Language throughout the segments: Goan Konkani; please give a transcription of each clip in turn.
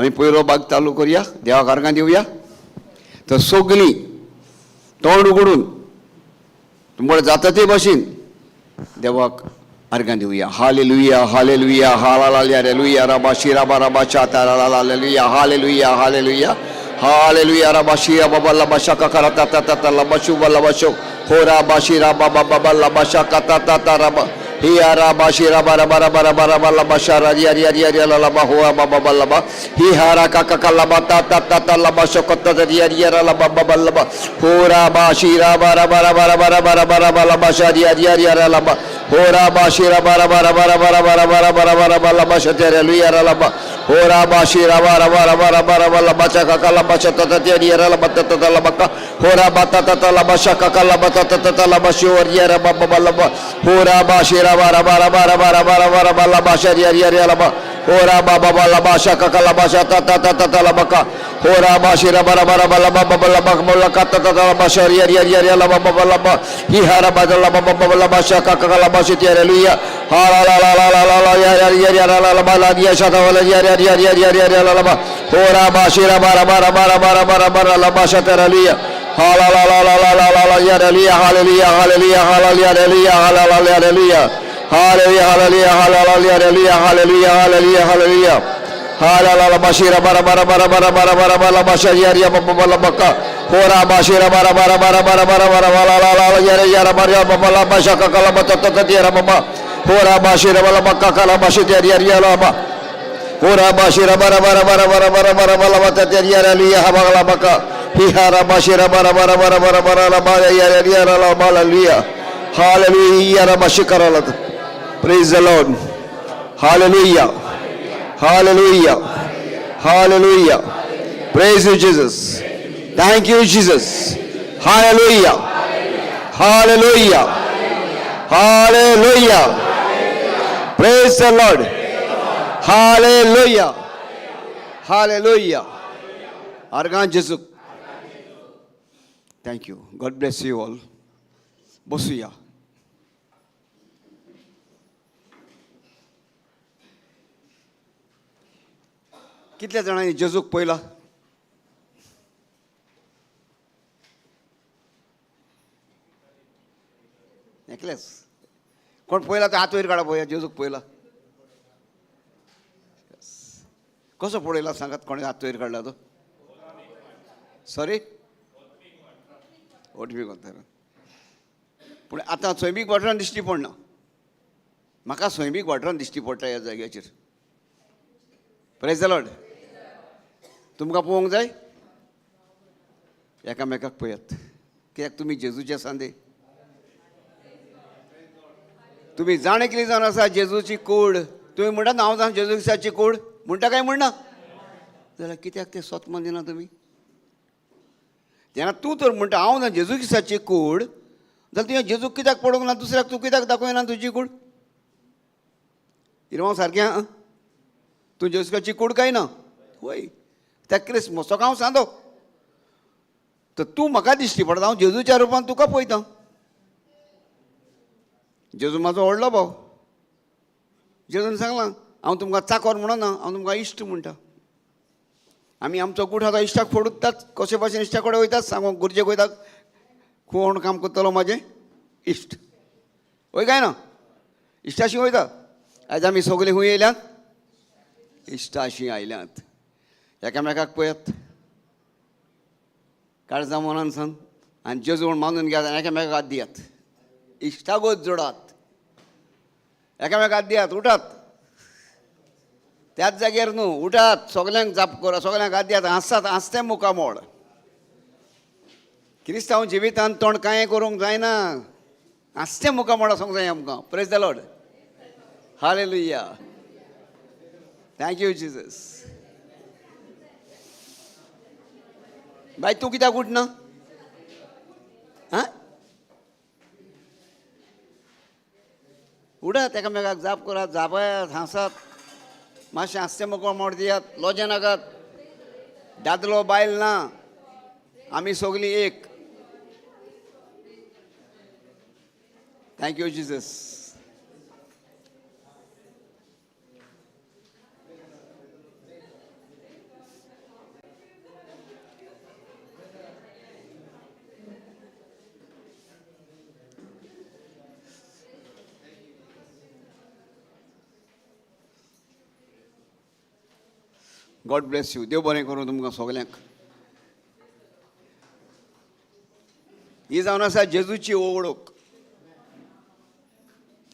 आमी पयलो भाग चालू करुया, देवाक आर्गां दिवया. तर सगळीं तोंड उगडून तुमकां जाता ते भाशेन देवाक आर्गां दिवया. हालेलुया हालेलुया हालेलुया राबा शिराबा राबा शाता hallelujah hallelujah hallelujah hallelujah राबा शिरा बाबा लबा शाका करा ता ता लबा शुबा लबा शो हो राबा शिरा बाबा बाबा लबा शाका ता ता राबा हिया राबा शिरा बारा बारा बारा बारा बारा लबा शारा रिया रिया रिया रिया लबा हुआ बाबा बाबा लबा ही हारा का का लबा ता ता ता ता लबा शोकता रिया रिया लबा बाबा लबा हो राबा शिरा बारा बारा बारा बारा बारा बारा बारा लबा शा रिया रिया रिया लबा हो राबा शिरा बारा बारा बारा बारा बारा बारा बारा बारा बारा लबा शा रिया लबा हो राबा शिरा बारा बारा बारा बारा बारा लबा चा का लबा शा ता ता रिया लबा ता ता लबा का हो राबा ता ता लबा शा का लबा ता ता लबा शो रिया बाबा बाबा लबा हो राबा शिरा बारा बारा बारा बारा बारा बारा बारा लबा शा रिया रिया रिया लबा हो राबा बाबा लबा शा का लबा शा ता ता ता ता लबा का हो राबा शिरा बारा बारा बारा बाबा लबा लबा का ता ता लबा शा रिया रिया रिया रिया लबा बाबा लबा ही हारा बा लबा बाबा लबा शा का लबा शा हालेलुया हा ला ला ला ला ला ला या या या या ला ला ला या शा ता ला या या या या या या ला ला हो राबा शिरा बारा बारा बारा बारा बारा बारा लबा शा हालेलुया हा ला ला ला ला ला ला ला या hallelujah hallelujah hallelujah hallelujah hallelujah hallelujah hallelujah hallelujah hallelujah hallelujah hallelujah hallelujah बाशिरा बारा बारा बारा बारा बारा बारा बारा बाशा या या बाबा लबा का हो रा बाशिरा बारा बारा बारा बारा बारा बारा ला ला ला या या बारा बाबा ला बाशा का कला बा ता ता या बाबा हो रा बाशिरा बाला बक्का कला बाशी या या ला बा हो रा बाशिरा बारा बारा बारा बारा बारा बारा बाला बा ता या या हा बाला बका ही हा रा बाशिरा बारा बारा बारा बारा बारा ला बा या या ला बा हालेलुया हालेलुया रा बाशी कराला. Praise the Lord. Hallelujah hallelujah hallelujah. Praise you Jesus. Thank you Jesus. Hallelujah hallelujah hallelujah. Praise the Lord. Hallelujah hallelujah. आर्गां जेजूक. Thank you. God bless you all. बसुया. कितल्या जाणांनी जेजूक पळयला? एकलेच कोण पळयला तो हात वयर काडा पळया. जेजूक पळयला कसो पळयला सांगात? कोणें हात वयर काडला तो? सॉरी, ओटवी कोतारान. पूण आतां सैमीक वाठारान दिश्टी पडना म्हाका. सैमीक वाठारान दिश्टी पडटा ह्या जाग्याचेर. Praise the Lord. तुमकां पळोवंक जाय? एकामेकाक पळयात. कित्याक तुमी जेजूचे सांदे. तुमी जाणें कितें जावन आसा जेजूची कूड. तुमी म्हणटा हांव जाण जेजू क्रिस्ताची कूड म्हणटा काय म्हणना जाल्यार कित्याक तें स्वत मानिना तुमी? तेन्ना तूं तर म्हणटा हांव ना जेजू क्रिस्ताची कूड, जाल्यार तुवें जेजूक कित्याक पडूंक ना? दुसऱ्याक तूं कित्याक दाखयना तुजी कूड? इरवांव सारकें आं, तूं जेजू क्रिस्ताची कूड काय ना? वय त्या क्रिसमसाक हांव सांदो तर तूं म्हाका दिश्टी पडटा. हांव जेजूच्या रुपान तुका पळयता. जेजू म्हाजो व्हडलो भाव. जेजून सांगलां हांव तुमकां चाकोर म्हणना, हांव तुमकां इश्ट म्हणटा. आमी आमचो गूठ आतां इश्टाक फोडुतात. कशे भाशेन इश्टा कडेन वयतात सांगूंक गुरजेक वयतात, कोण काम करतलो म्हाजें इश्ट. वय काय ना? इश्टाशी वयता. आयज आमी सगळीं खंय येयल्यात? इश्टाशी आयल्यात. एकामेकाक पळयात काळजा मनान सांग आनी जेजू म्हण मानून घेयात आनी एकामेकाक हात दियात. इश्टागत जोडात, एकामेकाक हात दियात. उठात त्याच जाग्यार न्हू, उठात, सगल्यांक जाप करा, सगल्यांक हात दियात. हांसतात, हांसतें मुखामोड. क्रिस्तांव जिवितान तोंड कांय करूंक जायना, हांसतें मुखामोड आसूंक जाय आमकां. Praise the Lord. Hallelujah. Thank you Jesus. बाय तूं कित्याक उठना? आं, उडात, एकामेकाक जाप करात, जापायात, हांसात, मातशें हांसतें मुखामोड दियात. लॉजे नाकात. दादलो बायल ना, आमी सगलीं एक. Thank you Jesus. God Blaise you. देव बरें करूं तुमकां सगल्यांक. ही जावन आसा जेजूची ओळख.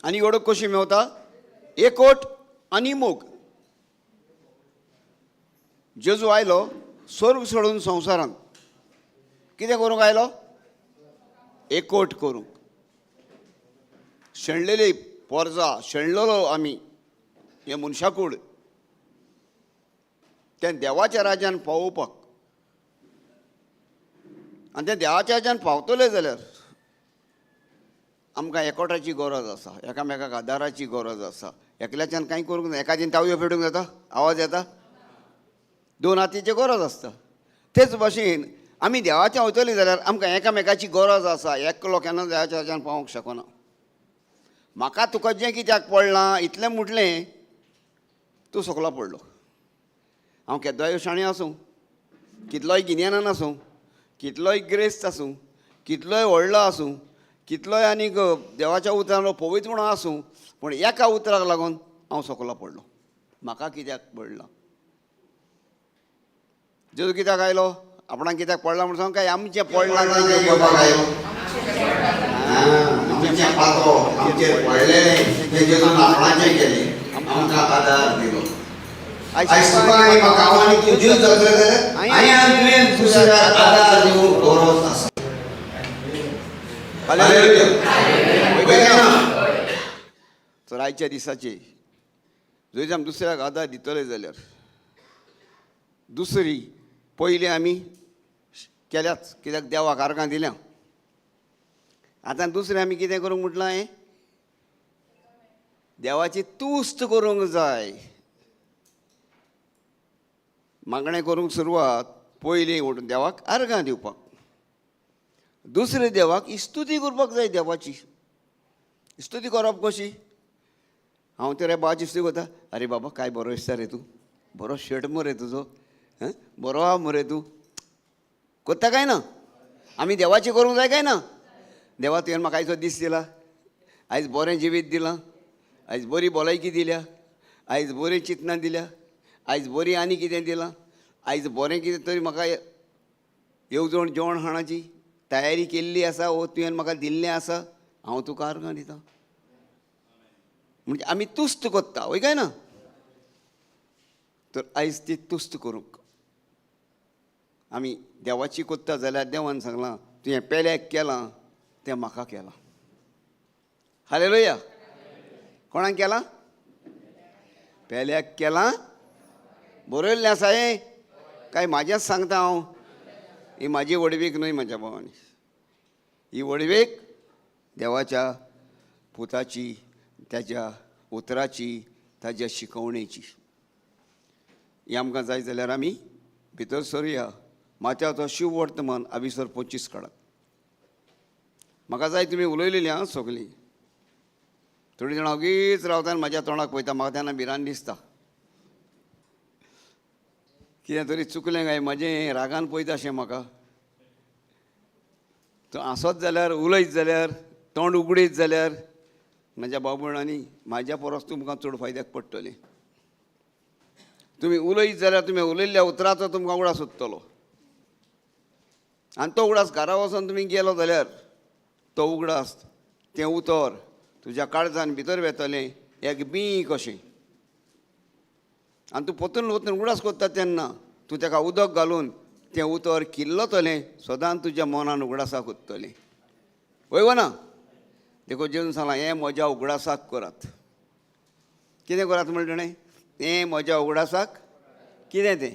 आनी वळख कशी मेवता? एकवट आनी मोग. जेजू आयलो स्वर्ग सोडून संवसारांत. कितें करूंक आयलो? एकवट करूंक. शेणलेली पोरजा, शेणलेलो आमी हे मनशाकूड, तें देवाच्या राज्यान पावोवपाक. आनी तें देवाच्या राज्यान पावतले जाल्यार आमकां एकवटाची गरज आसा, एकामेकाक आदाराची गरज आसा. एकल्याच्यान कांय करूंक ना. एकाच्यान तावयो पेटूंक जाता, आवाज येता? दोन हातीची गरज आसता. तेच भाशेन आमी देवाच्या वयतली जाल्यार आमकां एकामेकाची गरज आसा. एकलो केन्ना देवाच्या राज्यान पावोंक शकना. म्हाका तुका जें कित्याक पडलां इतलें म्हटलें, तूं सकलो पडलो. हांव केदोय शाणें आसूं, कितलोय गिन्यानान आसूं, कितलोय ग्रेस्त आसूं, कितलोय व्हडलो आसूं, कितलोय आनीक देवाच्या उतरान पवित्र म्हणून आसूं, पूण एका उतराक लागून हांव सकलो पडलो. म्हाका कित्याक पडलां? जेजू कित्याक आयलो? आपणाक कित्याक पडला म्हूण सांग काय आमचें पडलां तें घेवपाक आयलो? आमचें पातो आमचेर पडलेलें तें जेजून आपणाचें केलें, आमकां आदार दिलो. आयज तुका आनी म्हाका, हांव आनी तूं जीव जातले जाल्यार हांवें आनी तुवें दुसऱ्याक आदार दिवंक गरज आसा. हालेलुया. वय काय ना? तर आयच्या दिसाचे जंय आमी दुसऱ्याक आदार दितले जाल्यार दुसरी पयली आमी केल्याच, कित्याक देवाक आर्गां दिल्या. आतां दुसरें आमी कितें करूंक म्हटलां? हें देवाची तुस्त करूंक जाय. मागणें करूंक सुरवात पयलीं उठून देवाक आर्गां दिवपाक, दुसरें देवाक इस्तुती करपाक जाय. देवाची इस्तुती करप कशी? हांव तर ह्या बाबाची इस्तुती करता. अरे बाबा, काय बरो दिसता रे तूं, बरो शर्ट मरे तुजो, बरो आहा मरे तूं. करता काय ना? आमी देवाची करूंक जाय काय ना? देवा, तुवें म्हाका आयचो दीस दिला, आयज बरें जिवीत दिलां, आयज बरी भलायकी दिल्या, आयज बरीं चिंतनां दिल्या, आयज बरी आनी कितें दिलां, आयज बरें कितें तरी म्हाका येवजण जेवण खाणाची तयारी केल्ली आसा, वो तुवें म्हाका दिल्लें आसा, हांव तुका आर्गां दितां. म्हणजे आमी तुस्त करता, वय काय ना? तर आयज ती तुस्त करूंक आमी देवाची करता जाल्यार देवान सांगलां, तुवें पेल्याक केलां तें म्हाका केलां. हालेलुया. कोणाक केलां? पेल्याक केलां. बरयल्लें आसा हें काय म्हाजेंच सांगता हांव? ही म्हाजी व्हडवीक न्हय म्हज्या भावांनी, ही व्हडवीक देवाच्या पुताची, ताज्या उतराची, ताज्या शिकवणेची. ही आमकां जाय जाल्यार आमी भितर सरुया. माथ्याचो शिव वर्तमान अभिसर 25 काडात. म्हाका जाय तुमी उलयलेलीं आं सगलीं. थोडीं जाणां ओगीच रावता आनी म्हाज्या तोंडाक पळयता. म्हाका तेन्ना भिरांत दिसता, कितें तरी चुकलें काय म्हाजें, रागान पळयता अशें म्हाका. तूं आसत जाल्यार, उलयत जाल्यार, तोंड उगडीत जाल्यार म्हज्या भाव भयणांनी म्हाज्या परस तुमकां चड फायद्याक पडटलें. तुमी उलयत जाल्यार तुमी उलयल्ल्या उतराचो तुमकां उगडास उरतलो. आनी तो उगडास घरा वचोन तुमी गेलो जाल्यार तो उगडास, तें उतर तुज्या काळजान भितर वेतलें एक बीं कशें. आनी तूं परतून परतून उगडास करता तेन्ना तूं ताका उदक घालून तें उतर किल्लतलें, सदांच तुज्या मनान उगडासाक उरतलें. वय वो ना? देखून जेजून सांगलां, हें म्हज्या उगडासाक करात. कितें करात म्हणलें ताणें? हें म्हज्या उगडासाक. कितें तें?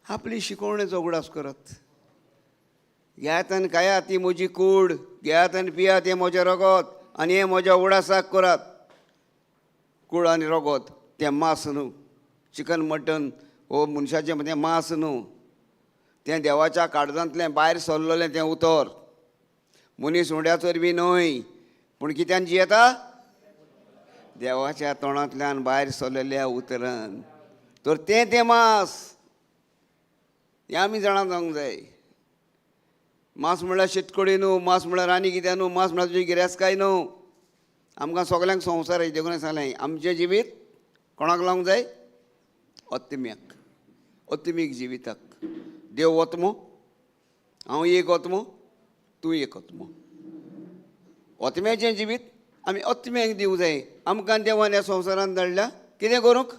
आपली शिकवणेचो उगडास करात. घेयात आनी खायात, ती म्हजी कूड, घेयात आनी पियात, हें म्हजें रगत, आनी हें म्हज्या उगडासाक करात. कूड आनी रगत तें मांस न्हू, चिकन मटन हो मनशाचें तें मांस न्हू, तें देवाच्या काळजांतलें भायर सरलेलें तें उतर. मनीस उंड्या चरबी न्हय, पूण कित्यान जियेता? देवाच्या तोंडांतल्यान भायर सरलेल्या उतरान. तर तें तें मांस हें आमी जाणा जावंक जाय. मांस म्हणल्यार शेतकडी न्हू, मांस म्हणल्यार आनी कितें न्हू, मांस म्हणल्यार तुजी गिरेस्तकाय न्हू. आमकां सगल्यांक संवसार देखून सांगलें, आमचें जिवीत कोणाक लावंक जाय? आत्म्याक, आत्मीक जिविताक. देव आत्मो, हांव एक आत्मो, तूं एक आत्मो. आत्म्याचें जिवीत आमी आत्म्याक दिवंक जाय. आमकां देवान ह्या संवसारांत धाडल्या कितें करूंक?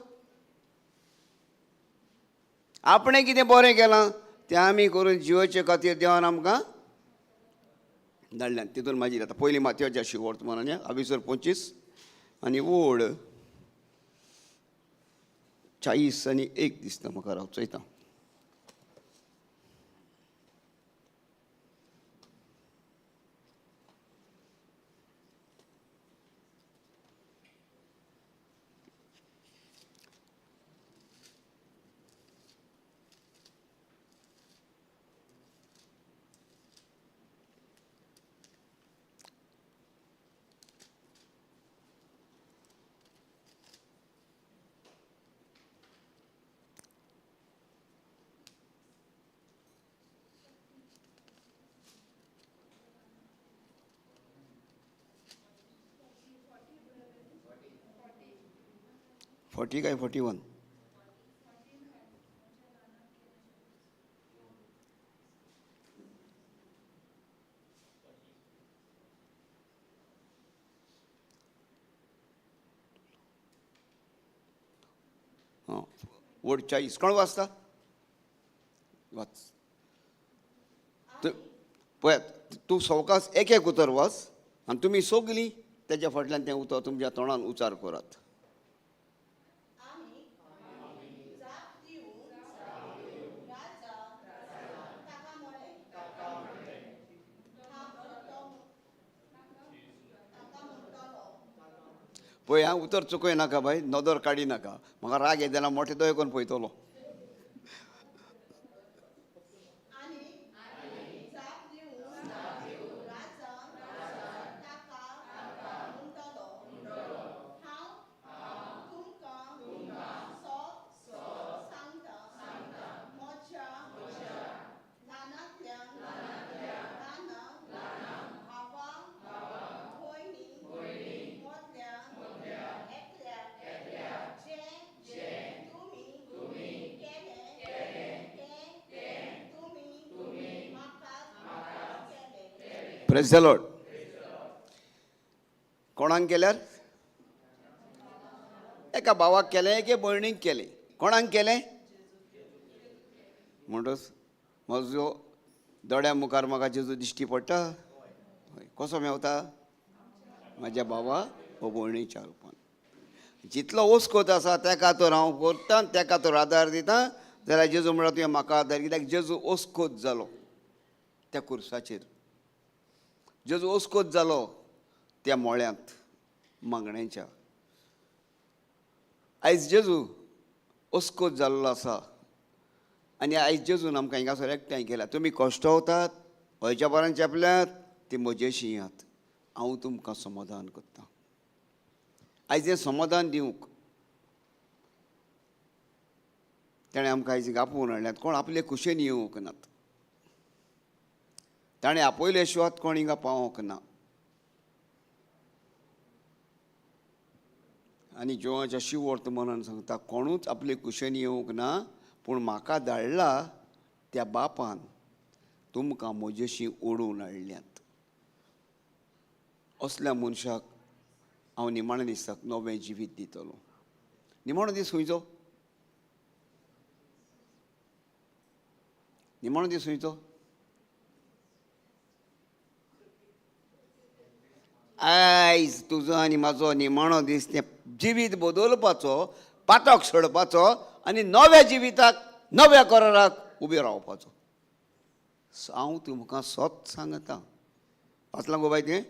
आपणें कितें बरें केलां तें आमी करून जिवोचे खातीर देवान आमकां धाडल्यान. तितून मागीर आतां पयलीं मातयेच्या शिवोर्त म्हणून अभिसर 25 आनी ओड 40 आनी 1 दिसता म्हाका, राव चोयता. 40 काय 41? हां, वड 40. कोण वाचता? वाच. पळयात, तूं सवकास एक एक उतर वाच आनी तुमी सगलीं तेज्या फाटल्यान तें उतर तुमच्या तोंडान उच्चार करात. पळय आं, उतर चुकय नाका बाय, नदर काडी नाका, म्हाका राग येता जाल्यार मोठे दोळे करून पळयतलो. Praise the Lord. कोणाक केल्यार? एका भावाक केलें, एके भयणीक केलें. कोणाक केलें म्हणटच म्हजो दोळ्या मुखार म्हाका जेजू दिश्टी पडटा. कसो मेवता? म्हाज्या भावा वो भयणीच्या रुपान. जितलो ओसकोत आसा तेका तर हांव करता, तेका तर आदार दिता. जाल्यार जेजू म्हणटा तुवें म्हाका आदार, कित्याक जेजू ओसकोत जालो त्या कुर्साचेर, जेजू ओसकोत जालो त्या मोळ्यांत मागण्यांच्या. आयज जेजू ओसकोत जाल्लो आसा आनी आयज जेजून आमकां हिंगासर एकठांय केल्या. तुमी कश्टवतात, हयच्या बारान चेपल्यात, ती म्हजेशी येयात, हांव तुमकां समाधान करतां. आयज हें समाधान दिवंक ताणें आमकां आयज आपोवन हाडल्यात. कोण आपले खुशेन येवंक नात, ताणें आपयले शिवाय कोण हिंगा पावोंक ना. आनी जिवाच्या शिवर्त मनान सांगता, कोणूच आपले कुशेन येवंक ना, पूण म्हाका धाडला त्या बापान तुमकां म्हजेशी ओडून हाडल्यात. असल्या मनशाक हांव निमाण्या दिसाक नवें जिवीत दितलो. निमाणो दीस खंयचो? निमाणो दीस खंयचो? आयज तुजो आनी म्हाजो निमाणो दीस. तें जिवीत बदलपाचो, पातक सोडपाचो आनी नव्या जिविताक, नव्या कराराक उबे रावपाचो. हांव तुमकां सत सांगता. वाचलां गो बाय तें?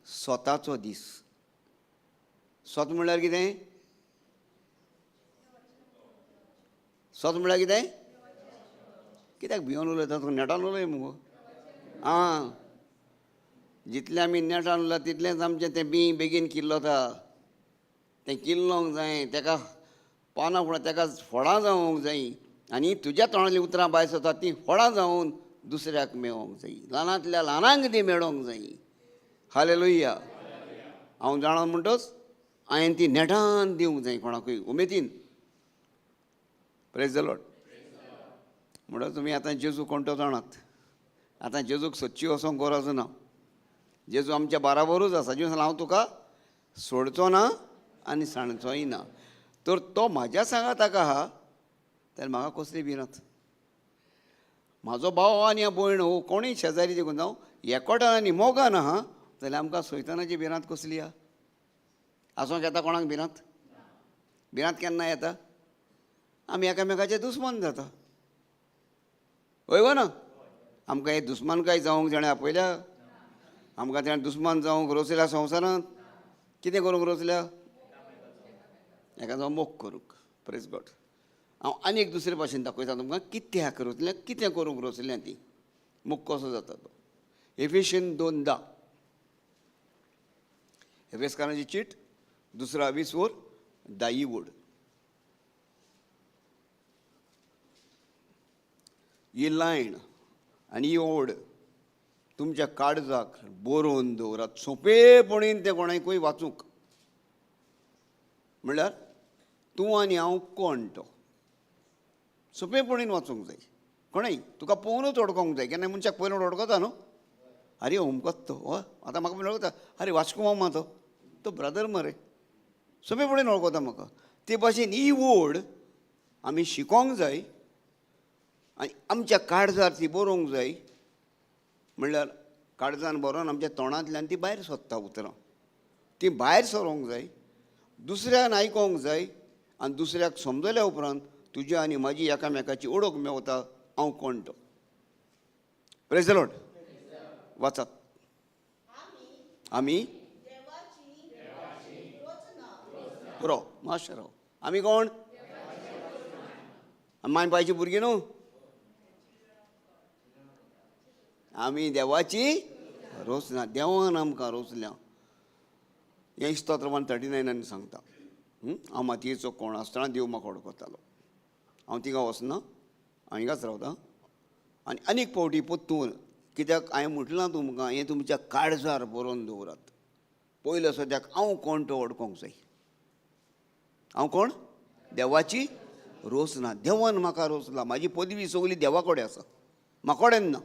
स्वताचो दीस. सत म्हणल्यार कितें? सत म्हणल्यार कितें? कित्याक भिवन उलयता तूं? नेटान उलय मुगो. आं, जितलें आमी नेटान उरला तितलेंच आमचें तें बीं बेगीन किल्लता. तें किल्लोंक जाय, तेका पानां फुडां तेका फळां जावंक जाय आनी तुज्या तोंडांतलीं उतरां भायर सरता तीं फळां जावन दुसऱ्याक मेळोंक जाय, ल्हानांतल्या ल्हानांक ती मेळोंक जाय. हालेलुया. हांव जाणा म्हणटच हांवें ती नेटान दिवंक जाय कोणाकूय उमेदीन. Praise the Lord. म्हणून तुमी आतां जेजू कोण तो जाणात. आतां जेजूक सदची वचोंक गरज ना. जेजू आमच्या बाराबरूच आसा. जेजू हांव तुका सोडचो ना आनी सांडचोय ना. तर तो म्हाज्या सांगाताक आहा जाल्यार म्हाका कसली भिरांत. म्हाजो भाव आनी भयण हो कोणूय शेजारी देखून जावं एकवटान आनी मोगान आहा जाल्यार आमकां सैतानाची भिरांत कसली आहा. आसोंक येता कोणाक भिरांत? भिरांत केन्ना येता? आमी एकामेकाचे दुस्मान जाता. हय गो ना? आमकां हे दुस्मानकाय जावंक जाणें आपयल्या? आमकां तेणें दुस्मान जावंक रोसल्या संवसारांत? कितें करूंक रोसल्या? एकादो मोग करूंक. Praise God. हांव आनी एक दुसरे भाशेन दाखयता तुमकां कित्याक रोसल्या, कितें करूंक रोसल्या ती, मोग कसो जाता तो. एफेशियन 2:10, एफेसकारांची चीट, दुसरा 20 वर 10 वड. ही लायन आनी ही ओड तुमच्या काळजाक बरोवन दवरात सोंपेपणीन तें कोणाकूय वाचूंक. म्हणल्यार तूं आनी हांव कोण तो सोंपेपणीन वाचूंक जाय. कोणय तुका पळोवनूच वळखोंक जाय. केन्ना मनशाक पयलो वळखता न्हू, आरे अमकोच तो, हो आतां म्हाका वळखता, आरे वास्को मामा तो, तो ब्रदर मरे, सोंपेपणीन वळखता म्हाका. ते भाशेन ही ओड आमी शिकोंक जाय आनी आमच्या काळजार ती बरोवंक जाय. म्हणल्यार काळजान बरोवन आमच्या तोंडांतल्यान ती भायर सोदता उतरां, ती भायर सरोंक जाय, दुसऱ्यान आयकोंक जाय आनी दुसऱ्याक समजल्या उपरांत तुज्या आनी म्हाजी एकामेकाची ओळख मेवता हांव कोण तो. Praise the Lord. वाचात. आमी पुरो मातशें राव. आमी कोण? माय पायची भुरगीं न्हू. आमी देवाची रोसना. देवान आमकां रोसल्या. हें स्तोत्र 139 सांगता. हांव मातयेचो कोण आसतना देव म्हाका वळखतालो. हांव थिंगा वचना, हांव हिंगाच रावता. आनी आनीक फावटी परतून कित्याक हांवें म्हटलां तुमकां हें तुमच्या काळजार बरोवन दवरात. पयलो सद्याक हांव कोण तो वळखोंक जाय. हांव कोण? देवाची रोसना. देवान म्हाका रोसला. म्हाजी पदवी सगली देवा कडेन आसा, म्हाका कडेन ना.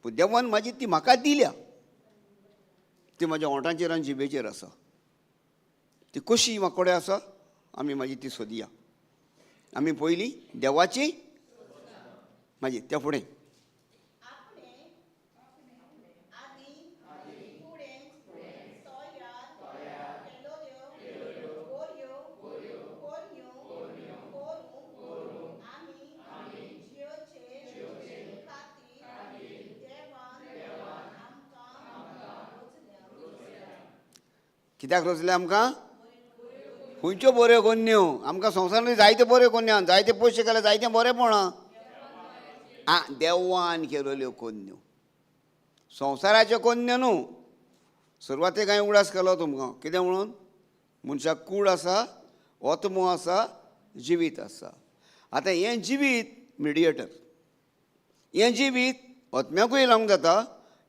पूण देवान म्हाजी ती म्हाका दिल्या. ती म्हाज्या ओंठांचेर आनी जिबेचेर आसा. ती कशी म्हाका कडेन आसा आमी म्हाजी ती सोदया. आमी पयलीं देवाची मागीर त्या फुडें कित्याक रोसले आमकां? खंयच्यो बऱ्यो कोन्न्यो आमकां संवसारांत जायते बऱ्यो कोन्यो, जायते पयशे केले, जायते बरेपण आं देवान केल्यो कोन्यो, संवसाराच्यो कोन्यो न्हू. सुरवातेक हांवें उगडास केलो तुमकां कितें म्हणून, मनशाक कूड आसा, आत्मो आसा, जिवीत आसा. आतां हें जिवीत मिडिएटर, हें जिवीत आत्म्याकूय लावंक जाता,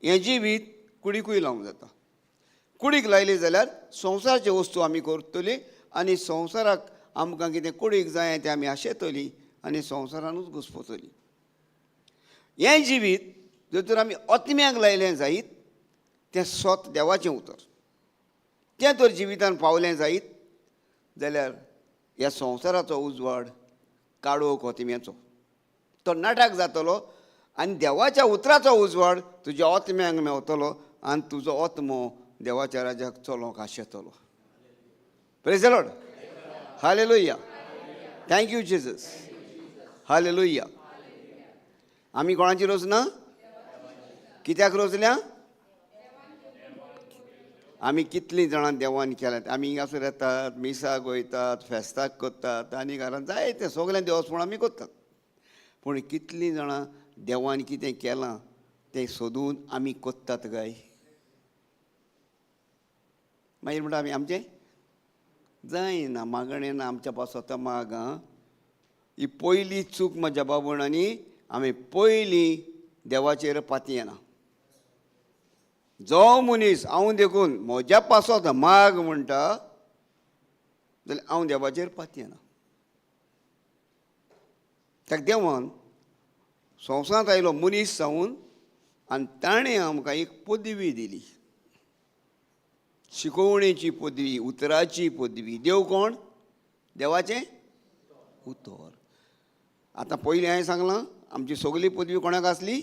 हें जिवीत कुडीकूय लावंक जाता. कुडीक लायली जाल्यार संवसाराच्यो वस्तू आमी करतली आनी संवसाराक आमकां कितें कुडीक जाय तें आमी आशेतली आनी संवसारानूच घुस्पतली. हें जिवीत जर तर आमी आत्म्याक लायलें जायत तें स्वत देवाचें उतर, तें तर जिवितान पावलें जायत जाल्यार ह्या संवसाराचो उजवाड काळोख आत्म्याचो तो नाटक जातलो आनी देवाच्या उतराचो उजवाड तुज्या आत्म्याक मेवतलो आनी तुजो आत्मो देवाच्या राज्याक चलोवंक आशेतलो. Praise the Lord. Hallelujah. Thank you Jesus. Hallelujah. आमी कोणाची रोसना? कित्याक रोसल्या? आमी कितलीं जाणां देवान केल्यात. आमी हिंगासर येतात, मिसाक वयतात, फेस्ताक करतात आनी घरांत जायते सगळें देवस्पण आमी करतात. पूण कितलीं जाणां देवान कितें केलां तें सोदून आमी करतात काय? मागीर म्हणटा आमी आमचें जायना, मागणें ना, आमच्या पासत माग. ही पयली चूक म्हज्या बाबण आनी आमी पयलीं देवाचेर पातयेना. जो मनीस हांव देखून म्हज्या पासत माग म्हणटा जाल्यार हांव देवाचेर पातयेना. ताका देवान संवसारांत आयलो मनीस जावन आनी ताणें आमकां एक पदवी दिली, शिकोवणेची पदवी, उतराची पदवी. देव कोण? देवाचें उतर. आतां पयलीं हांवें सांगलां आमची सगली पदवी कोणाक आसली?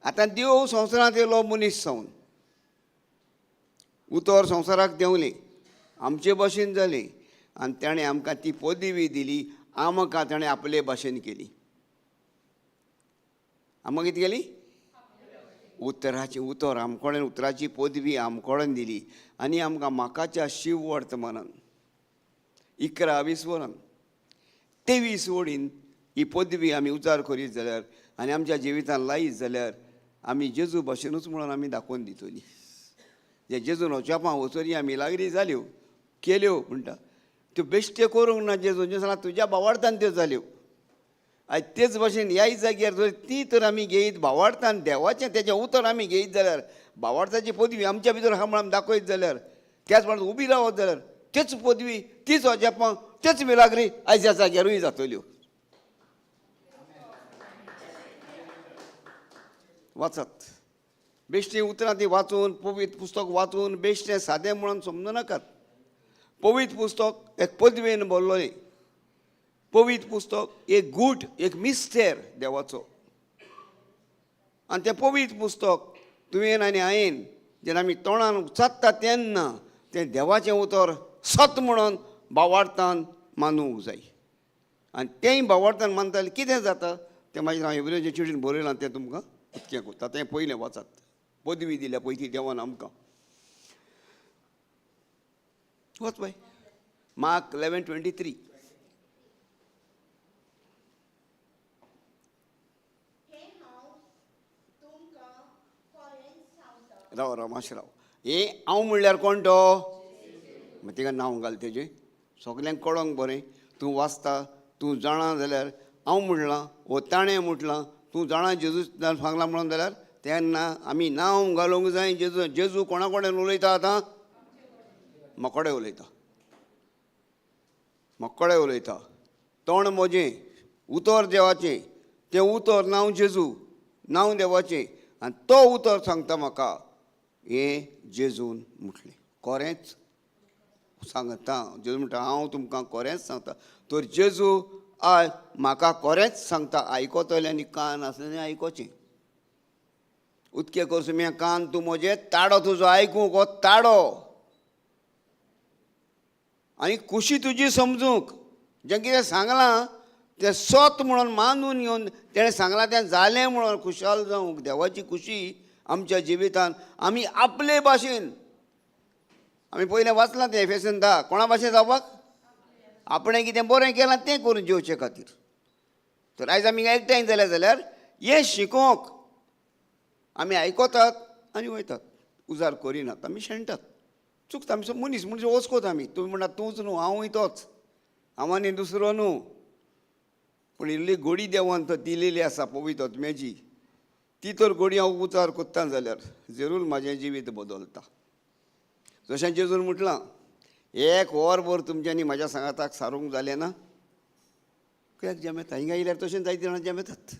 आतां देव संवसारांत येयलो मनीस जावन, उतर संवसाराक देंवलें, आमचे भाशेन जालें आनी ताणें आमकां ती पदवी दिली. आमकां ताणें आपले भाशेन केली. आमकां कितें केली? उतराची, उतर आमकडेन, उतराची पदवी आमकडेन दिली. आनी आमकां म्हाकाच्या शिव वर्तमानान 11 20 वरान 23 वडीन ही पदवी आमी उचार करीत जाल्यार आनी आमच्या जिवितान लायत जाल्यार आमी जेजू भाशेनूच म्हणून आमी दाखोवन दितली. जे जेजून वचपां वचोरी आमी लागरी जाल्यो केल्यो म्हणटा त्यो बेश्ट्यो करूंक ना. जेजून जें सांगलां तुज्या भावार्थान त्यो जाल्यो. आयज तेच भाशेन ह्याय जाग्यार जर ती तर आमी घेयत भावार्थान देवाचें तेजें उतर आमी घेयत जाल्यार, भावार्थाची पदवी आमच्या भितर आहा म्हणून आमी दाखयत जाल्यार, त्याच प्रमाणे उबी रावत जाल्यार तेच पदवी, तीच अजापां, तेच मिलाग्री आयज ह्या जाग्यारूय जातल्यो. वाचात बेश्टीं उतरां ती वाचून, पवित्र पुस्तक वाचून बेश्टें सादें म्हणून समजू नाकात. पवित्र पुस्तक एक पदवेन भरलोलें. पवित्र पुस्तक एक गूट, एक मिस्तेर देवाचो. आनी तें पवित्र पुस्तक तुवें आनी हांवें जेन्ना आमी तोंडान उचारता तेन्ना तें देवाचें उतर सत म्हणून भावार्थान मानूंक जाय. आनी तेंय भावार्थान मानतालें कितें जाता तें मागीर हांव एब्रेचे चिटीन बरयलां तें तुमकां उतकें करता. तें पयलें वाचात. पदवी दिल्या पयली देवान आमकां. वच बाय मार्क 11:23. राव राव मातशें राव. हे हांव म्हणल्यार कोण तो? मागीर तिका नांव घाल तेजें, सगल्यांक कळोंक बरें. तूं वाचता, तूं जाणा जाल्यार हांव म्हणलां वो ताणें म्हटलां, तूं जाणा जेजू सांगलां म्हणून जाल्यार तेन्ना आमी नांव घालूंक जाय जेजू. जेजू कोणा कडेन उलयता आतां? म्हाकोडे उलयता, म्हाकोडे उलयता. तोंड म्हजें, उतर देवाचें, तें उतर नांव जेजू, नांव देवाचें. आनी तो उतर सांगता म्हाका हें जेजून म्हटलें. कोरेंच सांगता जेजू म्हणटा हांव तुमकां कोरेंच सांगता. तर जेजू आयज म्हाका कोरेंच सांगता. आयकतलें आनी कान आसलें आयकोचें. उदके करसो म्या कान तूं म्हजें ताडो तुजो आयकूंक हो ताडो आनी खुशी तुजी समजूंक. जें कितें सांगलां तें सत म्हणून मानून घेवन तेणें सांगलां तें जालें म्हणून खुशाल जावंक. देवाची खुशी आमच्या जिवितान आमी आपले भाशेन, आमी पयलें वाचलां तें एफेसन 10, कोणा भाशेन जावपाक? आपणें कितें बरें केलां तें करून जेवचे खातीर. तर आयज आमी एकठांय जाल्या जाल्यार हें शिकोवंक आमी आयकतात आनी वयतात, उजार करिनात, आमी शेणटात, चुकता. आमी मनीस म्हणजे वचकोत आमी. तुमी म्हणटा तूंच न्हू, हांवूय तोच, हांव आनी दुसरो न्हू. पूण इल्ली गोडी देवान तर दिलेली आसा पवित्र आत्म्याची, ती तर गोडी हांव उचार करता जाल्यार जरूर म्हाजें जिवीत बदलता. जशें जेजून म्हटलां एक वर भर तुमच्यांनी म्हाज्या सांगाताक सारूंक जालें ना, कित्याक जमेता? हिंगा येयल्यार तशें जायते जाणां जमेतात.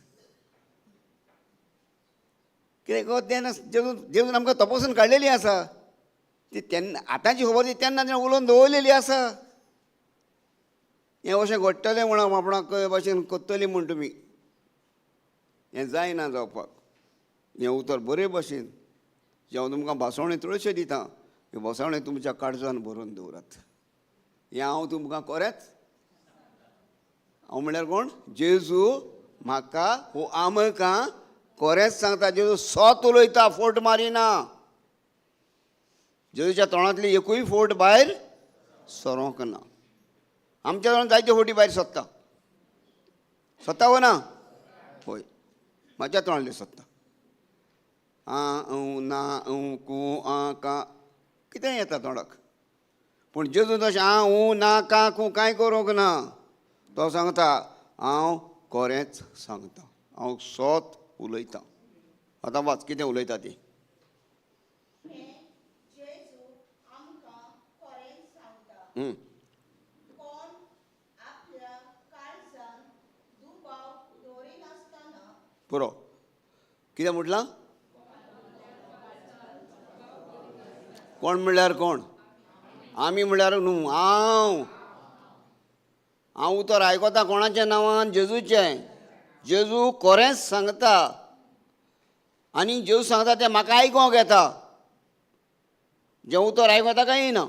कित्याक तेन्ना जेजून जेजून आमकां तपासून काडलेली आसा ती तेन्ना, आतांची खबर ती तेन्ना तेणें उलोवन दवरलेली आसा. हें अशें घडटलें म्हणून आपणाक भाशेन करतली म्हूण तुमी हें जायना जावपाक. हें उतर बरे भाशेन जें हांव तुमकां भासवणें चडशें दितां, हें भासवणें तुमच्या काळजान बरोवन दवरात. हें हांव तुमकां कोरेंच. हांव म्हणल्यार कोण? जेजू म्हाका हो आमकां कोरेंच सांगता. जेजू सत उलयता, फोट मारिना. जेजूच्या तोंडांतली एकूय फोट भायर सरोंक ना. आमच्या तोंडांत जायते फोटी भायर सोदता, सोदता वो ना? हय, म्हाज्या तोंडांतली सोदता. आ ऊ ना ऊ कू आ का कितें येता तोंडाक. पूण जेजू तशें आ ऊ ना का कू कांय करूंक ना. तो सांगता हांव कोरेंच सांगता, हांव सत उलयतां. आतां वाच कितें उलयता ती. पुरो. कितें म्हटलां? कोण म्हणल्यार कोण? आमी म्हणल्यार न्हू, हांव. हांव उतर आयकता कोणाच्या नांवान? जेजूचें. जेजू खरेंच सांगता आनी जेजू सांगता तें म्हाका आयकोंक येता. जें उतर आयकता काय येना,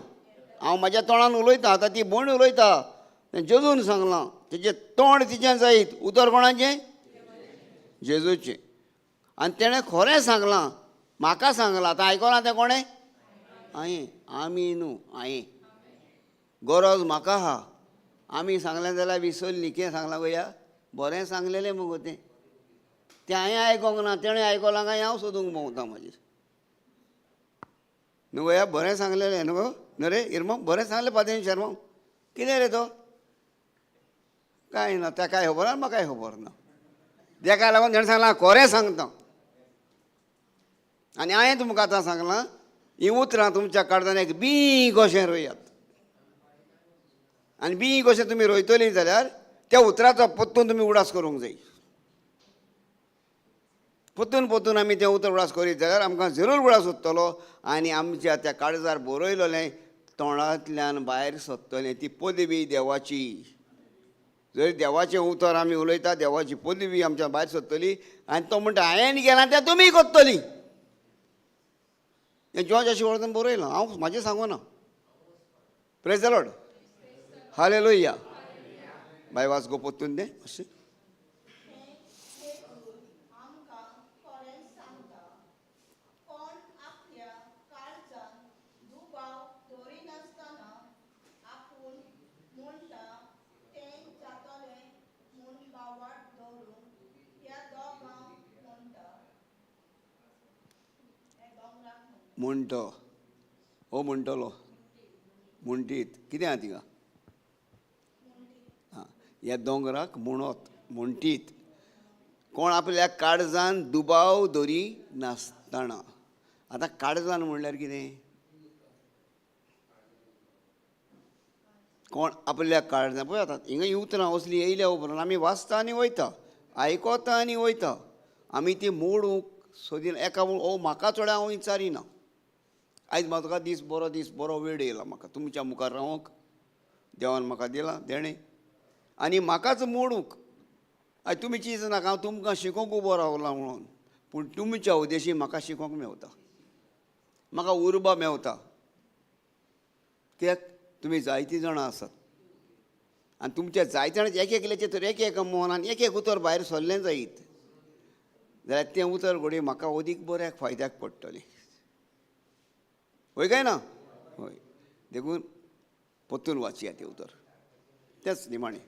हांव म्हाज्या तोंडान उलयतां. आतां ती भयण उलयता तें जेजून सांगलां, तेजें तोंड तिचें जायत, उतर कोणाचें? जेजूचें. आनी तेणें खरें सांगलां, म्हाका सांगलां. आतां आयकलां तें कोणें? हांवें. आमी न्हू, हांवें. गरज म्हाका आहा. आमी सांगलें जाल्यार विसरलीं. कितें सांगलां गया? बरें सांगलेलें मुगो तें. तें हांवें आयकोंक ना, तेणें आयकलां काय हांव सोदूंक भोंवता मागीर. न्हू गया, बरें सांगलेलें न्हू गो? न्हू रे इरमो, बरें सांगलें पादेन शर्मा. कितें रे तो? कांय ना, ताकाय खबर ना, म्हाकाय खबर ना. तेका लागून तेणें सांगलां खरें सांगता. आनी हांवें तुमकां आतां सांगलां, हीं उतरां तुमच्या काळजान एक बीं कशें रोयात. आनी बीं कशें तुमी रोयतलीं जाल्यार त्या उतराचो परतून तुमी उडास करूंक जाय. परतून परतून आमी तें उतर उडास करीत जाल्यार आमकां जरूर उडास उरतलो आनी आमच्या त्या काळजार बरयलेलें तोंडांतल्यान भायर सरतलें. ती पदवी देवाची. जर देवाचें उतर आमी उलयता, देवाची पदवी आमच्या भायर सरतली. आनी तो म्हणटा हांवें केलां तें तुमी करतली. हें जॉर्ज अशें वळखून बरयलां, हांव म्हाजें सांगूना. Praise the Lord, hallelujah. बाय वाच गो पोत्तून तें मातशें. म्हणटो हो म्हणटलो म्हणटीत कितें आहा थिंगा? आं, ह्या दोंगराक म्हणत म्हणटीत कोण आपल्या काळजान दुबाव दवरी नासतना. आतां काळजान म्हणल्यार कितें? कोण आपल्या काळजान, पळय आतां हिंगा ही उतरां असलीं येयल्या उपरांत आमी वाचता आनी वयता, आयकता आनी वयता. आमी ती मोडूंक सोदिना. एका ओ म्हाका चड हांव विचारिना. आयज म्हाका दीस बरो, दीस बरो वेळ येयला म्हाका तुमच्या मुखार रावंक. देवान म्हाका दिला देणें आनी म्हाकाच मोडूंक. आयज तुमी चीज नाका, हांव तुमकां शिकोवंक उबो रावला म्हणून, पूण तुमच्या उद्देशी म्हाका शिकोवंक मेवता, म्हाका उर्बा मेवता. कित्याक तुमी जायतीं जाणां आसात आनी तुमच्या जायते जाणां एक एकल्याचें तर एक एक मनान एक एक उतर भायर सरलें जायत जाल्यार तें उतर घडये म्हाका अदीक बऱ्याक फायद्याक पडटलें. हय काय ना? हय. देखून परतून वाचया तें उतर, तेंच निमाणें.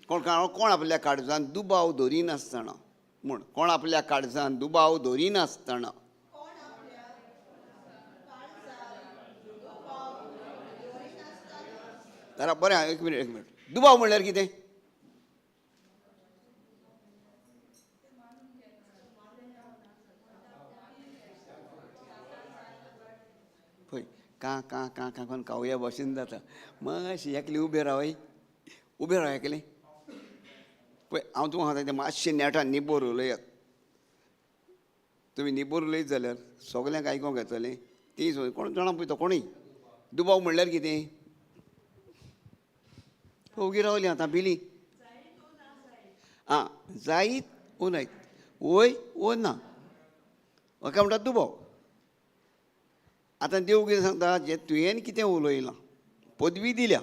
कोण कोण आपल्या काळजान दुबाव दवरिनासतना म्हूण, कोण आपल्या काळजान दुबाव दवरिनासतना. बरें, एक मिनट, एक मिनट. दुबाव म्हणल्यार कितें? पळय कां कां कां कां कोण कावया भशेन जाता. मातशें एकलें उबें रावय, उबें राव एकलें. पळय हांव तुमकां सांगता, मातशें नेटान निबर उलयात. तुमी निबर उलयत जाल्यार सगल्यांक आयकोंक येतलें. ती कोण जाणां पळय तो कोणूय. दुबाव म्हणल्यार कितें? ओगी रावली आतां बिली. आं, जायत ओ नायत, वय ओ ना, हाका म्हणटात दुबाव. आतां देव कितें सांगता, जें तुवें कितें उलयलां, पदवी दिल्या,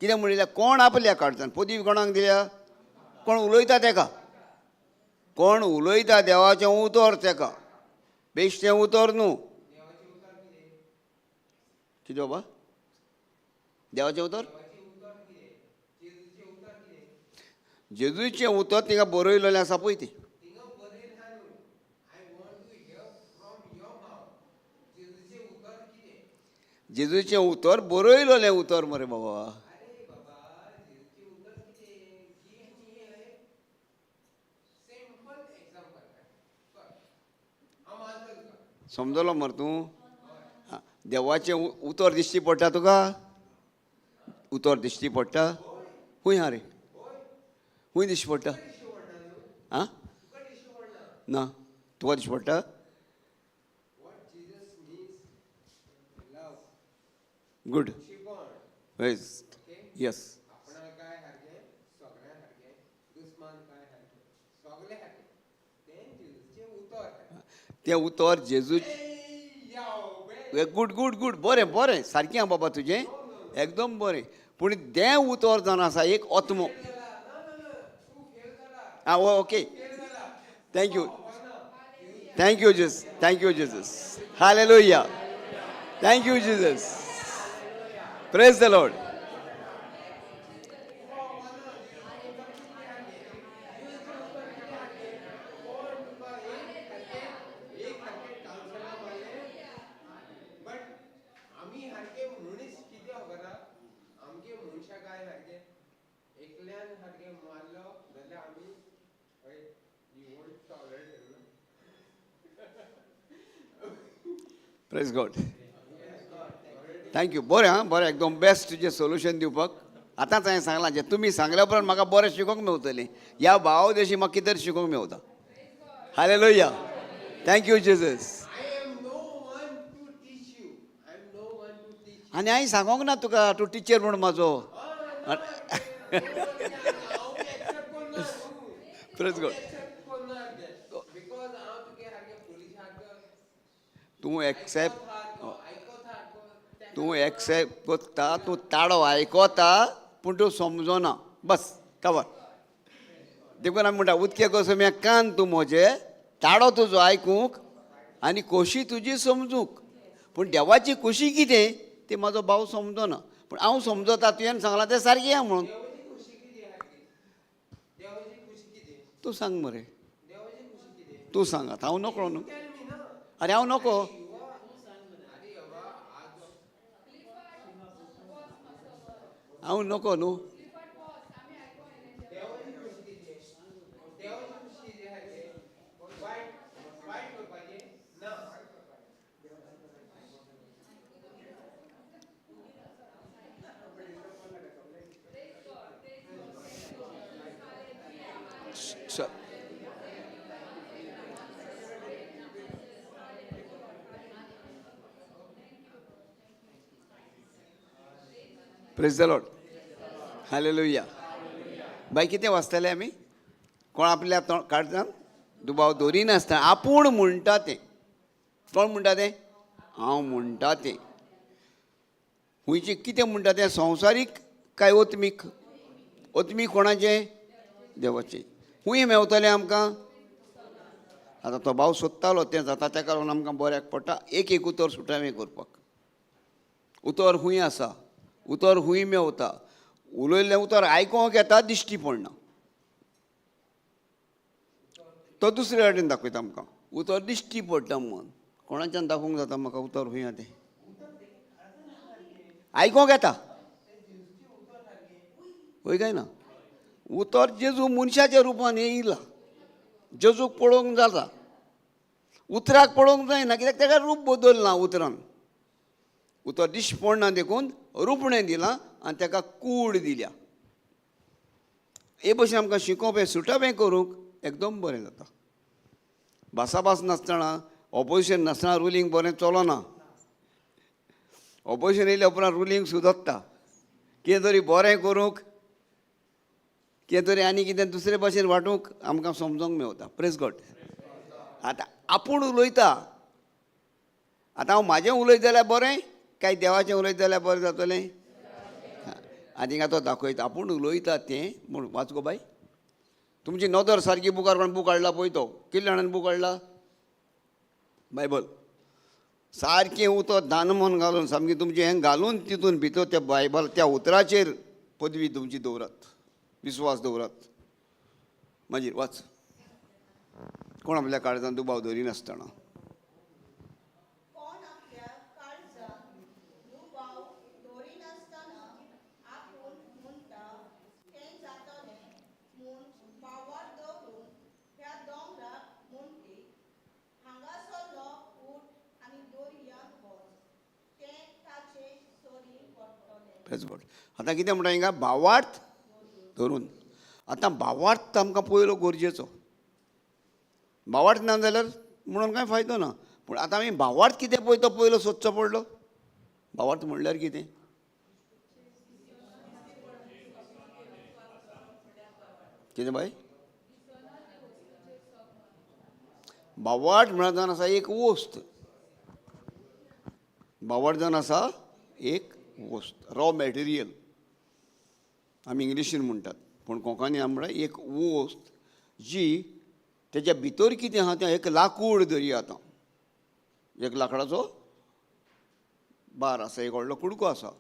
कितें म्हणिल्ल्या, कोण आपल्या काळजान पदवी कोणाक दिल्या? कोण उलयता तेका, कोण उलयता देवाचें उतर तेका, बेश्टें उतर न्हू. कितें बाबा देवाचें उतर? जेजूचें उतर तिंगा बरयलेलें आसा पळय तें. जेजूचें उतर बरयलेलें उतर मरे बाबा. समजलो मरे तूं? देवाचें उतर दिश्टी पडटा तुका? उतर दिश्टी पडटा? खंय आहा रे? खंय दिश्टी पडटा? आं ना, तुका दिश्टी पडटा? गुड, येस. तें उतर जेजू. गुड गुड गुड, बरें बरें, सारकें आहा बाबा तुजें, एकदम बरें. पूण तें उतर जावन आसा एक आत्मो. आं, okay, thank you, thank you Jesus, thank you Jesus, hallelujah, thank you Jesus, praise the Lord. Praise God, thank you. बरें आं, बरें, एकदम बेस्ट तुजें सोल्युशन दिवपाक. आतांच हांवें सांगलां, जें तुमी सांगल्या उपरांत म्हाका बरें शिकोवंक मेवतलें. ह्या भाव देशी म्हाका कितें शिकोवंक मेवता. Hallelujah, thank you Jesus. आनी हांवें सांगोंक ना तुका तूं टिचर म्हूण म्हाजो. प्रेज गॉड. तूं एक्सेप्ट, तूं एक्सेप्ट कोत्ता, तूं ताळो आयकोता, पूण तूं समजोना, बस कवर. देखून आमी म्हणटा, उदके कसो म्या कान तूं म्हजे, ताळो तुजो आयकूंक आनी खोशी तुजी समजूंक. पूण देवाची खोशी कितें ती म्हाजो भाव समजोना, पूण हांव समजता. तुवें सांगलां तें सारकें आहा म्हणून. तूं सांग मरे, तूं सांगात, हांव नकळो न्हू. आरे हांव नको. हांव नको न्हू. Praise the Lord, hallelujah. बाय, कितें वाचतले आमी? कोण आपल्या काळजान दुबाव दवरिनासतना आपूण म्हणटा तें. कोण म्हणटा तें? हांव म्हणटा तें. खंयचें कितें म्हणटा तें? संवसारीक काय ओत्मीक? ओत्मीक कोणाचें? देवाचें. खूंय मेवतलें आमकां? आतां तो भाव सोदतालो तें जाता, ताका लागून आमकां बऱ्याक पडटा एक एक उतर सुटावें करपाक. उतर खूंय आसा, उतर खूंय मेवता, उलयल्लें उतर आयकोंक येता, दिश्टी पडना. तो दुसरे वाटेन दाखयता आमकां, उतर दिश्टी पडटा म्हूण. कोणाच्यान दाखोवंक जाता म्हाका उतर खूंय आहा तें? आयकोंक येता वय काय ना? उतर जेजू मनशाच्या रुपान येयला, जेजूक पळोवंक जाता, उतराक पळोवंक जायना, कित्याक ताका रूप बदलना उतरान. उतर दिश्टी पडना देखून रुपणें दिलां आनी ताका कूड दिल्या. हे भशेन आमकां शिकोवप हें सुटावें करूंक एकदम बरें जाता. भासाभास नासतना, ऑपोजिशन नासतना रुलींग बरें चलना. ऑपोजिशन येयल्या उपरांत रुलींग सुदत्ता. कितें तरी बरें करूंक, कितें तरी आनी कितें दुसरे भाशेन वांटूंक आमकां समजोंक मेवता. Praise God. आतां आपूण उलयता, आतां हांव म्हाजें उलयत जाल्यार बरें काय देवाचें उलयत जाल्यार बरें जातलें? आनी हिंगा तो दाखयता आपूण उलयता तें म्हूण. वाच गो बाय, तुमची नदर सारकी बुकार. कोण बूक हाडला पळय तो? कितल्या जाणांनी बूक हाडला? बायबल सारकें उतर दानमन घालून सामकें तुमचें हें घालून तितून भितर त्या बायबल त्या उतराचेर पदवी तुमची दवरात, विस्वास दवरात. मागीर वाच. कोण आपल्या काळजान दुबाव दवरिनासतना. कोण आपल्या काळजान दुबाव दवरिनासतना आपूण म्हणटा तें जातलें म्हूण भावार्थ दवरून ह्या दोंगराक म्हणटी, हांगासरलो उठ आनी दर्यांत वच, तें ताचे सरीं पडटलें. Praise God. आतां कितें म्हणटा हिंगा? भावार्थ धरून. आतां भावार्थ आमकां पयलो गरजेचो. भावार्थ ना जाल्यार म्हणून कांय फायदो ना. पूण आतां आमी भावार्थ कितें पळय तो पयलो सोदचो पडलो. भावार्थ म्हणल्यार कितें? कितें बाय? भावार्थ म्हळ्यार जावन आसा एक वस्त. भावार्थ जावन आसा एक वस्त, रॉ मॅटेरियल आमी इंग्लिशीन म्हणटात, पूण कोंकणी आमी म्हळ्यार एक वस्त जी तेज्या भितर कितें आहा तें एक लाकूड धरया. आतां एक लाकडाचो बार आसा, एक व्हडलो कुडको आसा,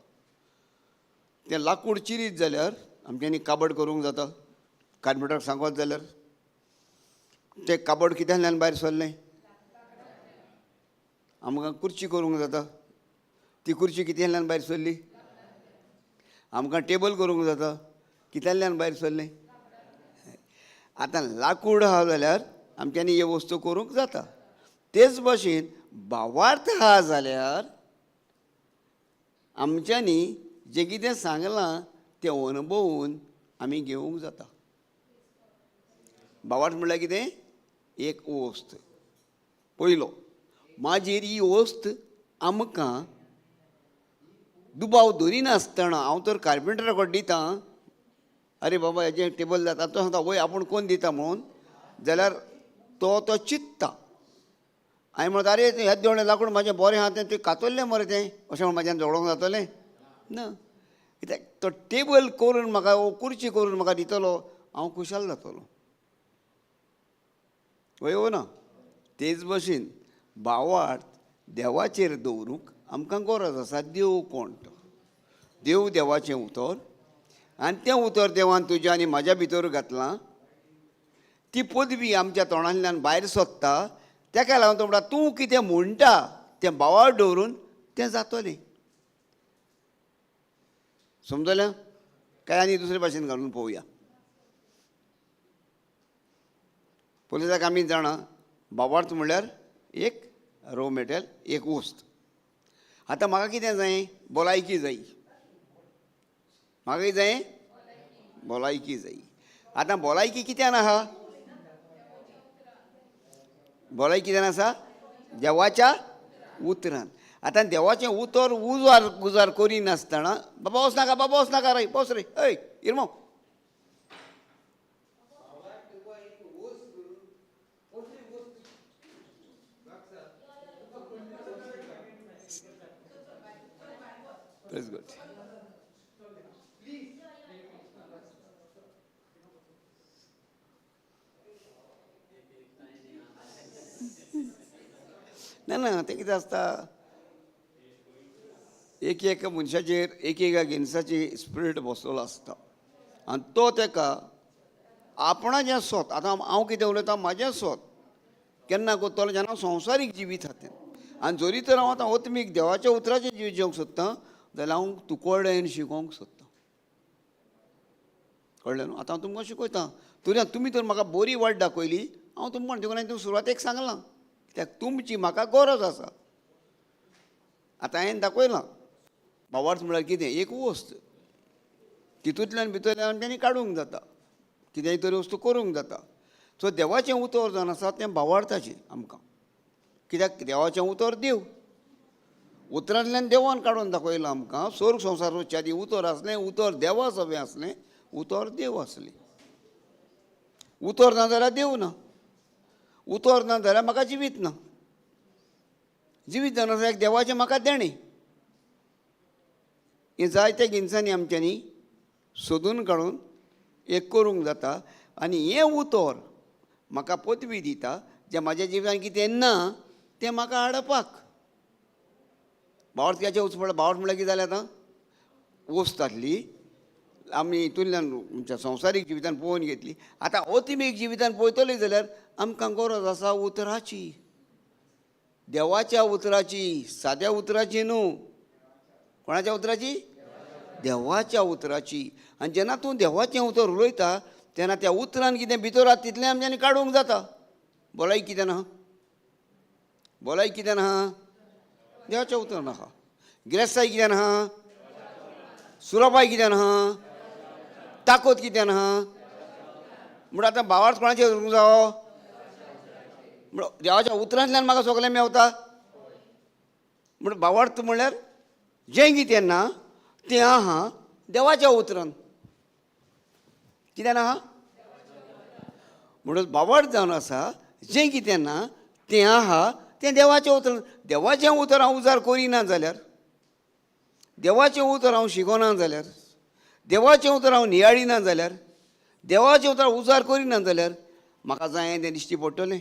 तें लाकूड चिरीत जाल्यार आमच्यांनी काबड करूंक जाता. कार्पेंटराक सांगत जाल्यार तें काबड कित्यांतल्यान भायर सरलें? आमकां कुर्ची करूंक जाता, ती कुर्ची कित्यांतल्यान भायर सरली? आमकां टेबल करूंक जाता, कित्यांतल्यान भायर सरलें? आतां लाकूड आहा जाल्यार आमच्यांनी ह्यो वस्तू करूंक जाता. तेच भाशेन भावार्थ आहा जाल्यार आमच्यांनी जें कितें सांगलां तें अणभवून आमी घेवंक जाता. भावार्थ म्हणल्यार कितें? एक वस्त पयलो. मागीर ही वस्त आमकां दुबाव धरिनासतना, हांव तर कार्पेंटरा कडेन दितां, अरे बाबा हेजें टेबल जाता, तो सांगता वय आपूण कोण दिता म्हणून, जाल्यार तो तो चित्ता. हांवें म्हणटा अरे हें देवणें लाकूड म्हाजें बरें आहा तें कातरलें मरे तें, अशें म्हण म्हाज्यान जोडोंक जातलें ना. कित्याक तो टेबल करून म्हाका वो कुर्ची करून म्हाका दितलो, हांव खुशाल जातलो. वय वो ना? तेच भशेन भावार्थ देवाचेर दवरूंक आमकां गरज आसा. देव कोण तो? देव देवाचें उतर, आनी तें उतर देवान तुज्या आनी म्हाज्या भितर घातलां. ती पदवी आमच्या तोंडांतल्यान भायर सोदता. तेका लागून तो म्हणटा तूं कितें म्हणटा तें भावार्थ दवरून तें जातलें. समजलें काय? आनी दुसरे भाशेन घालून पळोवया. पुलिसाक आमी जाणा भावार्थ म्हणल्यार एक रो मेटेल, एक वस्त. आतां म्हाका कितें जाय? भलायकी जाय. म्हाका कितें जाय? भलायकी जाय. आतां भलायकी कित्यान आहा? भलायकी कित्यान आसा? देवाच्या उतरान. आतां देवाचें उतर उजार गुजार करिनासतना बाबा वच नाका, बाबा वच नाका रे, बस रे, हय इरमो. That's good. ना ना तें कितें आसता, एक एक मनशाचेर एक एका जिनसाची स्पिरीट बसलेलो आसता आनी तो तेका आपणाचें सोत. आतां हांव कितें उलयतां म्हाजें सोत केन्ना करतलो? जेन्ना हांव संवसारीक जिवीत आहा तें. आनी जरी तर हांव आतां आत्मीक देवाच्या उतराचें जिवीत जिवंक सोदतां जाल्यार हांव तुकोडेन शिकोवंक सोदतां. कळ्ळें न्हू? आतां हांव तुमकां शिकयतां. तरी तुमी तर म्हाका बरी वाट दाखयली, हांव तुमकां देखून हांवें तुमकां सुरवातेक सांगलां, कित्याक तुमची म्हाका गरज आसा. आतां हांवें दाखयलां भावार्थ म्हळ्यार कितें? एक वस्त तितूंतल्यान भितरल्यान आमच्यांनी काडूंक जाता, कितेंय तरी वस्तू करूंक जाता. सो देवाचें उतर जावन आसा तें भावार्थाचें आमकां. कित्याक देवाचें उतर देव उतरांतल्यान देवान काडून दाखयलां आमकां. स्वर्ग संवसार रोचच्या आदीं उतर आसलें, उतर देवा सवें आसलें, उतर देव आसलें. उतर ना जाल्यार देव ना, उतर ना जाल्यार म्हाका जिवीत ना. जिवीत जावन आसा एक देवाचें म्हाका देणें. हें जायत्या जिनसांनी आमच्यांनी सोदून काडून एक करूंक जाता. आनी हें उतर म्हाका पदवी दिता जें म्हाज्या जिवितांत कितें ना तें म्हाका हाडपाक. भावार्थ कित्याचें वचूं पडटा? भावार्थ म्हणल्यार कितें जालें? आतां वस्त आसली आमी हितूंतल्यान आमच्या संवसारीक जिवितान पळोवन घेतली. आतां अतिमीक जिवितान पळयतली जाल्यार आमकां गरज आसा उतराची, देवाच्या उतराची, साद्या उतराची न्हू. कोणाच्या उतराची? देवाच्या उतराची. आनी जेन्ना तूं देवाचें उतर उलयता तेन्ना त्या उतरान कितें भितर आसा तितलें आमच्यांनी काडूंक जाता. भलायकी कितें ना? भलायकी कितें ना? देवाच्या उतरान आहा. गिरेस्ताय कितें ना? सुरपाय कितें ना? ताकद कितें ना? म्हणून आतां भावार्थ कोणाचेर धरूंक जावो? म्हण देवाच्या उतरांतल्यान म्हाका सगळें मेवता. म्हण भावार्थ म्हणल्यार जें कितें ना तें आहा देवाच्या उतरान. कितें ना आहा म्हणून भावार्थ जावन आसा जें कितें ना तें आहा तें देवाचें उतर. देवाचें उतर हांव उजार करिना जाल्यार, देवाचें उतर हांव शिकोना जाल्यार, देवाचें उतर हांव नियाळिना जाल्यार, देवाचें उतर हांव उजार करिना जाल्यार म्हाका जाय तें दिश्टी पडटलें.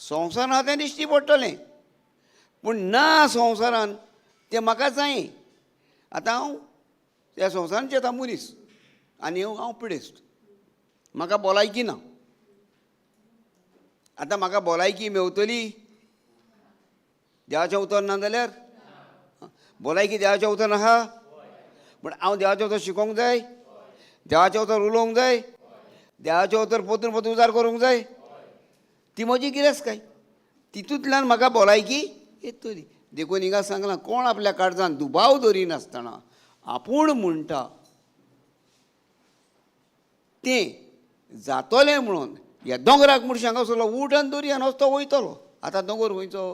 संवसारान आहा तें दिश्टी पडटलें, पूण ना संवसारान तें म्हाका जाय. आतां हांव त्या संवसारान आतां मनीस आनी हांव पिडेस्त, म्हाका भलायकी ना. आतां म्हाका भलायकी मेवतली देवाचें उतर ना जाल्यार? भलायकी देवाचें उतर आहा, पूण हांव देवाचें उतर शिकोंक जाय, देवाचें उतर उलोवंक जाय, देवाचें उतर पोतून पोतून उजार करूंक जाय. ती म्हजी गिरेस्तकाय, तितूंतल्यान म्हाका भलायकी येतली. देखून हिंगा सांगलां, कोण आपल्या काळजान दुबाव दरिनासतना आपूण म्हणटा तें जातलें म्हणून ह्या दोंगराक म्हणून हांगासरलो उठ आनी दर्यान वचतो वयतलो. आतां दोंगर खंयचो?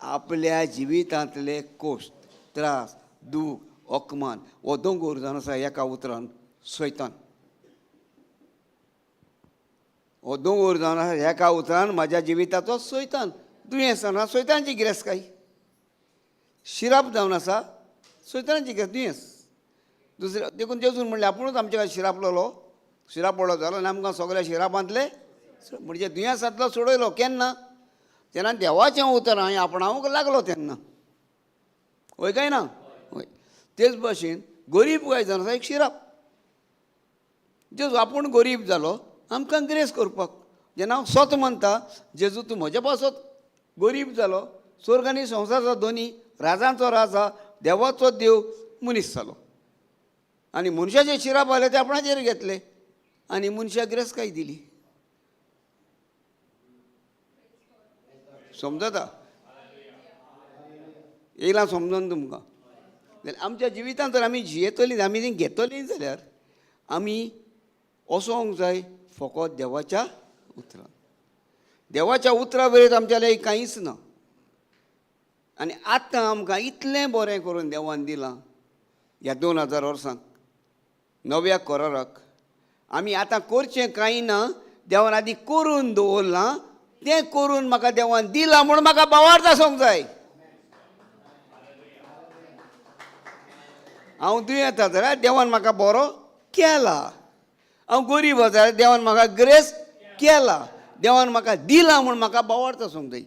आपल्या जिवितांतले कोश्ट, त्रास, दूख, अपमान हो दोंगर जावन आसा एका उतरान सैतान. हो दोंगर जावन आसा एका उतरान म्हाज्या जिविताचो सैतान. दुयेंस जावन आसा सैतानची गिरेस्तकाय, शिराप जावन आसा सैतानची गिरेस्त दुयेंस. दुसरें देखून जेजून म्हणलें आपुणूच आमच्या काय शिरापलेलो, शिराप पडलो जालो आनी आमकां सगळ्या शिरापांतले म्हणजे दुयेंसांतलो सोडयलो. केन्ना? जेन्ना देवाचें उतर हांवें आपणावंक लागलो तेन्ना. हय काय ना? हय. तेच भाशेन गरीब काय जावन आसा एक शिराप. जेजू आपूण गरीब जालो आमकां ग्रेस करपाक. जेन्ना हांव सत मानता जेजू तूं म्हज्या पासत गरीब जालो, स्वर्ग आनी संवसाराचो दोनी, राजांचो राजा, देवाचो देव मनीस जालो आनी मनशाचे शिराप आयले ते आपणाचेर घेतले आनी मनशाक गिरेस्तकाय दिली. समजता येयलां समजून तुमकां? जाल्यार आमच्या जिवितांत जर आमी जियेतलीं, आमी ती घेतलीं जाल्यार आमी वचोंक जाय फकत देवाच्या उतरान. देवाच्या उतरा वयर आमच्या लागीं कांयच ना. आनी आतां आमकां इतलें बरें करून देवान दिलां ह्या 2000 वर्सांक नव्या कराराक. आमी आतां करचें कांय ना, देवान आदी करून दवरलां, तें करून म्हाका देवान दिलां म्हूण म्हाका भावार्थ आसूंक जाय. हांव दुयेंत जाल्यार देवान म्हाका बरो केला, हांव गरीब आसा जाल्यार देवान म्हाका ग्रेस केला, देवान म्हाका दिला म्हूण म्हाका भावार्थ आसूंक जाय.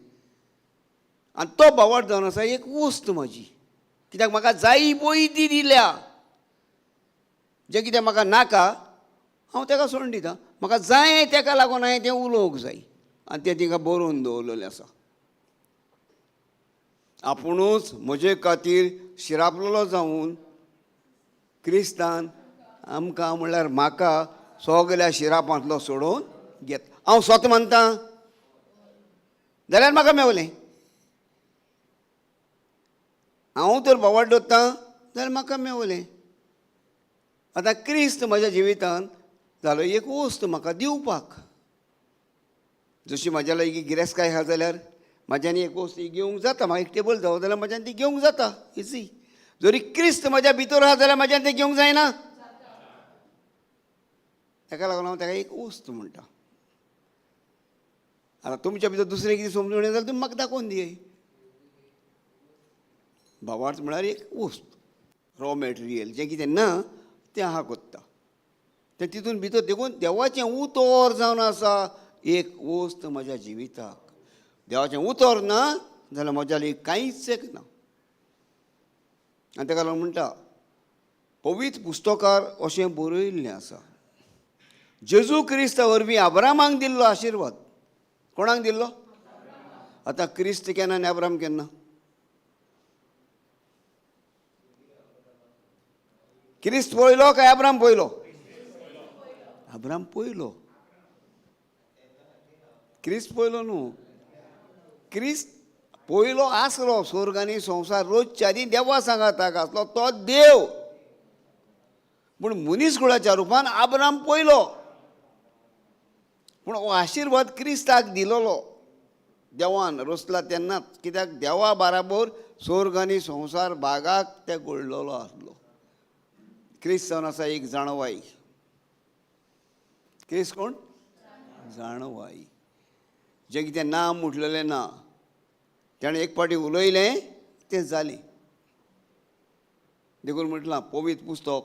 आनी तो भावार्थ जावन आसा एक वस्त म्हजी, कित्याक म्हाका जायी पळय ती दिल्या. जें कितें म्हाका नाका हांव ताका सोडून दितां, म्हाका जाय ताका लागून हांवें तें उलोवंक जाय आनी तें तिका बरोवन दवरलेलें आसा. आपुणूच म्हजे खातीर शिरापलेलो जावन क्रिस्तान आमकां म्हणल्यार म्हाका सगल्या शिरापांतलो सोडोवन घेत. हांव स्वता मानता जाल्यार म्हाका मेवलें, हांव तर भावार्थ दवरतां जाल्यार म्हाका मेवलें. आतां क्रिस्त म्हज्या जिवितांत जालो एक वस्त म्हाका दिवपाक. जशी म्हाज्या लागीं गिरेस्तकाय आसा जाल्यार म्हाज्यान एक वस्त घेवंक जाता, म्हाका एक टेबल जावो जाल्यार म्हाज्यान ती घेवंक जाता इजी. जरी क्रिस्त म्हज्या भितर आसा जाल्यार म्हाज्यान तें घेवंक जायना. ताका लागून हांव ताका एक वस्त म्हणटा. आतां तुमच्या भितर दुसरें कितें समजून येता जाल्यार तुमी म्हाका दाखोवन दिय. भावार्थ म्हळ्यार एक वस्त, रॉ मॅटेरियल, जें कितें ना तें आहा कोत्ता तें तितून भितर. देखून देवाचें उतर जावन आसा एक वस्त म्हज्या जिविताक. देवाचें उतर ना जाल्यार म्हज्या लागीं कांयच एक ना. आनी ताका लागून म्हणटा पवित्र पुस्तकार अशें बरयल्लें आसा, जेजू क्रिस्ता वरवीं अब्रामाक दिल्लो आशिर्वाद. कोणाक दिल्लो? आतां क्रिस्त केन्ना आनी अब्राम केन्ना? क्रिस्त पयलो काय अब्राम पयलो? अब्राम पयलो, क्रिस्त पयलो न्हू. क्रिस्त पयलो आसलो स्वर्ग आनी संवसार रोजच्या आदीं देवा सांगाताक आसलो तो देव, पूण मनीस कुळाच्या रुपान अब्राम पयलो. पूण हो आशिर्वाद क्रिस्ताक दिलोलो देवान रोसला तेन्नाच, कित्याक देवा बाराबोर स्वर्ग आनी संवसार भागाक ते घडलेलो आसलो. क्रिस्त जावन आसा एक जाणवाय. क्रिस्त कोण? जाणवाय. जें कितें ना म्हटलेलें ना, ताणें एक फावटी उलयलें तें जालें. देखून म्हटलां पवित्र पुस्तक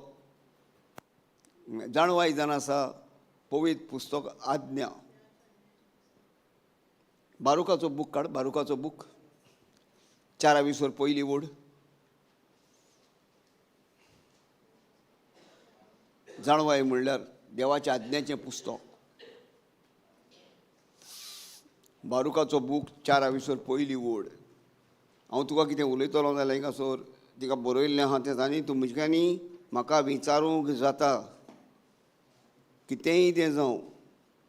जाणवाय जावन आसा, पवित्र पुस्तक आज्ञा. बारुकाचो बूक काड, बारुकाचो बूक 4 वर पयली ओड. जाणवाय म्हणल्यार देवाच्या आज्ञाचें पुस्तक. बारुकाचो बूक 4 वर पयली ओड. हांव तुका कितें उलयतलो जाल्यार हिंगासर तिका बरयल्लें आहा तें आनी तुमच्यांनी म्हाका विचारूंक जाता. कितेंय तें जावं,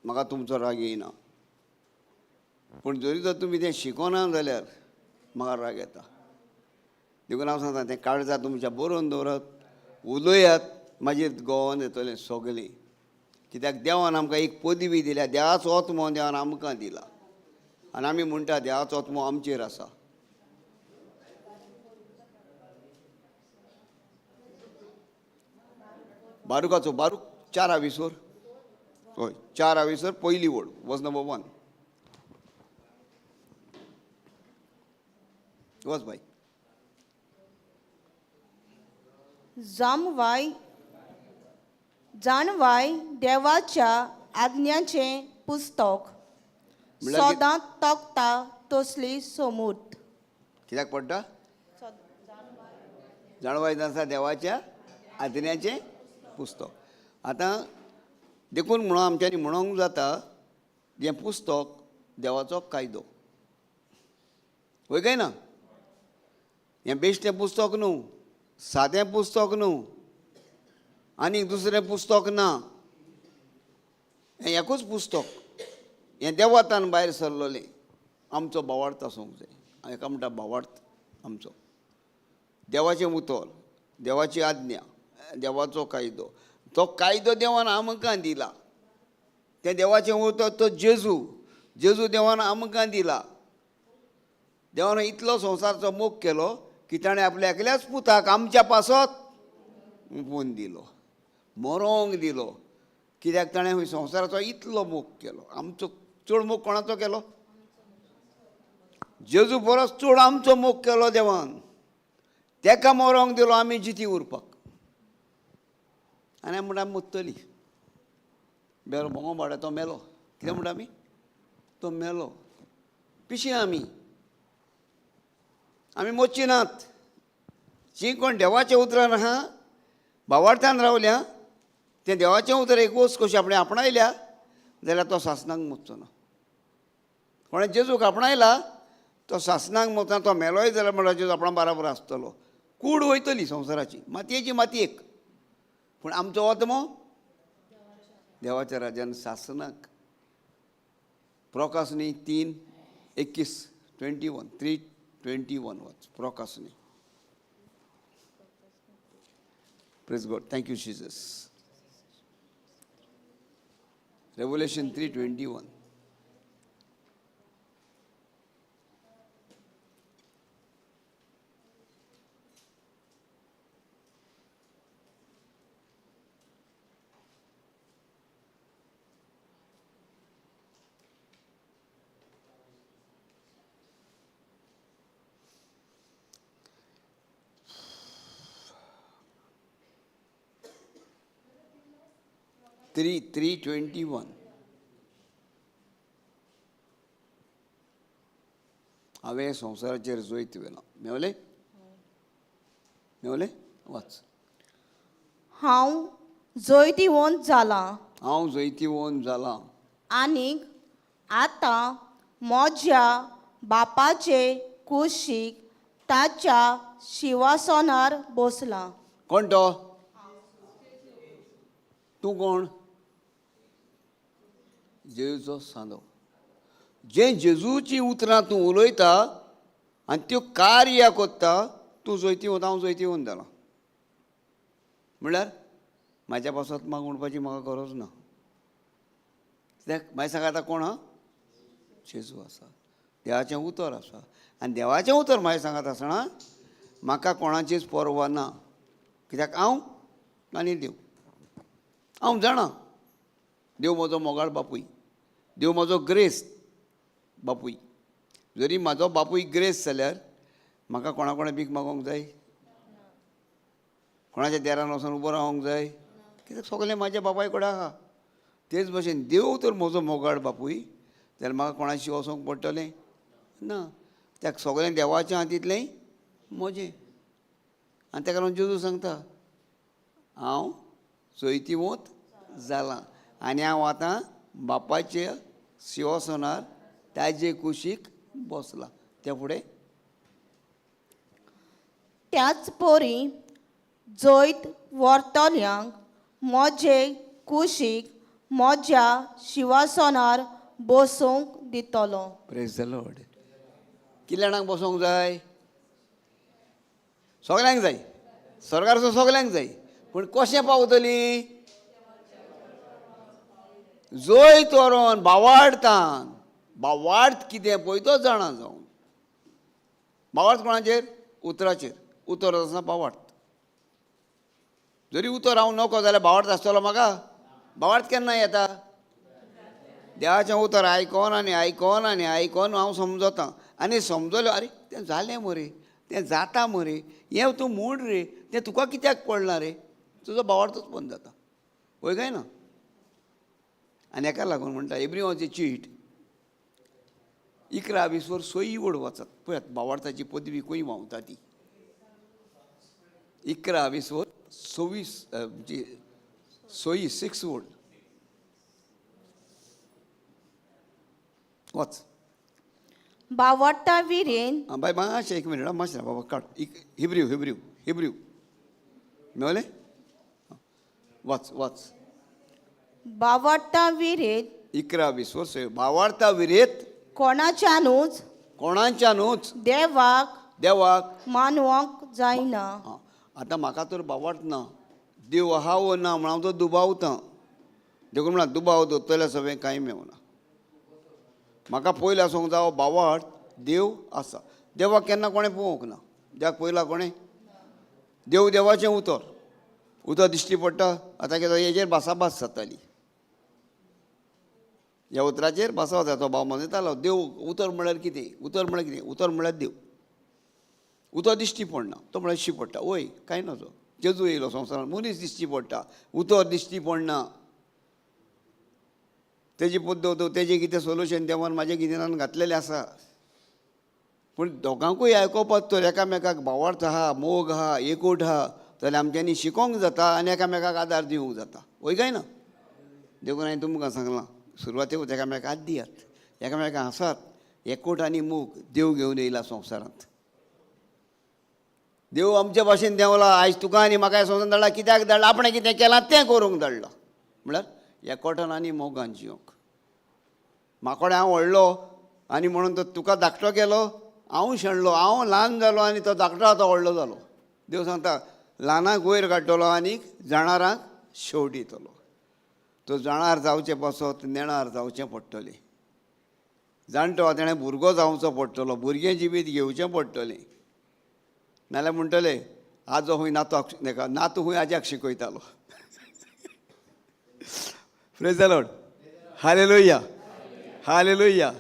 म्हाका तुमचो राग येयना, पूण जरी जर तुमी तें शिकोना जाल्यार म्हाका राग येता. देखून हांव सांगता, तें काळजा तुमच्या बरोवन दवरात, उलयात, मागीर गोवान येतलें सगळें. कित्याक देवान आमकां एक पदवी दिल्या, देवाचो आत्मो देवान आमकां दिला आनी आमी म्हणटा देवाचो आत्मो आमचेर आसा. बारुकाचो बारूक 4 वर, हय, 4 वर पयली ओड, वर्स नंबर 1. वच बाय. जामवाय जाणवाय देवाच्या आज्ञाचें पुस्तक म्हणल्यार सदां तोखता तसली सोमूर्त. कित्याक पडटा? जाणवाय आसा देवाच्या आज्ञाचें पुस्तक. आतां देखून म्हणून आमच्यांनी म्हणूंक जाता, हें पुस्तक देवाचो कायदो, वय काय ना? हें बेश्टें पुस्तक न्हू, सादें पुस्तक न्हू, आनी दुसरें पुस्तक ना. हें एकूच पुस्तक, हें देवातान भायर सरलोलें. आमचो भावार्थ आसूंक जाय. हेका म्हणटा भावार्थ आमचो, देवाचें उतर, देवाची आज्ञा, देवाचो कायदो. तो कायदो देवान आमकां दिला. तें देवाचें उतर तो जेजू, जेजू देवान आमकां दिला. देवान इतलो संवसाराचो मोग केलो की ताणें आपल्या एकल्याच पुताक आमच्या पासत उपोवन दिलो, मरोंक दिलो. कित्याक ताणें संवसाराचो इतलो मोग केलो. आमचो चड मोग कोणाचो केलो? जेजू परस चड आमचो मोग केलो देवान. तेका मरोंक दिलो आमी जिती उरपाक. आनी आमी म्हणटा आमी मुत्तली. बेलो बोंगो बाडा तो मेलो. कितें म्हणटा आमी? तो मेलो. पिशी आमी, आमी मोच्ची नात. जी कोण देवाच्या उतरान आहा, भावार्थान रावल्या, तें देवाचें उतर एक वस्त कशी आपणें आपणायल्या जाल्यार तो सासनाक मोचचो ना. कोणें जेजूक आपणायला तो सासनाक मोचना. तो मेलोय जाल्यार म्हणल्यार जेजू आपणा बराबर आसतलो. कूड वयतली संवसाराची, मातयेची मातयेक, पूण आमचो आत्मो देवाच्या राज्यान सासनाक. प्रोकासनी 3:21, 21, 3:21 वाच प्रोकासनी. Praise God. Thank you, Jesus. Revelation 3:21. 3:3:21. हांवें संवसाराचेर जैत व्हेलां. मेवलें? मेवलें? वाच. हांव जैतिवंत जालां. हांव जैतिवंत जालां. आनीक आतां म्हज्या बापाचे कुशीक ताच्या शिवासनार बसलां. कोण तो? तूं कोण? जेजूचो सांदो. जें जेजूची उतरां तूं उलयता आनी त्यो कार्य कोत्ता, तूं जैतिवंत. हांव जैतिवंत जालां म्हणल्यार म्हाज्या पासत मागूंक म्हणपाची म्हाका गरज ना. कित्याक म्हाजे सांगाता कोण आहा? जेजू आसा. देवाचें उतर आसा आनी देवाचें उतर म्हाजे सांगात आसतना म्हाका कोणाचीच पर्वा ना, कित्याक हांव आनी देव, हांव जाणा देव म्हजो मोगाळ बापूय, देव म्हजो ग्रेस बापूय. जरी म्हाजो बापूय ग्रेस जाल्यार म्हाका कोणा कोणा भीक मागोंक जाय? कोणाच्या देरान वचोन उबो रावंक जाय? कित्याक सगळें म्हाज्या बापाय कडेन आहा. तेच भशेन देव तर म्हजो मोगाळ बापूय जाल्यार म्हाका कोणाशी वचोंक पडटलें ना. त्या सगळें देवाचें आहा तितलें म्हजें. आनी ताका लागून जेजू सांगता हांव चोयतीवोत जालां आनी हांव आतां बापाच्या शिंवासनार ताजे कुशीक बसलां. त्या फुडें त्याच परी जैत व्हरतल्यांक म्हजे कुशीक म्हज्या शिवासनार बसूंक दितलो. प्रेज the Lord. कितल्या जाणांक बसोंक जाय? सगल्यांक जाय. सरकार सगल्यांक जाय, पूण कशें पावतली? जैत व्हरोन बावाडतान. बावार्थ कितें पळय तो जाणा जावन. बावार्थ कोणाचेर? उतराचेर. उतर आसना बावार्थ. जरी उतर हांव नको जाल्यार बावार्थ आसतलो म्हाका? बावार्थ केन्ना येता? देवाचें उतर आयकोन आनी आयकोन आनी आयकोन हांव समजतां आनी समजलो, आरे तें जालें मरे, तें जाता मरे, हें तूं म्हूण रे, तें तुका कित्याक पडलां रे? तुजो बावार्थूच बंद जाता. वय काय ना? आनी हेका लागून म्हणटा एब्रिवाची चीट 11 20 वर सोयी वड वचत पळयात बावार्थाची पदवी खंय व्हांवता ती. 11 20 वर 26 सोयी 6 वड वच. बावडटा विरेन आं बाय मातशें एक मिनट, मातशें बाबा काड. हिब्रू हिब्रू हिब्रू मेवलें? वच वच. बावडटा विरेत 11 20 वर सोय बावार्ता विरेत कोणाच्यानूच कोणाच्यानूच देवाक देवाक मानवंक जायना. आं, आतां म्हाका तर बावार्थ ना, देव आहा वो ना म्हण हांव तो दुबावतां. देखून म्हणा दुबाव दवरतल्या सगळें कांय मेवना. म्हाका पयलें आसूंक जावो बावार्थ देव आसा. देवाक केन्ना कोणें पळोवंक ना. देवाक पळयला कोणें? देव देवाचें उतर, उतर दिश्टी पडटा. आतां कितें हेजेर भासाभास जाताली, ह्या उतराचेर भासाभास जाता. तो भाव म्हणटालो देव उतर म्हळ्यार कितें, उतर म्हळ्यार कितें, उतर म्हळ्यार देव. उतर दिश्टी पडना, तो म्हळ्यार दिश्टी पडटा. वय कांय नजो. जेजू येयलो संवसारान, मनीस दिश्टी पडटा, उतर दिश्टी पडना. तेजी पद्दत, तेजें कितें सोल्युशन देवान म्हाज्या गिन्यानान घातलेलें आसा. पूण दोगांकूय आयकोपाक तर एकामेकाक भावार्थ आहा, मोग आहा, एकूट आहा, जाल्यार आमच्यांनी शिकोंक जाता आनी एकामेकाक आदार दिवंक जाता. वय काय ना? देखून हांवें तुमकां सांगलां सुरवातेकूच एकामेकाक हात दियात, एकामेकाक हांसात. एकूट आनी मोग देव घेवन येयला संवसारांत. देव आमचे भाशेन देंवला. आयज तुका आनी म्हाका संवसारांत धाडला. कित्याक धाडला? आपणें कितें केलां तें करूंक धाडला. म्हळ्यार एकवटान आनी मोगान जिवंक. म्हाकोडे हांव व्हडलो आनी म्हणून तो तुका धाकटो केलो, हांव शेणलो, हांव ल्हान जालो आनी तो धाकटो आतां व्हडलो जालो. देव सांगता ल्हानाक वयर काडटलो आनी जाणारांक शेवट दितलो. तो जाणार जावचें पासत नेणार जावचें पडटलें. जाणटो तेणें भुरगो जावचो पडटलो, भुरगें जिवीत घेवचें पडटलें. नाल्यार म्हणटले आजो खूंय नातवाक नाका, नातू खूंय आज्याक शिकयतालो. Praise the Lord. Hallelujah, hallelujah.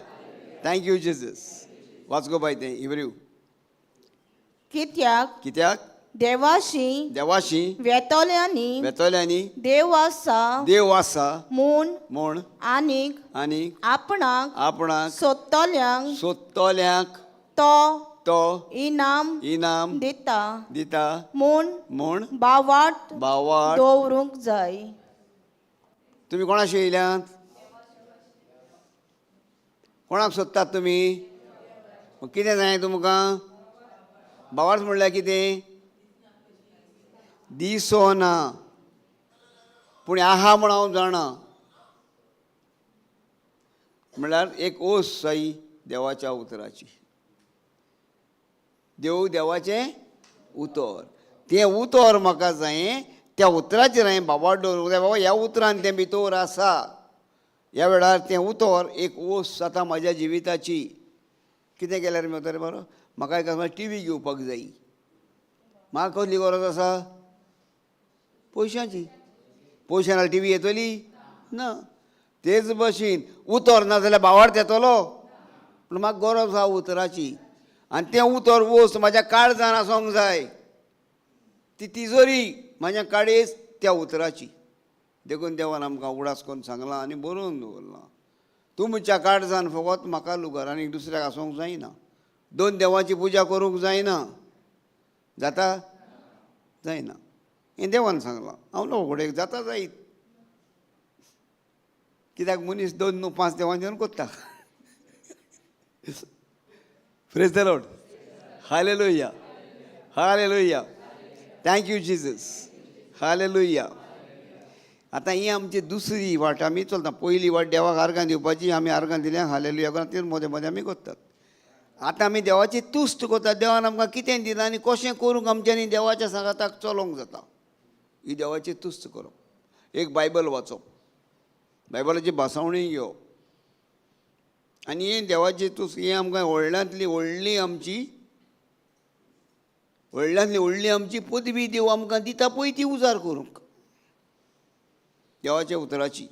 Thank you Jesus. वाच गो बाय तें हिब्रू. कित्याक कित्याक देवाशी देवाशी वेतल्यांनी वेतल्यांनी देव आसा देव आसा म्हूण म्हूण आनीक आनी आपणाक आपणाक सोदतल्यांक सोदतल्यांक तो तो इनाम इनाम दिता दिता म्हूण म्हूण बावाट बावाट दवरूंक जाय. तुमी कोणाशी येयल्यात? कोणाक सोदतात तुमी? कितें जाय तुमकां? बावार्थ म्हणल्यार कितें? दिसोना पूण आहा म्हण हांव जाणा. म्हणल्यार एक ओस जाई देवाच्या उतराची. देव देवाचें उतर, तें उतर म्हाका जायें, त्या उतराचेर हांवें बाबा दवरूंक जाय. बाबा ह्या उतरान तें भितर आसा. ह्या वेळार तें उतर एक ओस जाता म्हाज्या जिविताची. कितें केल्यार मेवता रे बरो, म्हाका एक टी व्ही घेवपाक जायी. म्हाका कसली गरज आसा? पयशांची. पयशां नाल्यार टी व्ही येतली ना. तेच भशेन उतर ना जाल्यार बावार्थ येतलो, पूण म्हाका गरज आसा उतराची. आनी तें उतर वस्त म्हाज्या काळजान आसूंक जाय. ती तिजोरी म्हाज्या काळीज त्या उतराची. देखून देवान आमकां उगडास करून सांगलां आनी बरोवन दवरलां, तुमच्या काळजान फकत म्हाका लुगार आनी दुसऱ्याक आसूंक जायना. दोन देवांची पुजा करूंक जायना. जाता? जायना. हें देवान सांगलां. हांव न्हू घडये जाता जायत, कित्याक मनीस दोन न्हू पांच देवांच्यान कोत्ता. Praise the Lord. Hallelujah. Hallelujah. Thank you Jesus. Hallelujah. आतां ही आमची दुसरी वाट आमी चलता. पयली वाट देवाक आर्गां दिवपाची, आमी आर्गां दिल्या हालेलुया करून ते मदें मदें आमी करतात. आतां आमी देवाची तुस्त करतात. देवान आमकां कितें दिलां आनी कशें करूंक आमच्यांनी देवाच्या सांगाताक चलोवंक जाता, ही देवाची तुस्त करप. एक बायबल वाचप, बायबलाची भासावणी घेवप, आनी ही देवाची तुस्त ही आमकां व्हडल्यांतली व्हडली आमची, व्हडल्यांतली व्हडली आमची पदवी देव आमकां दिता पळय ती उजार करूंक देवाच्या उतराची.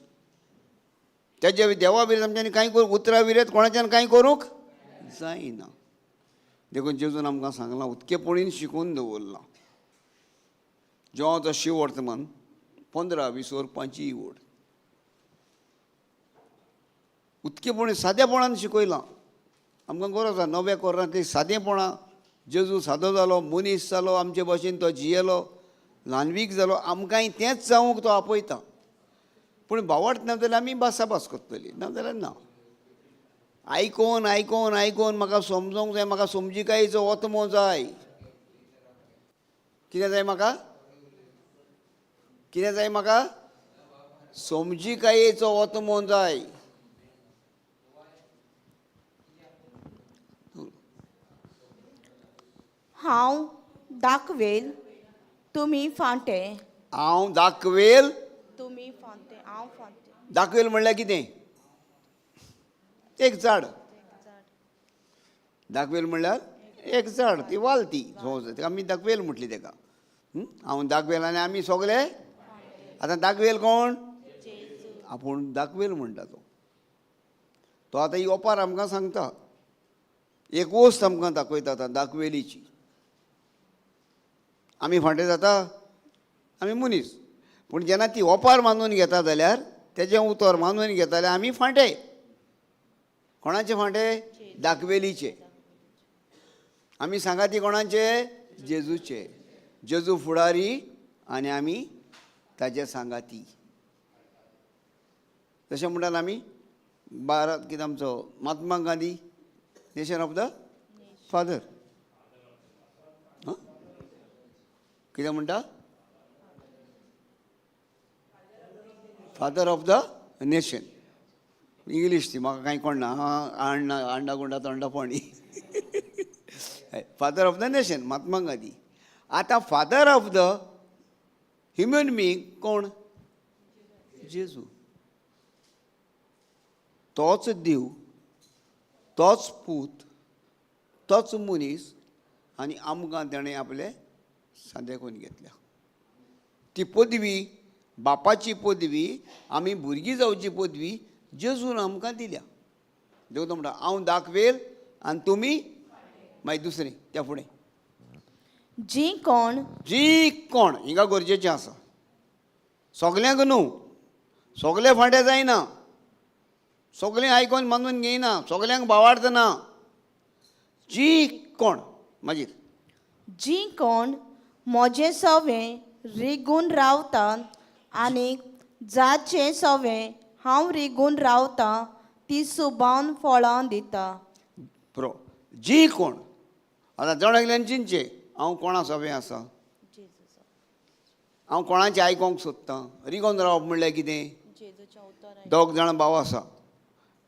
तेज्या देवा विरयत आमच्यांनी कांय करूंक, उतरा विरयत कोणाच्यान कांय करूंक जायना. देखून जेजून आमकां सांगलां, उत्केपणीन शिकोवन दवरलां. जेवाचो शिव वर्तमान 15-20 वरपांची ओड उत्केपणी सादेपणान शिकयलां. आमकां गरज आसा नव्या कोरांतली सादेपणां. जेजू सादो जालो, मनीस जालो, आमचे भशेन तो जियेलो, ल्हानवीक जालो, आमकांय तेंच जावंक तो आपयता. पूण भावार्थ ना जाल्यार आमी भासाभास करतली, ना जाल्यार ना. आयकोन आयकोन आयकोन म्हाका समजोंक जाय, म्हाका समजिकायेचो ओतमो जाय. कितें जाय म्हाका? कितें जाय म्हाका? समजिकायेचो ओतमो जाय. हांव दाखवेल तुमी फांटे. हांव दाखवेल तुमी फांटे, हांव फांटे. दाखवेल म्हणल्यार कितें? एक झाड. दाखवेल म्हणल्यार एक झाड, ती वाल, ती समज आमी दाखवेल म्हटली तेका. हांव दाखवेल आनी आमी सगळे आतां दाखवेल कोण? आपूण दाखवेल म्हणटा तो. तो आतां ही ओपार आमकां सांगता, एक वस्त आमकां दाखयता आतां दाखवेलीची. आमी फांटे जाता, आमी मनीस, पूण जेन्ना ती ओपार मानून घेता जाल्यार, तेजें उतर मानून घेता जाल्यार आमी फांटे. कोणाचे फांटे? दाखवेलीचे. आमी सांगा ती कोणाचे? जेजूचे. जेजू फुडारी आनी आमी ताजे सांगाती. तशें म्हणटात आमी भारत कितें आमचो Mahatma Gandhi nation of the father. कितें म्हणटा? Father of the nation. English ती म्हाका कांय कोण ना, आंडा आंडा गुंडा तोंडा पाणी. Father of the nation Mahatma Gandhi. आतां father of the human being कोण? जेजू. तोच देव, तोच पूत, तोच मनीस, आनी आमकां ताणें आपले सांदे करून घेतल्या. ती पदवी, बापाची पदवी, आमी भुरगीं जावची पदवी जेजून आमकां दिल्या. देव तो म्हणटा हांव दाखवेल आनी तुमी मागीर दुसरें त्या फुडें जी कोण जी कोण हिंगा गरजेचें आसा. सगल्यांक न्हू, सगळे फांटे जायना, सगळें आयकोन मानून घेयना, सगल्यांक भावार्थ ना. जी कोण मागीर जी कोण म्हजें सवें रिगून रावता आनी जाचें सवें हांव रिगून रावता ती सुबान फळां दिता. बरो जी कोण आतां जण एकल्यान चिंतचें हांव कोणा सवें आसा, हांव कोणाचें आयकोंक सोदतां. रिगोन रावप म्हणल्यार कितें? दोग जाणां भाव आसा,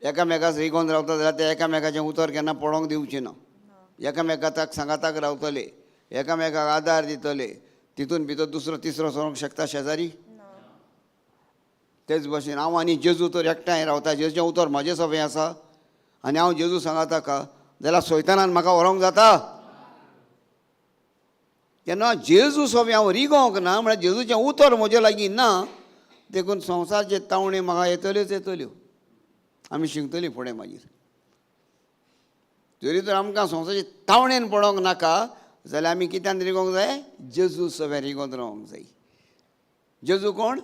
एकामेकाक रिगोन रावता जाल्यार ते एकामेकाचें उतर केन्ना पडोंक दिवचें ना. एकामेकाक सांगाताक रावतले, एकामेकाक आदार दितले. तितून भितर दुसरो तिसरो सरोंक शकता शेजारी? तेच भशेन हांव आनी जेजू तर एकठांय रावता. जेजूचें उतर म्हजें सवें आसा आनी हांव जेजू सांगाता का जाल्यार सोयतानान म्हाका व्हरोंक जाता. तेन्ना जेजू सवें हांव रिगोंक ना म्हळ्यार जेजूचें उतर म्हजे लागीं ना, देखून संवसारचे तावणे म्हाका येतल्योच येतल्यो. आमी शिकतलीं फुडें मागीर. जरी तर आमकां संवसारचे तावणेन पडोंक नाका जाल्यार आमी कित्यान रिगोंक जाय? जेजू सवें रिगोन रावंक जाय. जेजू कोण?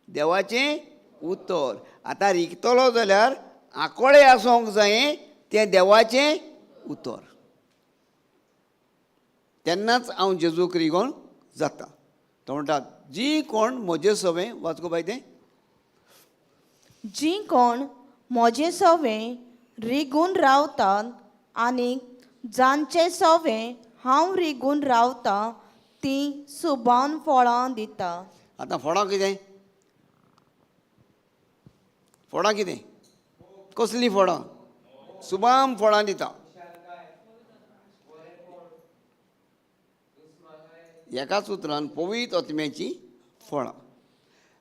देवाचें उतर. आतां रिगतलो जाल्यार आकोळे आसूंक जाय तें देवाचें उतर, तेन्नाच हांव जेजूक रिगोन जाता. तो म्हणटा जी कोण म्हजे सवें, वाचगो बाय तें. जी कोण म्हजें सवें रिगून रावतात आनी जांचे सवें हांव रिगून रावतां तीं सुबान फळां दिता. आतां फळां कितें? फळां कितें? कसलीं फळां? सुबाम फळां दिता. एकाच उतरान पवित्र आत्म्याचीं फळां.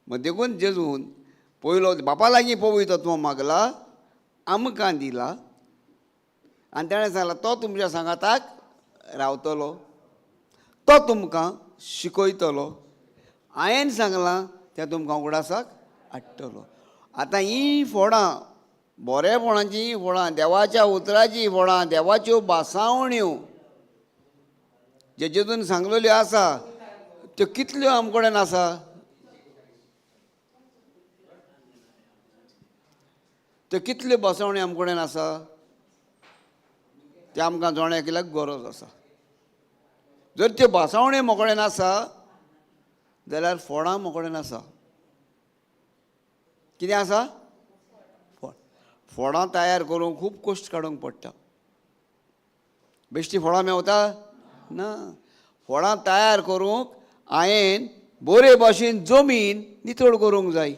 मग देखून जेजून पयलो बापा लागीं पवित्र आत्मो मागला, आमकां दिला आनी ताणें सांगलां तो तुमच्या सांगाताक रावतलो, तो तुमकां शिकयतलो, हांवें सांगलां तें तुमकां उगडासाक हाडटलो. आतां हीं फळां बरेपणाचीं फळां, देवाच्या उतराचीं फळां, देवाच्यो भासावण्यो जे जेजून सांगलेल्यो आसा त्यो कितल्यो आम कडेन आसा? त्यो कितल्यो भासावण्यो आम कडेन आसा त्यो आमकां जण एकल्याक गरज आसा. जर त्यो भासावण्यो म्हजे कडेन आसा जाल्यार फळां म्हजे कडेन आसा. कितें आसा? फळ. फळां तयार करूंक खूब कश्ट काडूंक पडटा. बेश्टी फळां मेवता ना. फळां तयार करूंक हांवें बरे भाशेन जमीन नितळ करूंक जाय.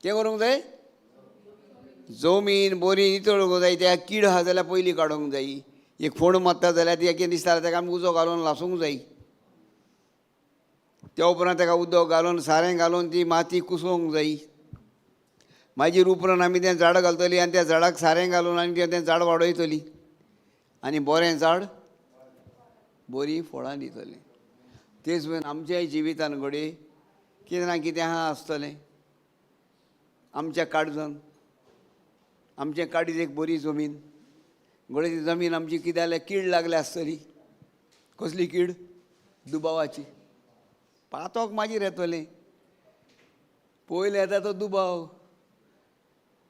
कितें करूंक जाय? जमीन बरी नितळ करूंक जाय. त्या कीड आसा जाल्यार पयलीं काडूंक जाय. एक फोण मारता जाल्यार ती कितें दिसता ताका आमी उजो घालून लासूंक जाय. त्या उपरांत ताका उदक घालून सारें घालून ती माती कुसोवंक जाय. मागीर उपरांत आमी तें झाड घालतलीं आनी त्या झाडाक सारें घालून आनी तें झाड वाडयतलीं आनी बरें झाड बरीं फळां दितलीं. तेच भशेन आमच्याय जिवितान घडये कितें ना कितें आहा आसतलें. आमच्या काळजान, आमचें काळीज एक बरी जमीन, घडये ती जमीन आमची कितें जाल्यार कीड लागल्या आसतली. कसली कीड? दुबावाची. पातोक मागीर येतलें, पयलें येता तो दुबाव.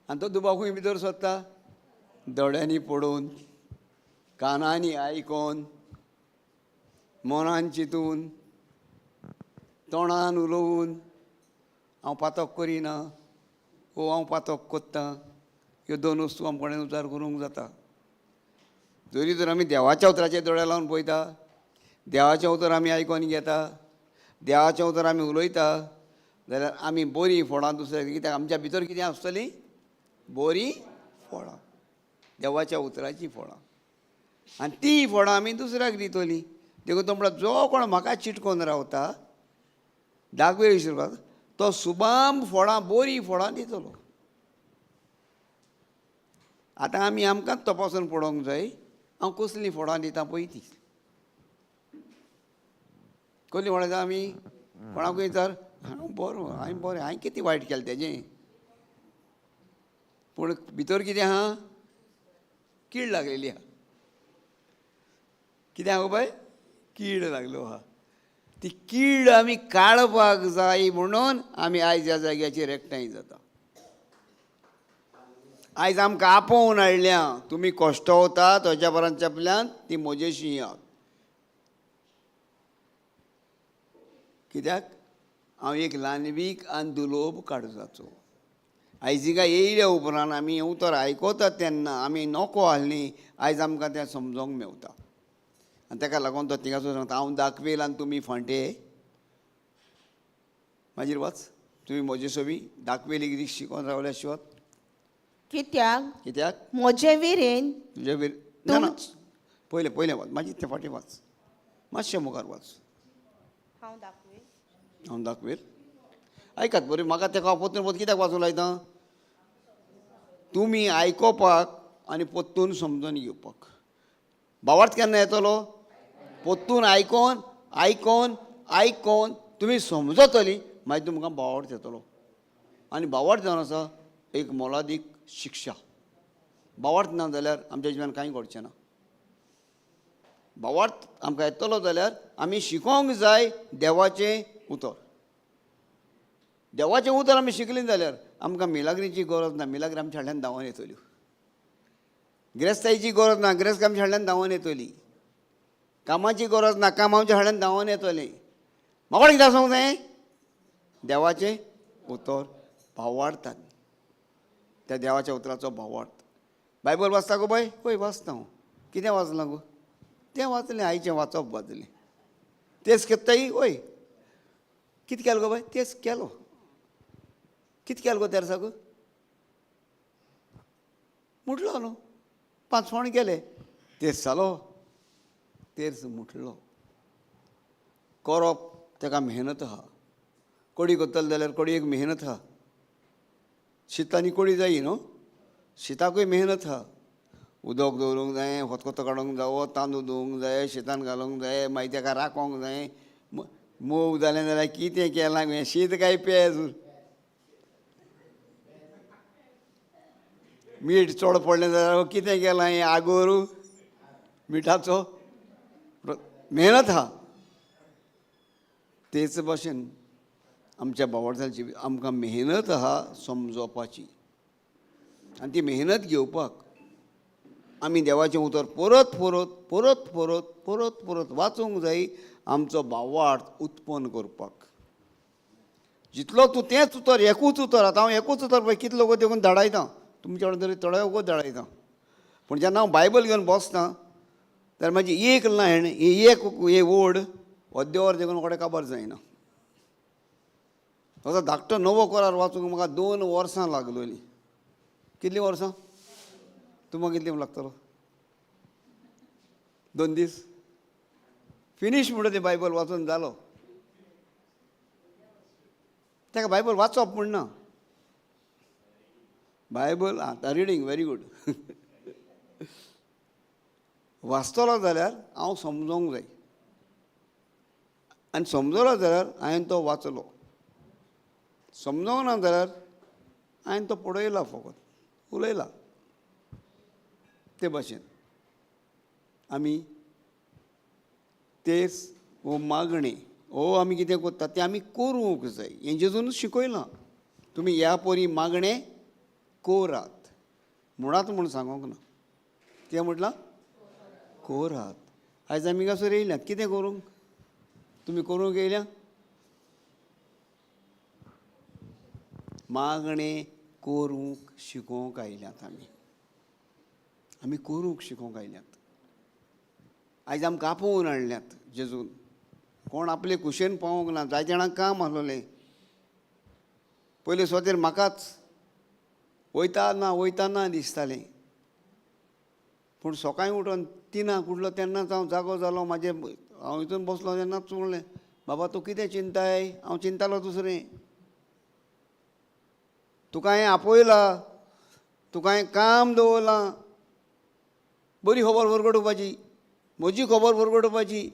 आनी तो दुबाव खंय भितर सोदता? दोळ्यांनी पळोवन, कानांनी आयकोन, मनान चिंतून, तोंडान उलोवन. हांव पातक करिना ओ हांव पातक कोत्तां, ह्यो दोन वस्तू आमचे कडेन उचार करूंक जाता. जरी तर आमी देवाच्या उतराचेर दोळे लावन पळयता, देवाचें उतर आमी आयकोन घेता, देवाचें उतर आमी उलयता जाल्यार आमी बरीं फळां दुसऱ्या, कित्याक आमच्या भितर कितें आसतलीं? बरीं फळां, देवाच्या उतराचीं फळां. आनी तीं फळां आमी दुसऱ्याक दितलीं. देखून तो म्हणटा जो कोण म्हाका चिटकोन रावता दागवे विसरपाक तो सुबाम फळां बरीं फळां दितलो. आतां आमी आमकांच तपासून पळोवंक जाय हांव कसलीं फळां दिता पळय तीं. कसलीं फळां दिता आमी? कोणाकूय तर हांव बरो, हांवें बरें, हांवें कितें वायट केलें तेजें, पूण भितर कितें आहा? कीड लागलेली आहा. कितें आहा गो बाय? कीड लागलो आहा. ती कीड आमी काडपाक जाय म्हणून आमी आयज ह्या जाग्याचेर एकठांय जाता. आयज आमकां आपोवन हाडल्या, तुमी कश्टवता थंयच्या परांत चेपल्यान ती म्हजेशी यात. कित्याक? हांव एक ल्हानवीक आनी दुलोब काळजाचो. आयज हिंगा येयल्या उपरांत आमी हें उतर आयकतात तेन्ना आमी नको आहलीं, आयज आमकां तें समजोंक मेवता. आनी ताका लागून तो थिंगासर सांगता हांव दाखवेल आनी तुमी फांटे. मागीर वच तुमी म्हजे सोबी दाखवेल कितें शिकोन रावल्या शिवत. कित्याक? कित्याक? म्हजे विरेन तुजे वीर ना ना पयलें पयलें वच, मागीर तें फाटीं वच, मातशें मुखार वच. हांव दाखवेल. हांव दाखवेल. आयकात बरें, म्हाका तेका पोत्तून पोत कित्याक वाचूंक लायता? तुमी आयकोपाक आनी पोत्तून समजून घेवपाक. भावार्थ केन्ना येतलो? पोत्तून आयकोन आयकोन आयकोन तुमी समजतली, मागीर तुमकां भावार्थ येतलो. आनी भावार्थ जावन आसा एक मोलादीक शिक्षा. भावार्थ ना जाल्यार आमच्या जिवनान कांय घडचें ना. भावार्थ आमकां येतलो जाल्यार आमी शिकोंक जाय देवाचें उतर. देवाचें उतर आमी शिकलीं जाल्यार आमकां मिलाग्रीची गरज ना. मिलाग्री आमच्या हाडल्यान धांवन येतल्यो. गिरेस्तायेची गरज ना, गिरेस्त आमच्या हाडल्यान धांवन येतली. कामाची गरज ना, काम आमच्या हाडल्यान धांवन येतलें. म्हाका कितें आसूंक जाय? देवाचें उतर भावार्थान, त्या देवाच्या उतराचो भावार्थ. बायबल वाचता गो बाय? पळय वाचता हांव. कितें वाचलां गो? तें वाचलें, आयचें वाचप वाचलें. तेंच केत्ताय? वय. कितें केलें गो बाय? तेंच केलो. कितें केलें गो तेरसाक? मुटलो न्हू, 5 फोण केले, तेंच जालो, तेर्स मुटलो. करप तेका मेहनत आहा. कडी करतलो जाल्यार कडयेक मेहनत आहा. शितांनी कडी जायी न्हू, शिताकूय मेहनत आहा. उदक दवरूंक जाय, खतखतो काडूंक जावो, तांदूळ धुवूंक जाय, शितान घालूंक जाय, मागीर तेका राखोंक जाय. मोव जालें जाल्यार कितें केलां हें शीत काय पेज? मीठ चड पडलें जाल्यार कितें केलां हें आगोर मिठाचो? मेहनत आहा. तेच भाशेन आमच्या भावार्थाची आमकां मेहनत आहा समजोवपाची. आनी ती मेहनत घेवपाक आमी देवाचें उतर परत परत परत परत परत परत वाचूंक जाय, आमचो भावार्थ उत्पन्न करपाक. जितलो तूं तेंच उतर, एकूच उतर, आतां हांव एकूच उतर पळय कितलो वगत देखून धाडायता, तुमच्या कडेन तरी थोडो वगत धाडायता. पूण जेन्ना हांव बायबल घेवन बसता जाल्यार म्हाजी एक लायन, ही एक हे ओड अद्देवर देखून कोणें काबार जायना. असो धाकटो नवो करार वाचूंक म्हाका 2 वर्सां लागलोलीं. कितलीं वर्सां? तुमकां कितलीं लागतलो? 2 दीस फिनीश म्हणटा तें बायबल वाचून जालो. ताका बायबल वाचप म्हण ना, बायबल आतां रिडींग व्हेरी गूड. वाचतलो जाल्यार हांव समजोंक जाय, आनी समजलो जाल्यार हांवें तो वाचलो, समजोंक ना जाल्यार हांवें तो पळयला, फकत उलयला. ते भाशेन आमी तेच हो मागणें हो आमी कितें करता तें आमी करूंक जाय. हें जेजून शिकयलां, तुमी ह्या परी मागणें कोरात म्हणात म्हूण सांगूंक ना. कितें म्हटलां? कोरात. आयज आमी हांगासर येयल्यात कितें करूंक? तुमी करूंक येयल्या? मागणें करूंक शिकोवंक आयल्यात आमी. आमी करूंक शिकोवंक आयल्यात. आयज आमकां आपोवन हाडल्यात जेजून. कोण आपले कुशेन पावोंक ना, जायते जाणांक काम आसलोलें. पयले सुवातेर म्हाकाच वयता ना वयता ना दिसतालें. पूण सकाळीं उठोन 3 उठलो तेन्नाच हांव जागो जालो. म्हाजें हांव हितून बसलो तेन्नाच म्हणलें, बाबा तूं कितें चिंताय? हांव चिंतालो दुसरें. तुका हांवें आपयला, तुका हांवें काम दवरलां, बरी खबर परगटोवपाची, म्हजी खबर परगटोवपाची.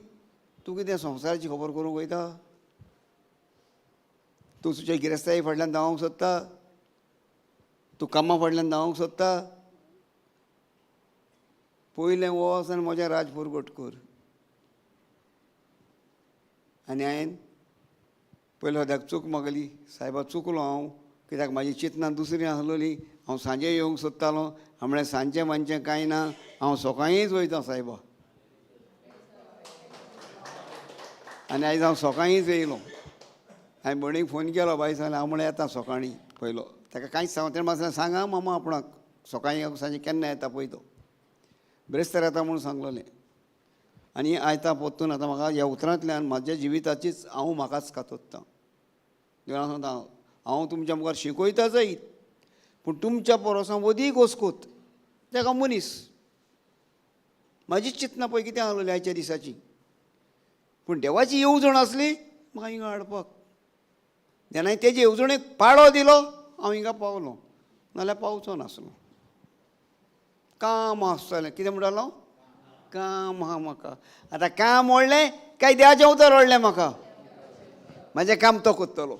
तूं कितें संवसाराची खबर करूंक वयता? तूं तुज्या गिरेस्ताये फाटल्यान धांवंक सोदता? तूं कामां फाटल्यान धांवंक सोदता? पयलें वच आनी म्हजें राज परगट कर. आनी हांवें पयले सद्याक चूक मागली, सायबा चुकलो हांव, कित्याक म्हाजी चिंतनां दुसरी आसलोली. हांव सांजे येवंक सोदतालो, हांवें म्हळें सांजें मानचें कांय ना, हांव सकाळींच वयता सायबा. आनी आयज हांव सकाळींच येयलो. हांवें भयणीक फोन केलो, बाय सांगलें हांव म्हळें येता सकाळीं पयलो. ताका कांयच सांग, तेणें म्हाका सांगलें सांगा मामा आपणाक सकाळीं सांजे केन्ना येता पळय तो, ब्रेस्तार येता म्हूण सांगलोलें. आनी आयता पोत्तून आतां म्हाका ह्या उतरांतल्यान म्हाज्या जिविताचीच हांव म्हाकाच कातोत्तां. देवा सांगता हांव तुमच्या मुखार शिकयता जायत, पूण तुमच्या परस हांव अदीक वस्कोत. तेका मनीस म्हाजी चिंतनां पळय कितें आसलोली आयच्या दिसाची, पूण देवाची येवजण आसली म्हाका हिंगा हाडपाक. जेन्ना तेजे येवजणेक पाळो दिलो हांव हिंगा पावलो, नाल्यार पावचो नासलो. काम आसतलें. कितें म्हणटालो? काम आहा म्हाका. आतां काम ओडलें काय देवाचें उतर ओडलें म्हाका? म्हाजें काम तो करतलो.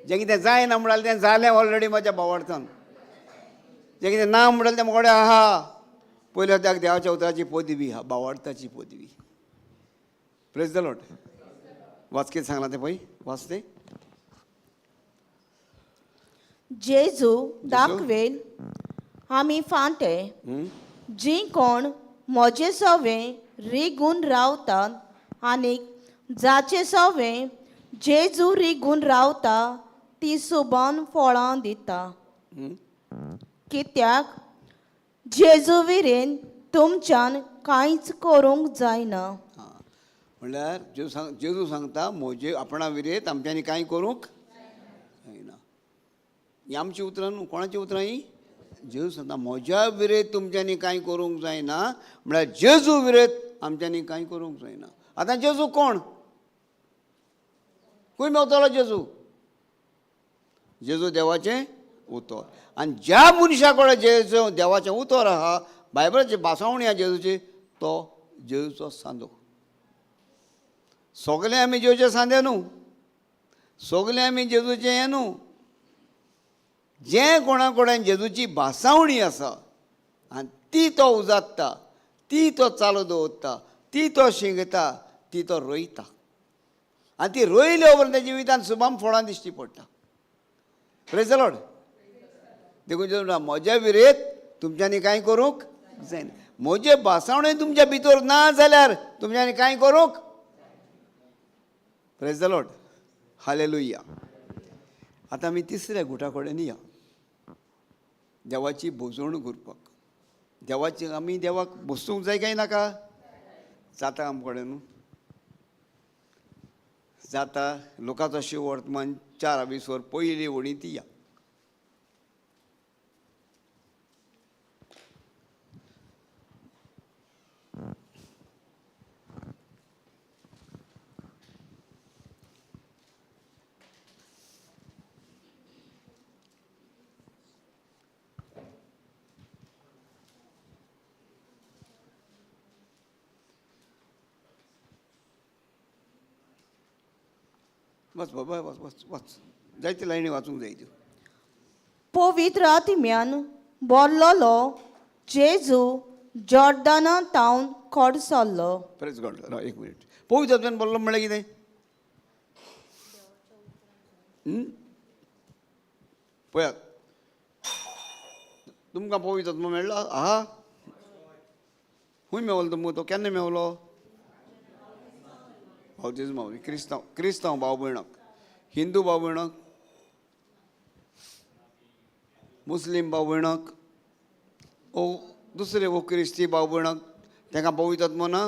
जें कितें जायना म्हणालें तें जालें ऑलरेडी म्हज्या भावार्थान. जें कितें ना म्हणटालें तें म्हाका आहा. पयल्या त्याक देवाच्या उतराची पदवी आहा, भावार्थाची पदवी. Praise the Lord. वाच, कितें सांगलां तें पळय, वाच तें. जेजू दाखवेल आमी फांटे जी कोण म्हजे सवें रिगून रावतात आनी जाचे सवें जेजू रिगून रावता ती सुबन फळां दिता. कित्याक जेजू विरेन तुमच्यान कांयच करूंक जायना. आं, म्हणल्यार जेजू सांग, जेजू सांगता म्हजे आपणा विरेत आमच्यांनी कांय करूंक जायना. ही आमची उतरां न्हू, कोणाची उतरां ही? जेजू सांगता म्हज्या विरेत तुमच्यांनी कांय करूंक जायना, म्हळ्यार जेजू विरेत आमच्यांनी कांय करूंक जायना. आतां जेजू कोण? खंय मेवतलो जेजू? जेजू देवाचें उतर. आनी ज्या मनशा कडेन जेजू देवाचें उतर आहा, बायबलाची भासावणी आहा जेजूची, तो जेजूचो सांदो. सगळे आमी जेजूचे सांदे न्हू, सगळे आमी जेजूचे हें न्हू. जें कोणा कडेन जेजूची भासावणी आसा आनी ती तो उजाडटा, ती तो चालू दवरता, ती तो शिंगता, ती तो रोयता, आनी ती रोयल्या उपरांत त्या जिवितान सुबाम फळां दिश्टी पडटा. Praise the Lord. देखून जेजू म्हणटा म्हज्या विरेत तुमच्यांनी कांय करूंक जायना. म्हजे भासावणे तुमच्या भितर ना जाल्यार तुमच्यांनी कांय करूंक. Praise the Lord. Hallelujah. आतां आमी तिसऱ्या गुटा कडेन या, देवाची भोजवण करपाक. देवाची आमी देवाक बसूंक जाय काय नाका? जाता आम कडेन न्हू? जाता. लोकाचो शिव वर्तमान 4:20 पयली वणी ती या. बस बाबा, बस बस बस, जायते लायनी वाचूंक जाय त्यो. पवित्र आत्म्यान बोल्लोलो जेजू जॉर्दाना तावन खोड सरलो. प्रेज गॉड. राव एक मिनीट. पवित्र आत्म्यान बोल्लो म्हणल्यार कितें? पळयात, तुमकां पवित्र आत्मो मेळ्ळो आहा? खूंय मेवलो तुमकां तो? केन्ना मेवलो? बावतिज्मा. क्रिस्तांव, क्रिस्तांव भाव भयणाक, हिंदू भाव भयणाक, मुस्लीम भाव भयणाक, ओ दुसरे ओ क्रिस्ती भाव भयणाक तांकां पवित्र आत्मो ना?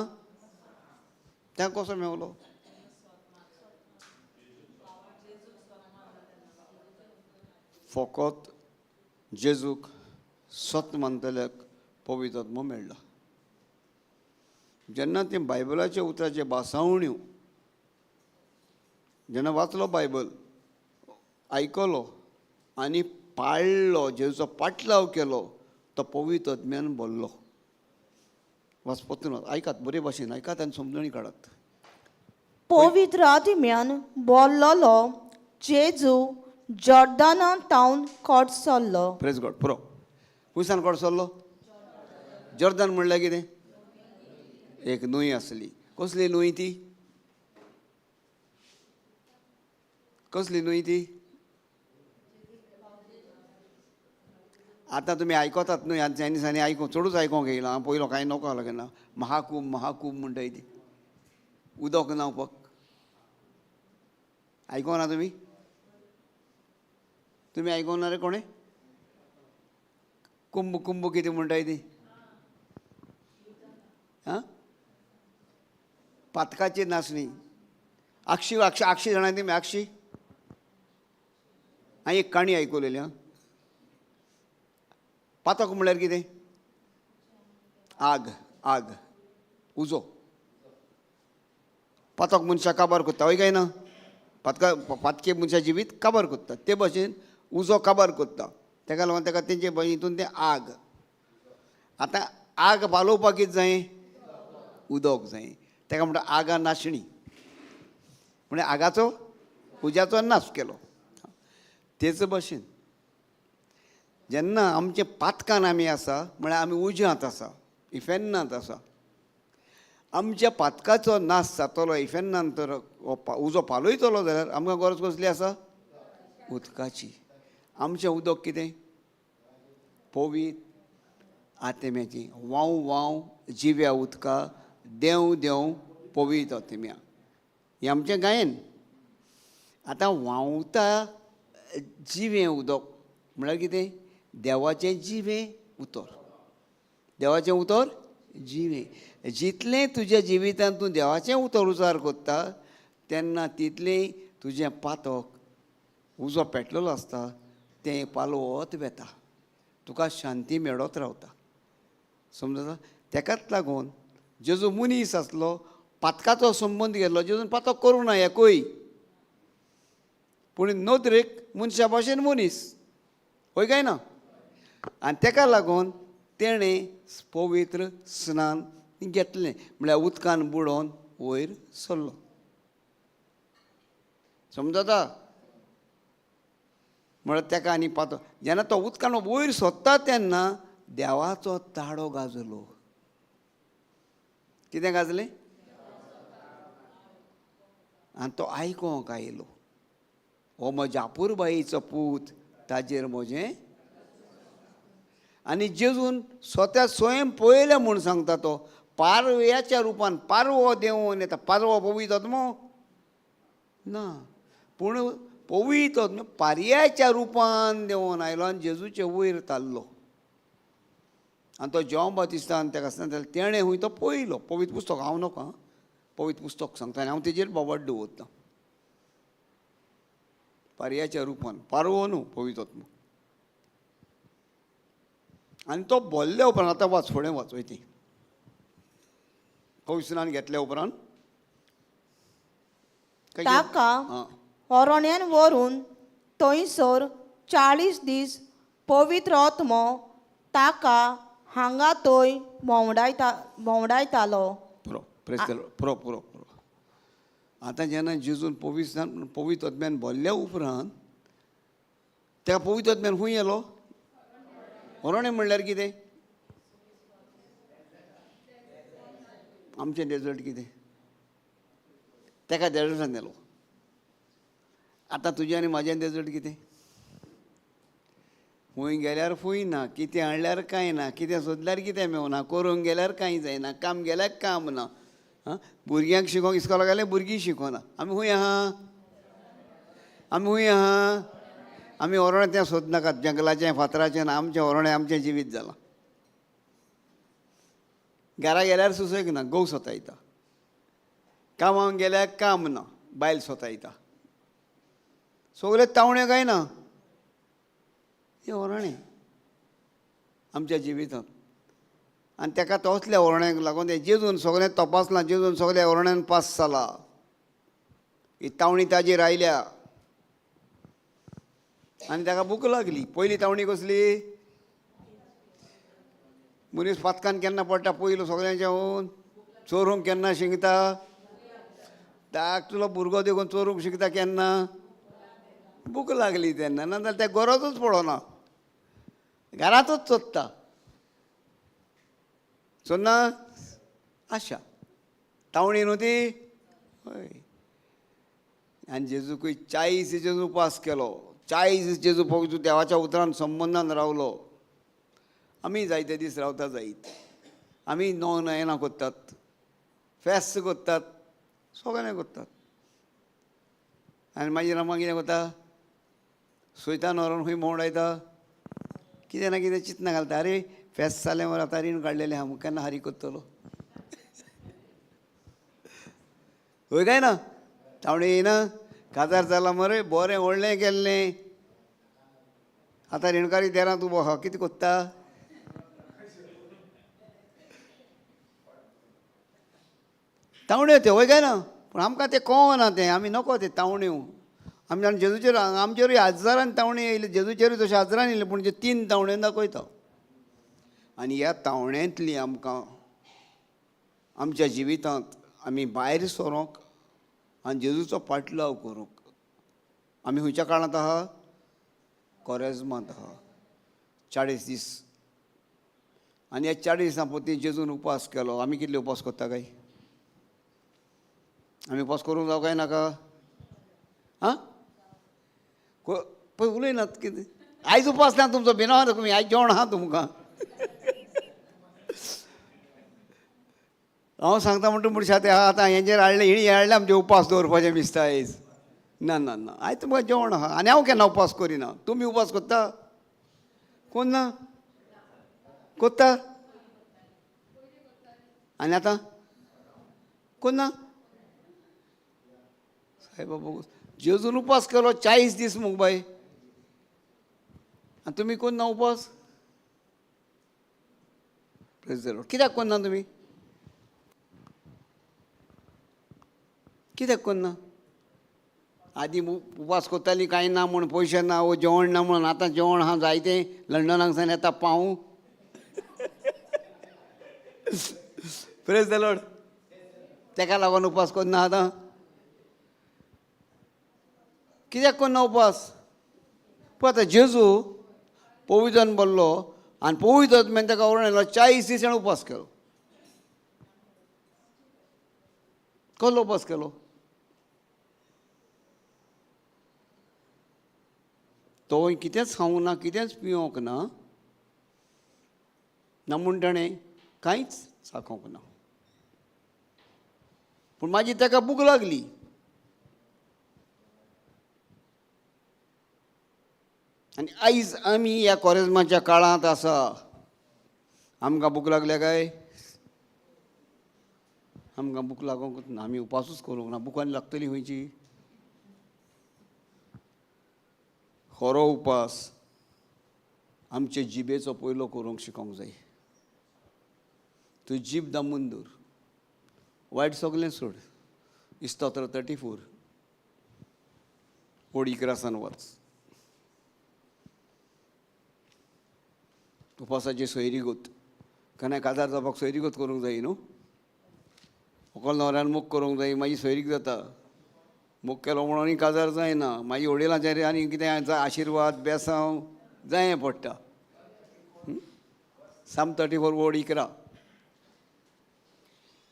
तांकां कसो मेवलो? फकत जेजूक सत मानतल्याक पवित्र आत्मो मेळ्ळा. जेन्ना ते बायबलाच्या उतराचे भासावण्यो जेन्ना वाचलो बायबल, आयकलो आनी पाळ्ळो, जेजूचो पाटलाव केलो, तो पवित्र आत्म्यान बोल्लो. वाचपत्र आयकात, बरे भाशेन आयकात आनी समजणी काडात. पवित्र आत्म्यान बोल्लोलो जेजू जॉर्दाना तावन खोड सरलो. प्रेज गॉड. पुरो. खुंयसान कोण सरलो? जॉर्दन म्हणल्यार कितें? एक न्हंय आसली. कसली न्हंय ती? कसली न्हंय ती? आतां तुमी आयकतात न्हय, आतां ह्या दिसांनी आयकूंक चडूच आयकूंक येयलां. हांव पयलो कांय नको आसलो केन्ना. महाकूंब महाकूंब म्हणटाय ती, उदक न्हांवपाक. आयकोंक ना तुमी? तुमी आयकोंक ना रे कोणें? कुंभ कुंभ कितें म्हणटाय ती? आं, पातकाची नासणी. आक्षी आक्षी आक्षी जाणा तुमी? आक्षी हांवें एक काणी आयकुलेली. आं, पातक म्हणल्यार कितें? आग, आग, उजो. पातक मनशाक काबार करता, हय काय ना? पातका पातके मनशा जिवीत काबार कोत्ता ते भशेन उजो काबार कोत्ता तेका लागून तेका तेंचे हितून तें आग. आतां आग पालोवपाक कितें जाय? उदक जाय. तेका म्हणटा आगा नाशणी, म्हणजे आगाचो उज्याचो नाश केलो. तेच भशेन जेन्ना आमचे पातकान आमी आसा म्हळ्यार आमी उज्यांत आसा, इफेन्नांत आसा, आमच्या पातकाचो नाश जातलो इफेन्नान तर उजो पालयतलो जाल्यार आमकां गरज कसली आसा? उदकाची. आमचें उदक कितें? पवित्र आत्म्याची. वाव वाव जिव्या उदका, देंव देंव पवित्र आत्म्या, हें आमचें गायन. आतां व्हांवता जिवें उदक म्हळ्यार कितें? देवाचें जिवें उतर. देवाचें उतर जिवें. जितलें तुज्या जिवितांत तूं देवाचें उतर उचार कोत्ता तेन्ना तितलें तुजें पातक उजो पेटलेलो आसता तें पालवत वेता, तुका शांती मेळत रावता. समजता? तेकाच लागून जेजू मनीस आसलो, पातकाचो संबंद घेतलो. जेजून पातक करूं ना एकूय, पूण नदरेक मनशा भाशेन मनीस, हय काय ना? आनी तेका लागून तेणें पवित्र स्नान घेतलें, म्हळ्यार उदकान बुडोवन वयर सरलो. समजता? म्हळ्यार तेका आनी पातो जेन्ना तो उदकान वयर सोदता तेन्ना देवाचो ताळो गाजलो. कितें गाजलें? आनी तो आयकोंक आयलो, हो म्हज्या अपुरबायेचो पूत, ताजेर म्हजें. आनी जेजून स्वता स्वयं पळयलें म्हूण सांगता तो पारव्याच्या रुपान. पारवो देंवोन येता. पारवो पवित्र आत्मो ना, पूण पवित्र आत्मो पारयाच्या रुपान देंवोन आयलो आनी जेजूचे वयर ताल्लो. आनी तो जॉन बातिस्तान तेका आसतना जाल्यार तेणें खूंय तो पळयलो. पवित्र पुस्तक हांव नाका, पवित्र पुस्तक सांगता आनी हांव तेजेर बोबाट दवरतां. पारयाच्या रुपान, पारवो न्हू, पवित्र आत्मो. आनी तो बोल्ल्या उपरांत आतां वाच, फुडें वाच वयती पवित्र स्नान घेतल्या उपरांत ताका होरण्यान व्हरून थंयसर 40 दीस पवित्र आत्मो ताका हांगा थंय भोंवडायतालो. पुरो, प्रेस पुरो पुरो पुरो. आतां जेन्ना जेजून पवित्र स्नान पवित्र आत्म्यान भरल्या उपरांत त्या पवित्र आत्म्यान खूंय येलो? होरणें म्हणल्यार कितें? आमचें डेजर्ट कितें? तेका डेजर्टान येलो. आतां तुजें आनी म्हाजें डेजर्ट कितें? खूंय गेल्यार फूंय ना, कितें हाडल्यार कांय ना, कितें सोदल्यार कितें मेवना, करूंक गेल्यार कांय जायना, काम गेल्यार काम ना. आं, भुरग्यांक शिकोवंक इस्कोलाक गेल्यार भुरगीं शिकोना. आमी खूंय आहा? आमी खूंय आहा? आमी ओरणें तें सोदनाकात, जंगलाचें फातराचें ना. आमचें ओरणें आमचें जिवीत जालां. घरा गेल्यार सुसेग ना, गोव सोतायता. कामाक गेल्यार काम ना, बायल सोतायता. सगळे तावण्यो काय ना. हें ओरणें आमच्या जिवितांत. आनी तेका तसल्या ओरण्याक लागून तें जेजून सगळें तपासलां. जेजून सगळ्या ओरण्यान पास जाला. ही तावणी ताजेर आयल्या आनी ताका भूक लागली. पयली तावणी कसली? मनीस पातकान केन्ना पडटा पयलो सगळ्यांच्या हून? चोरूंक केन्ना शिकता? धाकटुलो भुरगो देखून चोरूंक शिकता केन्ना? भूक लागली तेन्ना. ना जाल्यार तें गरजूच पडना, घरांतूच चोरता. चोरना आशा तावणी न्हू ती. हय. आनी जेजूकूय 40 जेजू उपास केलो. 40 जेजू पवित्र देवाच्या उतरान संबंदान रावलो. आमी जायते दीस रावता जायत. आमी 9 नयनां कोत्तात, फेस्त कोत्तात, सगळें कोत्तात. आनी मागीर आमकां कितें कोत्ता? सोयतान व्हरोन खंय भोंवडायता, कितें ना कितें चिंतना घालता. अरे फेस्त जालें मरे, आतां रीण काडलेलें आहा, केन्ना हारी कोत्तलो? हय काय ना? तावणी येयना, काजार जाला मरे, बरें व्हडलें केल्लें, आतां रिणकारी देरांत उबो आहा, कितें कोत्ता? तावण्यो त्यो, हय काय ना? पूण आमकां तें कळना तें, आमी नको तें तावण्यो. आमी जाण जेजूचेर, आमचेरूय हजारान तावणी येयले, जेजूचेरूय तशें हजारान येयले, पूण ते 3 तावण्यो दाखयता. आनी ह्या तावण्यांतली आमकां आमच्या जिवितांत आमी भायर सरोंक आनी जेजूचो पाटलाव करूंक. आमी खंयच्या काळांत आहा? कोरेज्मांत आहा. 40 दीस. आनी ह्या 40 दिसां पोती जेजून उपास केलो. आमी कितले उपास करता काय? आमी उपास करूंक जावं काय नाका? आं, पळय उलयनात कितें. आयज उपास ना तुमचो, भिना तुमी, आयज जेवण आहा तुमकां. हांव सांगता म्हणटा मनशां ते आतां हेंचेर हाडलें, हेणी हाडलें आमचें उपास दवरपाचें दिसता आयज. ना ना ना, आयज तुमकां जेवण आहा. आनी हांव केन्ना उपास करिना. तुमी उपास करता? कोण ना करता? आनी आतां कोण ना? सायबा बाबा, जेजून उपास केलो 40 दीस मुगो बाय, आनी तुमी कोण ना उपास? प्रेज the Lord. कित्याक कोण ना तुमी? कित्याक कोण ना? आदीं उपास करताली कांय ना म्हूण, पयशे ना वो जेवण ना म्हणून. आतां जेवण आहा जायतें, लंडनाक सावन येता पावूं. Praise the Lord. तेका लागून उपास करना आतां. कित्याक करना उपास? पळय आतां जेजू पवित्रन बोल्लो आनी पवित्र आत्म्यान ताका व्हरून आयलो. 40 दीस ताणें उपास केलो. कसलो उपास केलो? तो कितेंच खावंक ना, कितेंच पिवंक ना, ना म्हूण ताणें कांयच चाखोवंक ना. पूण मागीर ताका भूक लागली. आनी आयज आमी ह्या कोरेज्माच्या काळांत आसा. आमकां भूक लागल्या काय? आमकां भूक लागोंकूच ना. आमी उपासूच करूंक ना. भूक आनी लागतली खंयची? खरो उपास आमचे जिबेचो पयलो करूंक शिकोंक जाय. तूं जीब दामून दवर, वायट सगलें सोड. इस्तोत्र 34 ओड 11 वच. उपासाची सोयरीगत केन्नाय काजार जावपाक सोयरीगत करूंक जाय न्हू. व्हंकल न्हवऱ्यान मोग करूंक जाय, मागीर सोयरीक जाता. मोग केलो म्हणून आनी काजार जायना. मागीर वडिलांचेर आनी कितें आशिर्वाद बेसांव जायें पडटा. साम 34 ओड 11.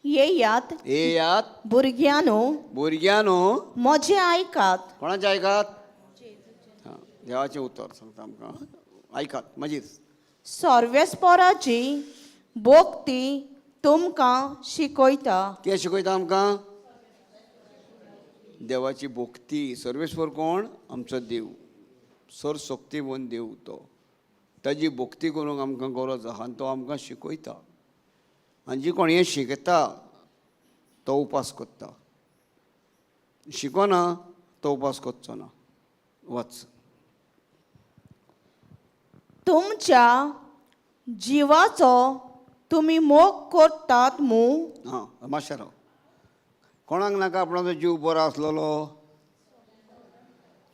येयात येयात भुरग्यांनो, भुरग्यांनो, म्हजें आयकात. कोणाचें आयकात? हां, देवाचें उतर सांगता आमकां, आयकात. मागीर सर्वेस्पोराची भोक्ती तुमकां शिकयता. कितें शिकयता आमकां? देवाची भोक्ती. सर्वेस्पर कोण? आमचो देव, सर्वशक्तिवंत देव. तो ताजी भोक्ती करूंक आमकां गरज आहा आनी तो आमकां शिकयता. आनी जी कोण हें शिकता तो उपास करता, शिकना तो उपास करचो ना. वच. तुमच्या जिवाचो तुमी मोग करतात मू? हां, मातशें राव. कोणाक नाका आपणाचो जीव बरो आसलेलो?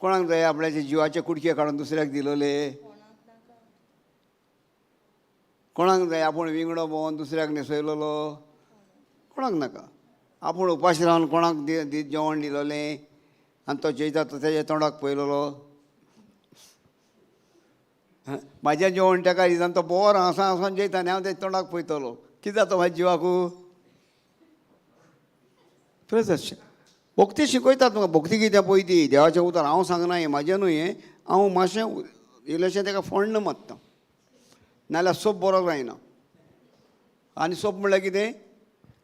कोणाक जाय आपल्याचे जिवाचे कुडके काडून दुसऱ्याक दिलोले? कोणाक जाय आपूण विंगडो भोंवन दुसऱ्याक न्हेसयलोलो? कोणाक नाका. आपूण उपाशी रावन कोणाक जेवण दिलोलें आनी तो जेयता तो तेज्या तोंडाक पळयलोलो. म्हाजें जेवण तेका दिता आनी तो बरो हांसा हांसून जेयता आनी हांव तेज्या तोंडाक पळयतलो. कितें जाता म्हाज्या जिवाकू? प्रेज. भक्ती शिकयतात तुमकां. भक्ती कितें पळय ती देवाचें उतर. हांव सांगना हें म्हाजें न्हू हें, हांव मातशें इल्लेशें तेका फोण्ण मारता, नाल्यार सोप बरो जायना. आनी सोप म्हणल्यार कितें?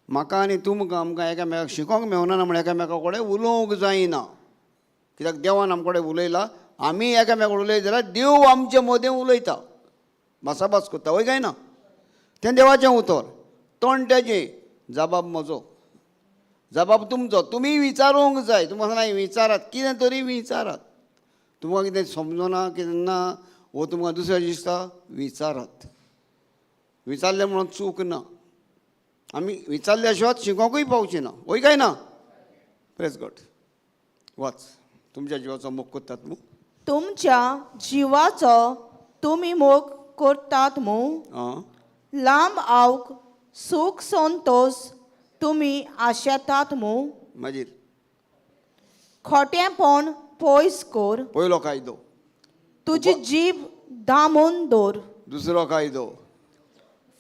म्हाका आनी तुमकां आमकां एकामेकाक शिकोंक मेवना ना म्हळ्यार एकामेका कडेन उलोवंक जायना. कित्याक देवान आमचे कडेन उलयला, आमी एकामेका कडेन उलयत जाल्यार देव आमचे मदें उलयता, भासाभास करता. वय काय ना? तें देवाचें उतर, तोंड तेजें, जबाब म्हजो, जबाब तुमचो. तुमी विचारूंक जाय. तुमकां सांगता विचारात, कितें तरी विचारात. तुमकां कितें समजना कितें ना वो तुमकां दुसरें दिसता, विचारात. विचारलें म्हणून चूक ना. आमी विचारल्या शिवाय शिकोंकूय पावची ना. वय काय ना? Praise God. वाच. तुमच्या जिवाचो मोग करतात मू? तुमच्या जिवाचो तुमी मोग करतात मू? आं. लांब आवक सूख संतोश तुमी आशेतात मू? मागीर? खोटेंपण पयस कर. पयलो कायदो. तुजी जीब दामून दवर. दुसरो कायदो.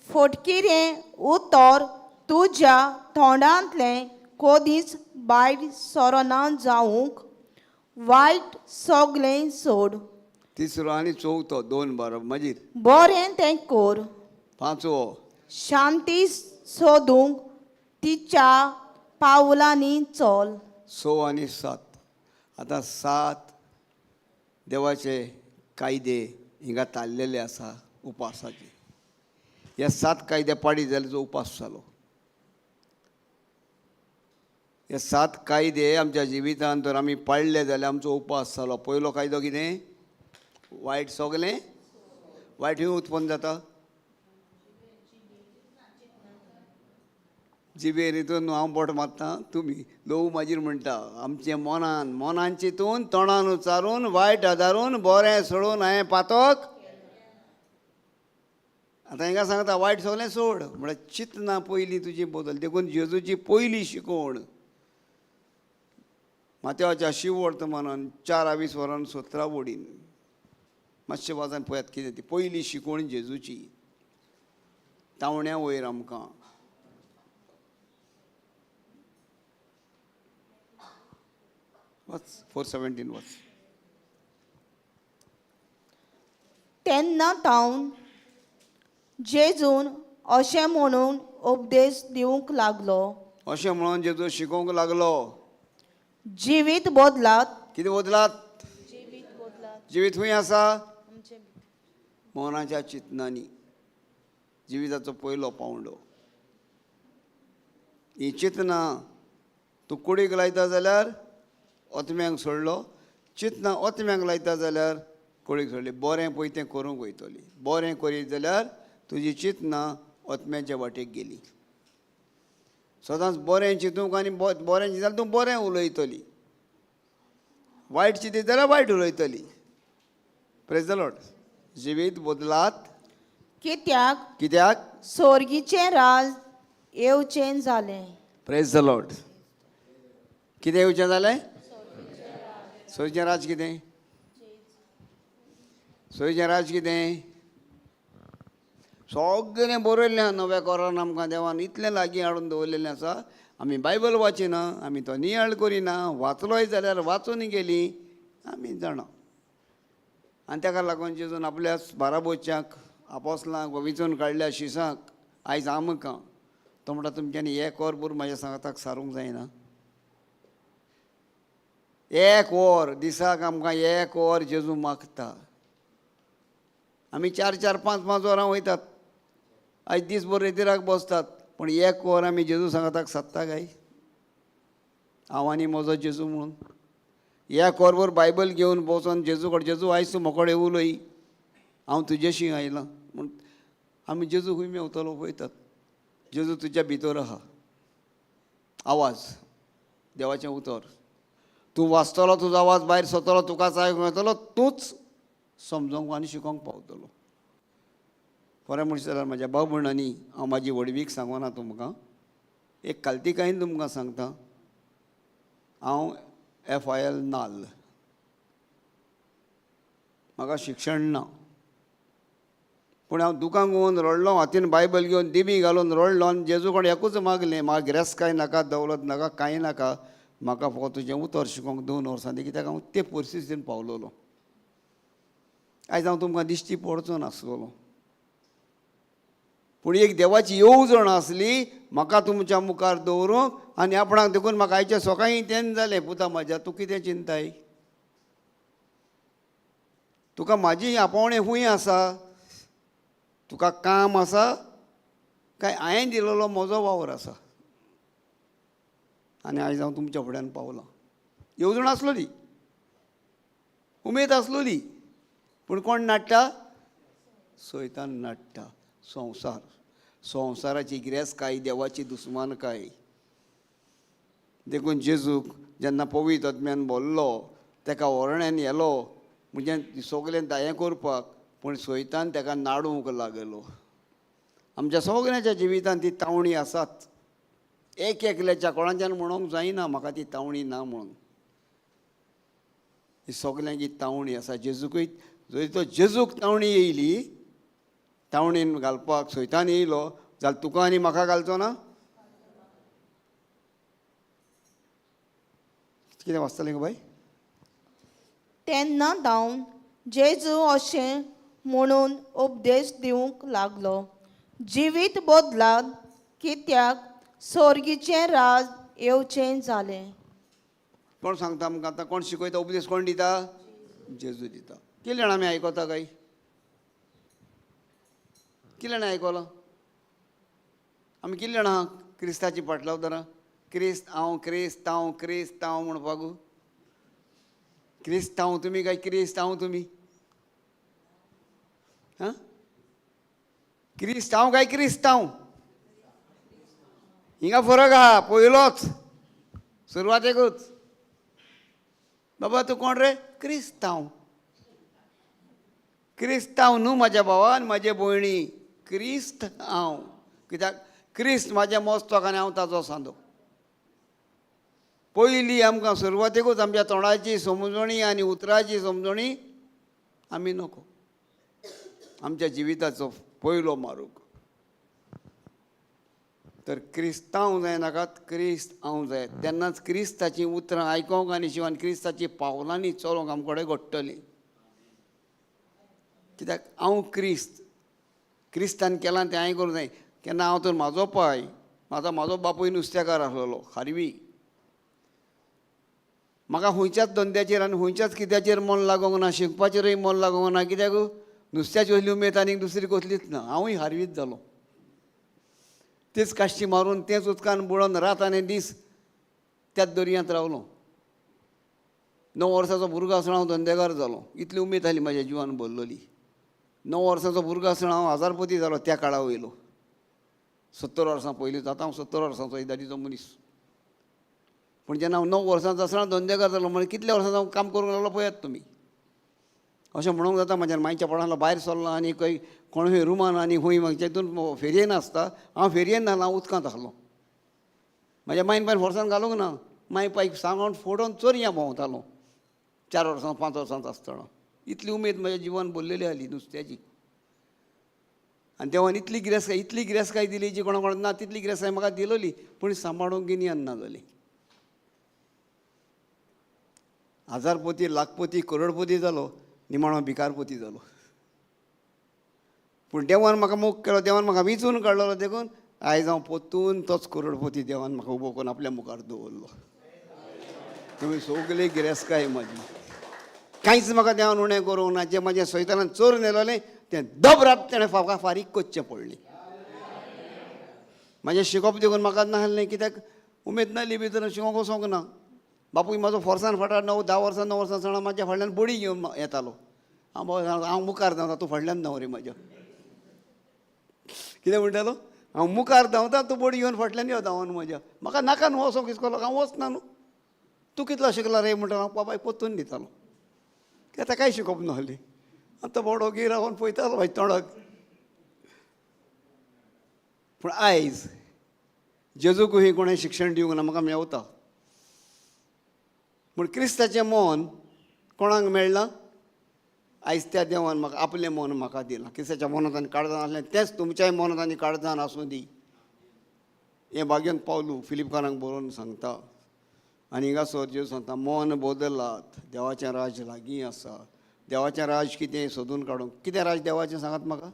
फटकिरें उतर तुज्या तोंडांतलें कदींच भायर सरना जावंक वायट सगळें सोड. तिसरो आनी चवथो, दोन बरोबर. मागीर? बरें तें कर. पांचवो. शांती सोदूंक तिच्या पावलांनी चल. स आनी सात. आतां सात देवाचे कायदे हिंगा ताल्लेले आसा उपासाचे. ह्या सात कायदे पाडी जाल्यार जो उपास जालो. हे सात कायदे आमच्या जिवितांत जर आमी पाळ्ळे जाल्यार आमचो उपास जालो. पयलो कायदो कितें? वायट सगलें. वायट खंय उत्पन्न जाता? जिबेर. हितून हांव बोट मारता, तुमी लोक मागीर म्हणटा. आमचें मनान, मनान चिंतून, तोंडान उच्चारून, वायट आदारून, बरें सोडून हांवें पातक. आतां हांकां सांगता, वायट सगलें सोड म्हळ्यार चिंतना पयलीं तुजी बदल. देखून जेजूची पयली शिकवण माथ्याच्या शिववर्तमानान 4 20 वरान 17 वडीन. मातशें वाचान पळयात कितें ती पयली शिकवण जेजूची तावण्या वयर आमकां. वाच, 4:17 वाच. तेन्ना तावन जेजून अशें म्हणून उपदेश दिवंक लागलो. अशें म्हणून जेजू शिकोवंक लागलो. जिवीत बदलात. कितें बदलात? जिवीत बदलात. जिवीत खंय आसा? मनाच्या चिंतनांनी. जिविताचो पयलो पावंडो. ही चिंतनां तूं कुडीक लायता जाल्यार ओतम्यांक सोडलो. चिंतनां ओतम्यांक लायता जाल्यार कुडीक सोडली. बरें पळय तें करूंक वयतली. बरें करीत जाल्यार तुजी चिंतनां ओतम्याच्या वाटेक गेली. सदांच बरें चिंतूंक आनी बरें चिंत जाल्यार तूं बरें उलयतली. वायट चिंतीत जाल्यार वायट उलयतली. Praise the Lord. जिवीत बदलात. कित्याक कित्याक सोर्गीचें राज येवचें जालें. Praise the Lord. कितें येवचें जालें? सोयचें राज कितें? सोयचें राज कितें? सगळें बरयल्लें आहा नव्या कोरान. आमकां देवान इतलें लागीं हाडून दवरलेलें आसा. आमी बायबल वाचिना, आमी तो नियाळ करिना. वाचलोय जाल्यार वाचून गेली आमी जाणा. आनी ताका लागून जेजून आपल्या बाराबोच्यांक, आपोसलांक विंचून काडल्या शिसांक, आयज आमकां तो म्हणटा, तुमच्यांनी एक वर भर म्हाज्या सांगाताक सारूंक जायना? एक वर दिसाक आमकां एक वर जेजू मागता. आमी चार चार पांच पांच वरां वयतात, आयज दीसभर रेतिराक बसतात, पूण एक वर आमी जेजू सांगाताक सादता काय? हांव आनी म्हजो जेजू म्हणून एक वरभर बायबल घेवन बसोन जेजू कडेन, जेजू आयज तूं म्हाका उलय, हांव तुजेशी आयलां म्हूण आमी जेजू खंय मेवतलो पळयतात. जेजू तुज्या भितर आहा. आवाज देवाचें उतर तूं वाचतलो, तुजो आवाज भायर सरतलो, तुकाच आयकूंक येतलो, तूंच समजोंक आनी शिकोवंक पावतलो. खरें म्हणशात जाल्यार म्हज्या भाव भयणांनी, हांव म्हाजी व्हडवीक सांगना तुमकां, एक कालतिकायेन तुमकां सांगता. हांव एफआयएल नाल्ल. म्हाका शिक्षण ना, पूण हांव दुकान घेवन रडलो. हातीन बायबल घेवन, दिमी घालून रडलो आनी जेजू कडेन एकूच मागलें, म्हाका गिरेस्त कांय नाका, दौलत नाका, कांय नाका, म्हाका फकत तुजें उतर शिकोवंक 2 वर्सां दी. कित्याक हांव ते परिस्थितीन पावलोलो. आयज हांव तुमकां दिश्टी पडचो नासलोलो, पूण एक देवाची येवजण आसली म्हाका तुमच्या मुखार दवरूंक आनी आपणाक. देखून म्हाका आयच्या सकाळीं तेन्ना जालें, पुता म्हाज्या, तूं कितें चिंताय? तुका म्हाजी आपोवणें खूंय आसा? तुका काम आसा काय हांवें दिलेलो म्हजो वावर आसा? आनी आयज हांव तुमच्या फुड्यान पावलां. येवजण आसलोली, उमेद आसलोली, पूण कोण नाडटा? सैतान नाडटा. संवसार, संवसाराची गिरेस्तकाय, देवाची दुस्मानकाय. देखून जेजूक जेन्ना पवित्र आत्म्यान बोल्लो तेका ओरण्यान येलो म्हणजे सगलें हें करपाक, पूण सैतान तेका नाडूंक लागलो. आमच्या सगल्यांच्या जिवितांत ती तावणी आसात. एक एकल्याच्या कोणाच्यान म्हणूंक जायना म्हाका ती तावणी ना म्हणून. ही सगल्यांक ही तावणी आसा. जेजूकय जरी तो जेजूक तावणी येयली, तावणीन घालपाक सैतान येयलो जाल्यार तुका आनी म्हाका घालचो ना? कितें वाचतलें गो बाय? तेन्ना धांवन जेजू अशें म्हणून उपदेश दिवंक लागलो, जिवीत बदलात कित्याक सोर्गीचें राज येवचें जालें. कोण सांगता आमकां आतां? कोण शिकयता? उपदेश कोण दिता? जेजू दिता. कितले जाणां आमी आयकता काय? कितले जाणां आयकलां आमी? कितले जाणां क्रिस्ताची फाटलावतना क्रिस्त हांव, क्रिस्त हांव, क्रिस्त हांव म्हणपाक? क्रिस्तांव तुमी काय क्रिस्त हांव तुमी? हां, क्रिस्तांव काय क्रिस्तांव? हिंगा फरक आहा पयलोच सुरवातेकूच. बाबा तूं कोण रे? क्रिस्तांव. क्रिस्तांव न्हू म्हाज्या भावान म्हाजे भयणी, क्रिस्त हांव. कित्याक क्रिस्त म्हाज्या मोस्तक आनी हांव ताजो सांदो. पयली आमकां सुरवातेकूच आमच्या तोंडाची समजणी आनी उतराची समजणी आमी नको. आमच्या जिविताचो पयलो मारूक तर क्रिस्तांव जायनाकात, क्रिस्त हांव जाय. तेन्नाच क्रिस्ताचीं उतरां आयकोंक आनी शिवान क्रिस्ताची पावलांनी चलोवंक आमकां कडेन घडटलीं. कित्याक हांव क्रिस्त, क्रिस्तान केलां तें हांवें करूंक जाय. केन्ना हांव तर म्हाजो पाय, म्हाजो बापूय नुस्तेकार आसलेलो खारवी. म्हाका खंयच्याच धंद्याचेर आनी खंयच्याच कित्याचेर मन लागोंक ना, शिकपाचेरूय मन लागोंक ना. कित्याक नुस्त्याची असली उमेद आनीक दुसरी कसलीच ना. हांवूय खारवीच जालो. तीच काश्टी मारून तेच उदकान बुडोवन रात आनी दीस त्याच दर्यांत रावलो. 9 वर्सांचो भुरगो आसतना हांव धंदेकार जालो. इतली उमेद आसली म्हाज्या जिवान भरलेली. 9 वर्सांचो भुरगो आसतना हांव हजारपती जालो त्या काळा वयलो. 70 वर्सां पयलीं, आतां हांव 70 वर्सांचो इदादीचो मनीस. पूण जेन्ना हांव 9 वर्सांचो आसतना धंदेकार जालो म्हणजे कितल्या वर्सांचो हांव काम करूंक लागलो पळयात तुमी. अशें म्हणूंक जाता म्हाज्यान मायच्या पोटांतलो भायर सरलो आनी खंय कोण रुमान आनी खंय म्हाका तेतून फेरयेन आसता. हांव फेरयेन नासलो, हांव उदकांत आसलो. म्हाज्या मायन पायन फोर्सान घालूंक ना. माय पायक सांगोन फोडोन चोरयां भोंवतालो 4 वर्सां 5 वर्सांचो आसतना. इतली उमेद म्हज्या जिवन भरलेली आसली नुस्त्याची. आनी देवान इतली गिरेस्तकाय, इतली गिरेस्तकाय दिली जी कोणा कोणाक ना तितली गिरेस्तकाय म्हाका दिलोली, पूण सांबाळूंक गिन्यान ना जाली. हजारपती, लाखपती, करोडपती जालो, निमाणो भिकारपती जालो. पूण देवान म्हाका मोग केलो, देवान म्हाका विंचून काडलेलो, देखून आयज हांव परतून तोच करोडपती देवान म्हाका उबो करून आपल्या मुखार दवरलो. तुमी सगळी गिरेस्तकाय म्हाजी, कांयच म्हाका देवान उणें करूंक ना. जें म्हाजें सैतानान चोरून येयलोलें तें दबरात तेणें म्हाका फारीक करचें पडलें. म्हाजें शिकोवप देखून म्हाका नासलें, कित्याक उमेद नासली भितर, शिकोवंक वचोंक ना. बापूय म्हाजो फोर्सान फाटार 9-10 वर्सां 9 वर्सां आसतना म्हाज्या फाटल्यान बडी घेवन येतालो. हांव हांव मुखार धांवता, तूं फाटल्यान धांव रे म्हाज्या. कितें म्हणटालो? हांव मुखार धांवता, तूं बडी घेवन फाटल्यान यो धांवन म्हज्या. म्हाका नाका न्हू वचोंक इस्कोलाक, हांव वचना न्हू. तूं कितलो शिकला रे म्हणटा, हांव बापायक परतून दितालो. कित्याक ताकाय शिकोवप नासलें. आतां बोडो गी रावन पळयतालो म्हाज्या तोंडाक. पूण आयज जेजूकूय कोणें शिक्षण दिवंक ना, म्हाका मेवता. पूण क्रिस्ताचें मन कोणाक मेळ्ळां? आयज त्या देवान म्हाका आपलें मन म्हाका दिलां. क्रिस्ताच्या मनांत आनी काळजान आसलें तेंच तुमच्याय मनांत आनी काळजान आसूं दी. हें भाग्यांत पावलू फिलिपकारांक बरोवन सांगता. आनी हिंगासर जेजू सांगता, मन बदलात, देवाचें राज लागीं आसा. देवाचें राज कितें सोदून काडूंक. कितें राज देवाचें सांगात म्हाका?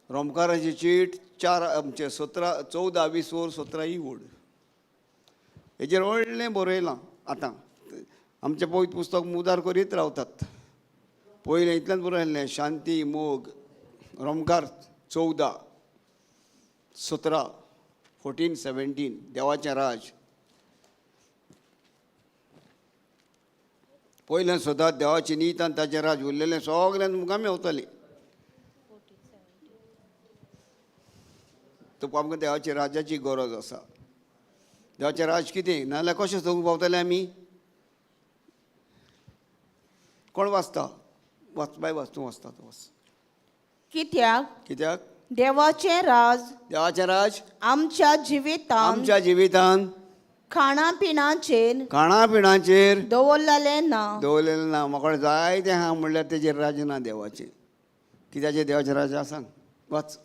रोमकाराची चीट 4 आमचे 17 14 20 वर 17 ही वड हेजेर व्हडलें बरयलां. आतां आमचें पवित्र पुस्तक मुदार करीत रावतात. पयलें इतलेंच बरयलें, शांती मोग. रोमकार 14 17 14 17 देवाचें राज. पयलें सदांच देवाची नीत आनी ताचें राज, उरलेलें सगळें तुमकां मेवतलें. तर आमकां देवाच्या राज्याची गरज आसा. देवाचें राज कितें नाजाल्यार कशें जगूंक पावतले आमी? कोण वाचता? वाच बाय, वाच, तूं वाचता, तूं वाच. कित्याक कित्याक देवाचें राज देवाचें राज आमच्या जिवितांत आमच्या जिवितान खाणा पिणाचेर खाणा पिणाचेर दवरलेलें ना. दवरलेलें ना. म्हाका जायतें आहा म्हणल्यार तेजेर राज्य ना देवाचें. कित्याचें देवाचें राज्य आसा? सांग, वाच.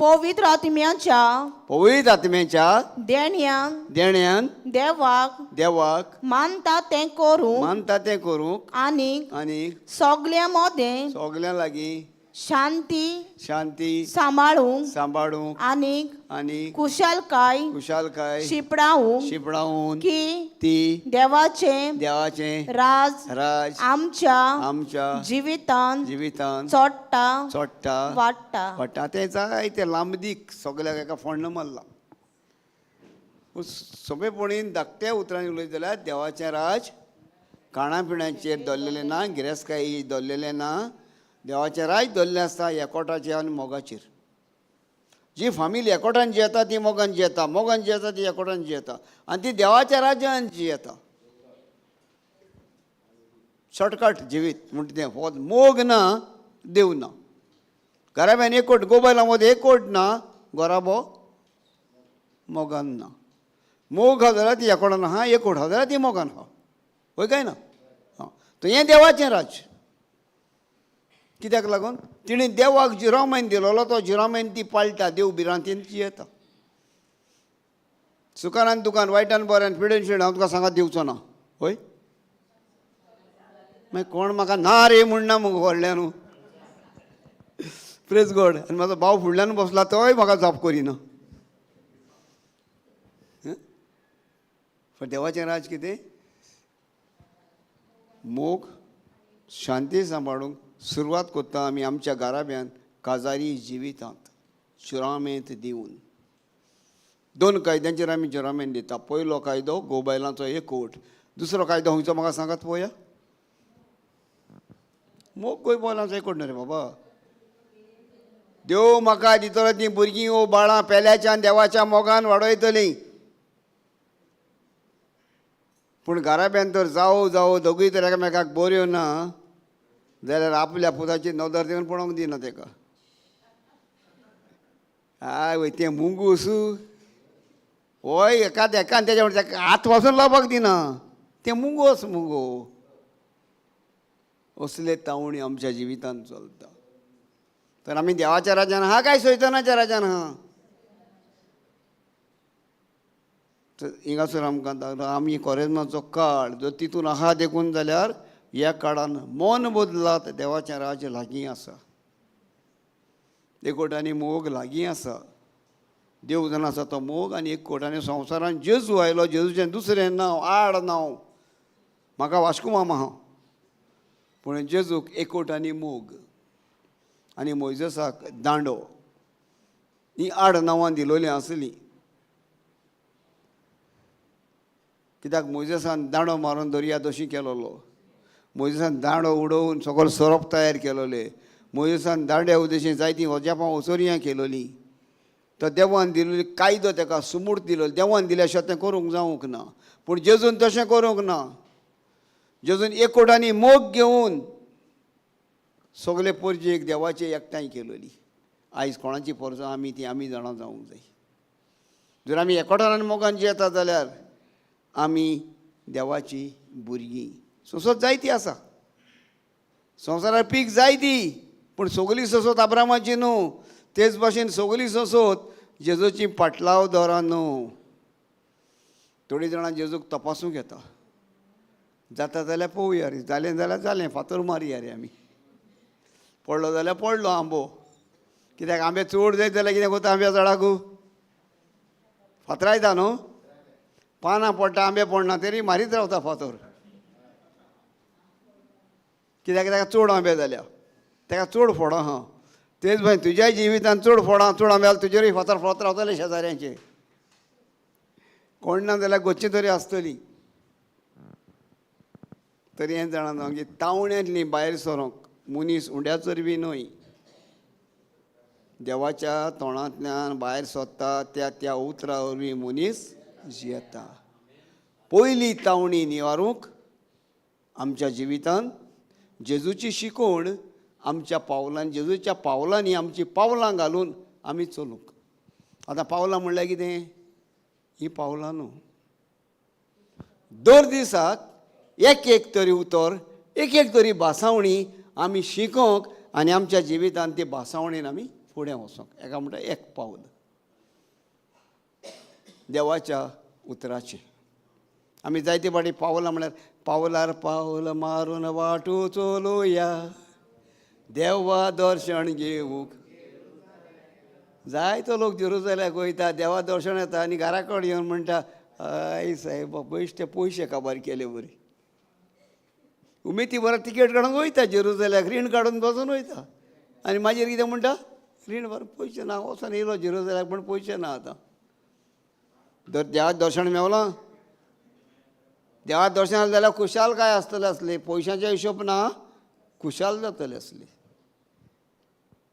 पवित्र आत्म्याच्या पवित्र आत्म्याच्या देण्यान देण्यान देवाक देवाक मानता तें करूंक मानता तें करूंक आनी आनी सगल्या मदें सगल्यां लागीं शांती शांती सांबाळूंक सांबाळूंक आनी आनी कुशलकाय खुशालकाय शिपडावंक शिपडावन की ती देवाचें देवाचें राज राज आमच्या आमच्या जिवितांत जिवितांत चोडटा चोडटा वाडटा. वाडटा. तें जायतें लांबदीक सगल्याक एका फोण्ण मारलां. पूण सोंपेपणीन धाकट्या उतरांनी उलयत जाल्यार देवाचें राज खाणा पिण्याचेर दवरलेलें ना, गिरेस्तकाय दवरलेलें ना. देवाचें राज दवरलें आसता एकवटाचेर आनी मोगाचेर. जी फामील एकवटान जियेता ती मोगान जियेता, मोगान जियेता ती एकवटान जियेता आनी ती देवाच्या राज्यान जियेता. शॉर्टकट जिवीत म्हणटा तें फकत मोग ना, देव ना. घराब्यान एकवट, गोबायलां मदें एकवट ना, घराबो मोगान ना. मोग आहा जाल्यार ती एकवटान आहा, एकवट आहा जाल्यार ती मोगान आहा. हय काय ना? आं, तर हें देवाचें राज्य. कित्याक लागून तिणें देवाक जिरामेन दिलोलो तो जिरामेन ती पाळटा, देव भिरांतीन जियेता. सुखान दुकान, वायटान बऱ्यान, पिडेन शिण हांव तुका सांगात दिवचो ना. हय, मागीर कोण म्हाका ना रे म्हणना मुगो व्हडल्या न्हू. प्रेज गॉड. आनी म्हाजो भाव फुडल्यान बसला तोय म्हाका जाप करिना. पण देवाचें राज कितें? मोग, शांती सांबाळूंक सुरवात करता आमी आमच्या घराब्यान काजारी जिवितांत जुरामेंत दिवन. दोन कायद्यांचेर आमी जुरामेंत दिता. पयलो कायदो गोबायलांचो एकवट, दुसरो कायदो खंयचो म्हाका सांगात पळोवया. मोग गोंयबायलांचो एकवट न्हय रे बाबा. देव म्हाका दितलो तीं भुरगीं ओ बाळां पेल्याच्यान देवाच्या मोगान वाडयतलीं. पूण घराब्यान तर जावो जावो दोगूय तर एकामेकाक बऱ्यो ना जाल्यार आपल्या पुताची नदर दिवन पळोवंक दिना तेका. I वय तें मुंगूस हय एकाद एकान तेज्या तेका हात पासून लावपाक दिना. तें मुंगोस मुगो. असले तावणी आमच्या जिवितांत चलता. तर आमी देवाच्या राज्यान आहा काय सैतानाच्या राज्यान आहा? तर हिंगासर आमकां आमी कोरेज्माचो काळ जर तितून आहा देखून जाल्यार ह्या काळान मन बदलात, देवाचें राज्य लागीं आसा. एकवट आनी मोग लागीं आसा. देव जाण आसा तो मोग आनी एकवट. आनी संवसारान जेजू आयलो, जेजूचें दुसरें नांव आड नांव म्हाका वास्को मामा आहा, पूण जेजूक एकवट आनी मोग आनी मोयजसाक दांडो ही आड नांवां दिलोलीं आसलीं. कित्याक मोयजसान दांडो मारून दर्या दोशी केलोलो, मोयजसान दांडो उडोवन सगलो सोरोप तयार केलोले, मोयजसान दांड्या उदेशी जायतीं अजापां ओसोरयां केलोलीं. तो देवान दिल्ली कायदो तेका सुमूर्त दिलो, देवान दिल्या शिवाय तें करूंक जावंक ना. पूण जेजून तशें करूंक ना. जेजून एकवट आनी मोग घेवन सगले परजेक देवाचे एकठांय केलोली. आयज कोणाची परजा आमी ती आमी जाणा जावंक जाय. जर आमी एकवटान आनी मोगान जियेता जाल्यार आमी देवाची भुरगीं. सोंसत जायती आसा संवसारार, पीक जायती, पूण सगली सोंसत आब्रामाची न्हू. तेच भाशेन सगली सोंसत जेजूची पाटलाव दवरा न्हू. थोडीं जाणां जेजूक तपासूंक येता, जाता जाल्यार पळोवया रे, जालें जाल्यार जालें, फातर मारया रे आमी, पडलो जाल्यार पडलो आंबो. कित्याक आंबे चड जायत जाल्यार कितें करता आंब्या झाडाकू फातरायता न्हू, पानां पडटा आंबे पडना तरी मारीत रावता फातर. कित्याक ताका चड आंबे जाल्या, ताका चड फोडां आहा. तेच भाशेन तुज्याय जिवितान चड फोडां, चड आंबे जाल्यार तुजेरूय फातर फोडत रावतले शेजाऱ्यांचे. कोण ना जाल्यार गोच्ची तरी आसतली. तरी हें जाणा जावं की तावण्यांतली भायर सरोंक मनीस उंड्याचोर बी न्हय. देवाच्या तोंडांतल्यान भायर सोदता त्या त्या उतरा वरवीं मनीस जियेता. पयली तावणी निवारूंक आमच्या जिवितान जेजूची शिकवण आमच्या पावलान, जेजूच्या पावलांनी आमची पावलां घालून आमी चलूंक. आतां पावलां म्हणल्यार कितें? हीं पावलां न्हू. दर दिसाक एक एक तरी उतर, एक एक तरी भासावणी आमी शिकोंक आनी आमच्या जिवितान ती भासावणीन आमी फुडें वचोंक. एका म्हणटा एक पावल देवाच्या उतराचें. आमी जायते फावटी पावलां म्हळ्यार पावलार पावल मारून वाटू चलोया देवा दर्शन घेवंक. जायतो लोक जेरुजल्याक वयता, देवा दर्शन येता आनी घरा कडेन येवन म्हणटा, I सायबा बेश्टे पयशे काबार केले बरी. उमेदी बरो तिकेट काडून वयता जेरुजल्याक, रीण काडून बसून वयता आनी मागीर कितें म्हणटा, रीण बरो पयशे ना, वचोन येयलो जेरुजल्याक पूण पयशे ना. आतां देवा दर्शन मेवलां, देवा दर्शन जाल्यार खुशालकाय आसतले आसली, पयशांचे हिशोब ना, खुशाल जातले आसली.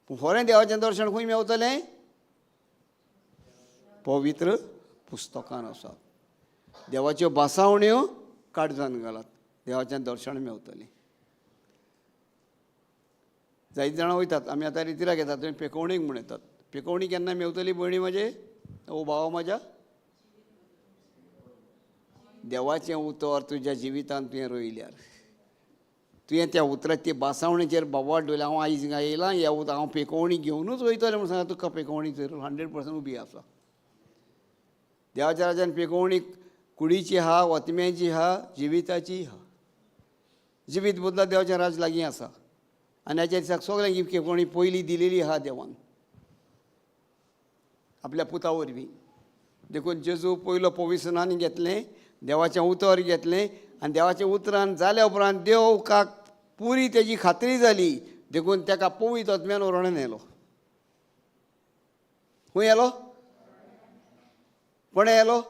पूण खरें देवाचें दर्शन खंय मेवतलें? पवित्र पुस्तकान आसा. देवाच्यो भासावण्यो काळजान घालात, देवाचें दर्शन मेवतलें. जायतीं जाणां वयतात, आमी आतां रितिराक येतात, तुमी पेकोवणीक म्हूण येतात. पेकोवणी केन्ना मेवतली भयणी म्हजे, ओ भावा म्हज्या? देवाचें उतर तुज्या जिवितान तुवें रोयल्यार, तुवें त्या उतराची भासावणीचेर बाबाट दवरल्या, हांव आयज हिंगा येयलां, ह्या उतर हांव पेकोवणी घेवनूच वयतलें म्हूण सांगता, तुका पेकोवणी जरूर 100% उबी आसा. देवाच्या राज्यान पेकोवणी कुडीची आहा, ओतम्याची आहा, जिविताची आहा. जिवीत बदला देवाचें राज लागीं आसा आनी हाच्या दिसाक सगळ्यांक ही पेकोवणी पयली दिलेली आहा देवान आपल्या पुता वरवीं. देखून जेजू पयलो पविसनान घेतलें, देवाचें उतर घेतलें आनी देवाचें उतरान जाल्या उपरांत देवकाक पुरी तेजी खात्री जाली, देखून ताका पवित्र आत्म्यान व्हरून येयलो. खंय येलो? कोणें येलो?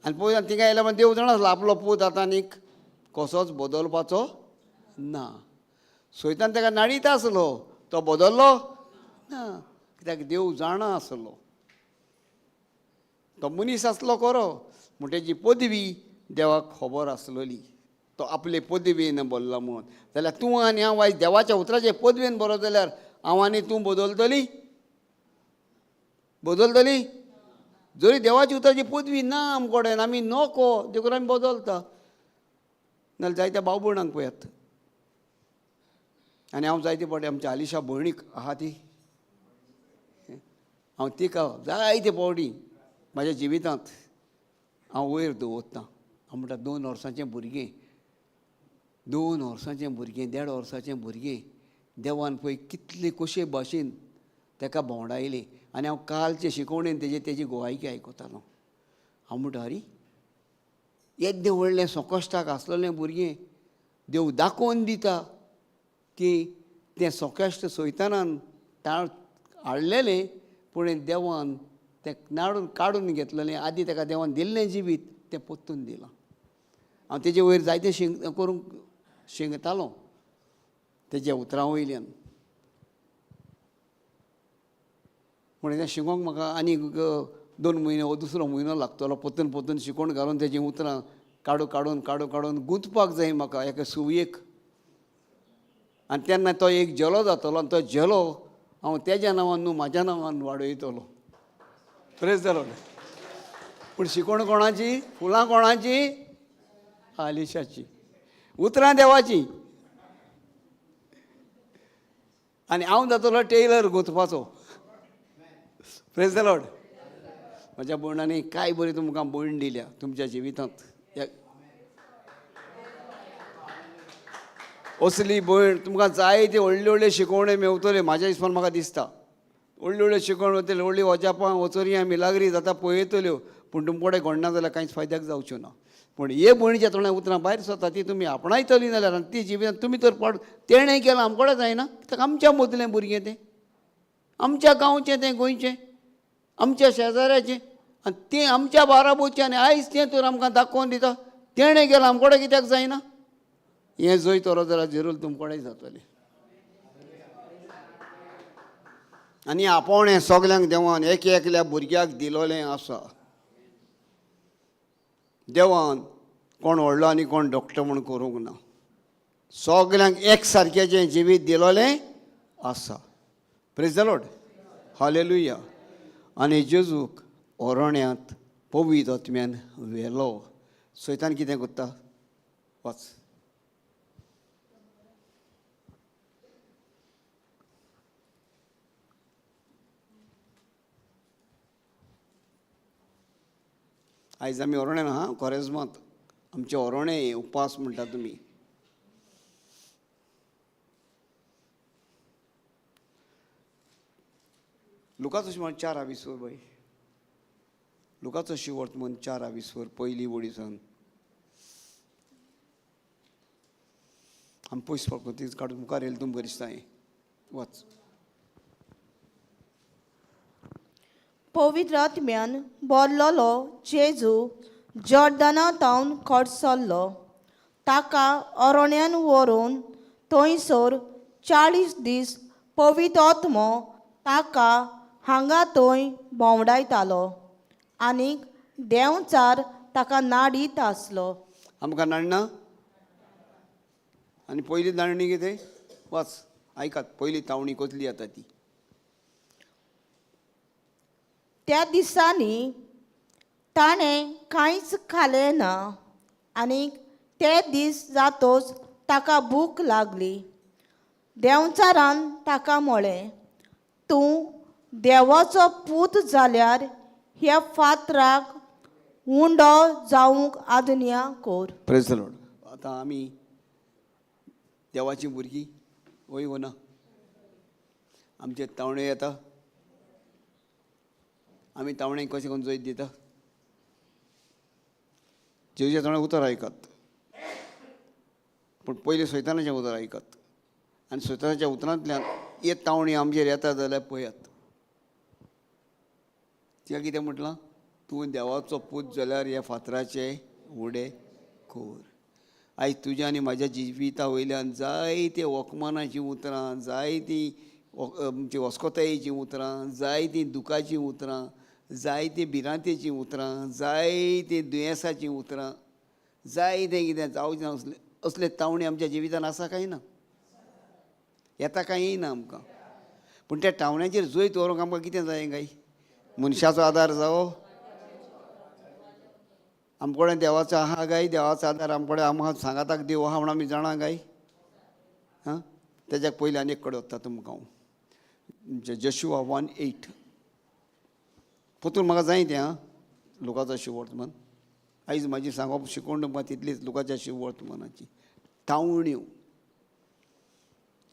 आनी पळय थिंगा येयल्या देव जाणा आसलो आपलो पूत आतां आनीक कसोच बदलपाचो ना. सैतान ताका नाडीत आसलो, तो बदल्लो ना, कित्याक देव जाणा आसलो. तो मनीस आसलो खरो, पूण तेजी पदवी देवाक खबर आसलोली, तो आपले पदवेन बरला म्हणून. जाल्यार तूं आनी हांव आयज देवाच्या उतराचे पदवेन बरो जाल्यार हांव आनी तूं बदलतली? बदलतली? जरी देवाच्या उतराची पदवी ना आम कडेन, आमी नको देखून आमी बदलता. नाल्यार जायत्या भाव भयणांक पळयात. आनी हांव जायते फावटी आमच्या आलिशा भयणीक आहा ती, हांव तिका जायते फावटी म्हाज्या जिवितांत हांव वयर दवरतां. हांव म्हणटा 2 वर्सांचें भुरगें, 2 वर्सांचें भुरगें, 1.5 वर्सांचें भुरगें देवान पळय कितले कशे भाशेन ताका भोंवडायली. आनी हांव कालचे शिकवणेन तेजी गोवायकी आयकतालो. हांव म्हणटा अरे येद्दें व्हडलें संकश्टाक आसलेलें भुरगें देव दाखोवन दिता की तें संकश्ट सैतानान हाडलेलें, पूण देवान तें नाडून काडून घेतलेलें. आदी ताका देवान दिल्लें जिवीत तें परतून दिलां. हांव तेजे वयर जायतें शिंग करूंक शिंगतालो तेज्या उतरां वयल्यान, पूण तें शिकोवंक म्हाका आनीक 2 म्हयने हो दुसरो म्हयनो लागतलो. परतून परतून शिकोवन घालून तेजीं उतरां काडू काडून काडू काडून गुंतपाक जाय म्हाका एका सुवयेक. आनी तेन्ना तो एक झेलो जातलो आनी तो झेलो हांव तेज्या नांवान न्हू म्हाज्या नांवान वाडयतलो. प्रेज the Lord. पूण शिकवण कोणाची? फुलां कोणाची? आलिशाची. उतरां देवाची. आनी हांव जातलो टेलर गुंतपाचो. Praise the Lord. म्हज्या भयणांनी काय बरी तुमकां भयण दिल्या तुमच्या जिवितांत. असली भयण तुमकां जाय ते व्हडले व्हडले शिकवणे मेवतले. म्हाज्या हिसपान म्हाका दिसता व्हडले व्हडले शिकवण वतले, व्हडली अजापां वचोरयां मिलाग्री जाता पळयतल्यो, पूण तुमचे कडेन घडना जाल्यार कांयच फायद्याक जावच्यो ना. पूण हे भयणीच्या तोंडान उतरां भायर सरता ती तुमी आपणायतली जाल्यार आनी ती जिवितांत तुमी तर पाड तेणें केलां आमकोडे जायना, कित्याक आमच्या मदलें भुरगें तें, आमच्या गांवचें तें, गोंयचें, आमच्या शेजाऱ्याचें, आनी तें आमच्या बाराबोचें. आनी आयज तें तर आमकां दाखोवन दिता तेणें केलां आमकोडे कित्याक जायना. हें जंय तरो जाल्यार जरूर तुमकोडेय जातलें. आनी आपोवणें सगल्यांक देवान एक एकल्या भुरग्याक दिलोलें आसा. देवान कोण व्हडलो आनी कोण धाकटो म्हूण करूंक ना, सगल्यांक एक सारकेचें जिवीत दिलोलें आसा. Praise the Lord, hallelujah. आनी जेजूक ओरण्यांत पवित्र आत्म्यान व्हेलो. सैतान कितें करता? वच. आयज आमी ओरोण्यान आहा कोरेज्मांत. आमचें ओरोणें उपास म्हणटा तुमी. लुकाचो शिवण 4:20 बाय, लुकाचो शिवर्तमान 4:20 पयली वडी सावन आमी पयस पळोवप तीच काडून मुखार येयलें तुमकां दिसता हें. वच. पवित्र आत्म्यान बोल्लोलो जेजू जॉर्दना तावन कडसल्लो. ताका अरण्यान व्हरून थंयसर 40 दीस पवित्र आत्मो ताका हांगा थंय भोंवडायतालो आनीक देंवचार ताका नाडीत आसलो. आमकां नाडना. आनी पयली नाडणी कितें? वाच, आयकात. पयली तावणी कसली येता ती. त्या दिसांनी ताणें कांयच खालें ना आनीक ते दीस जातोच ताका भूक लागली. देंवचारान ताका म्हळें, तूं देवाचो पूत जाल्यार ह्या फातराक उंडो जावंक आज्ञा कर. Praise the Lord. आतां आमी देवाचीं भुरगीं वय वो ना? आमचे तावणे येता, आमी तावणे कशें करून जैत दिता? जेजूच्या तावणे उतर आयकात, पूण पयलीं सैतानाचें उतर आयकात. आनी सैतानाच्या उतरांतल्यान हे तावणी आमचेर येता जाल्यार पळयात. तिका कितें म्हटलां? तूं देवाचो पूत जाल्यार ह्या फातराचे उडे कर. आयज तुज्या आनी म्हाज्या जिविता वयल्यान जायते वखमानाचीं उतरां, जायतीं आमची वस्कोतायेचीं उतरां, जायतीं दुखाचीं उतरां, जायतीं भिरांतेचीं उतरां, जायतीं दुयेंसाचीं उतरां, जायतें कितें जावचें असलें असले तावणी आमच्या जिवितान आसा काय ना? येता काय येयना आमकां? पूण त्या टावण्याचेर जैत व्हरूंक आमकां कितें जाय काय? मनशाचो आदार जावो? आमचे कडेन देवाचो आहा काय? देवाचो आदार आमचे कडेन आमकां सांगाताक देव आहा म्हूण आमी जाणा काय? आं, तेज्याक पयलीं आनी एक कडेन वता तुमकां हांव. जशुआ 1:8 पोतून म्हाका जाय तें. आं, लुकाचो शिवर्तमान आयज म्हाजी सांगप शिकोवन तुमकां तितलीच. लुकाच्या शिवर्तमानाची तावण्यो,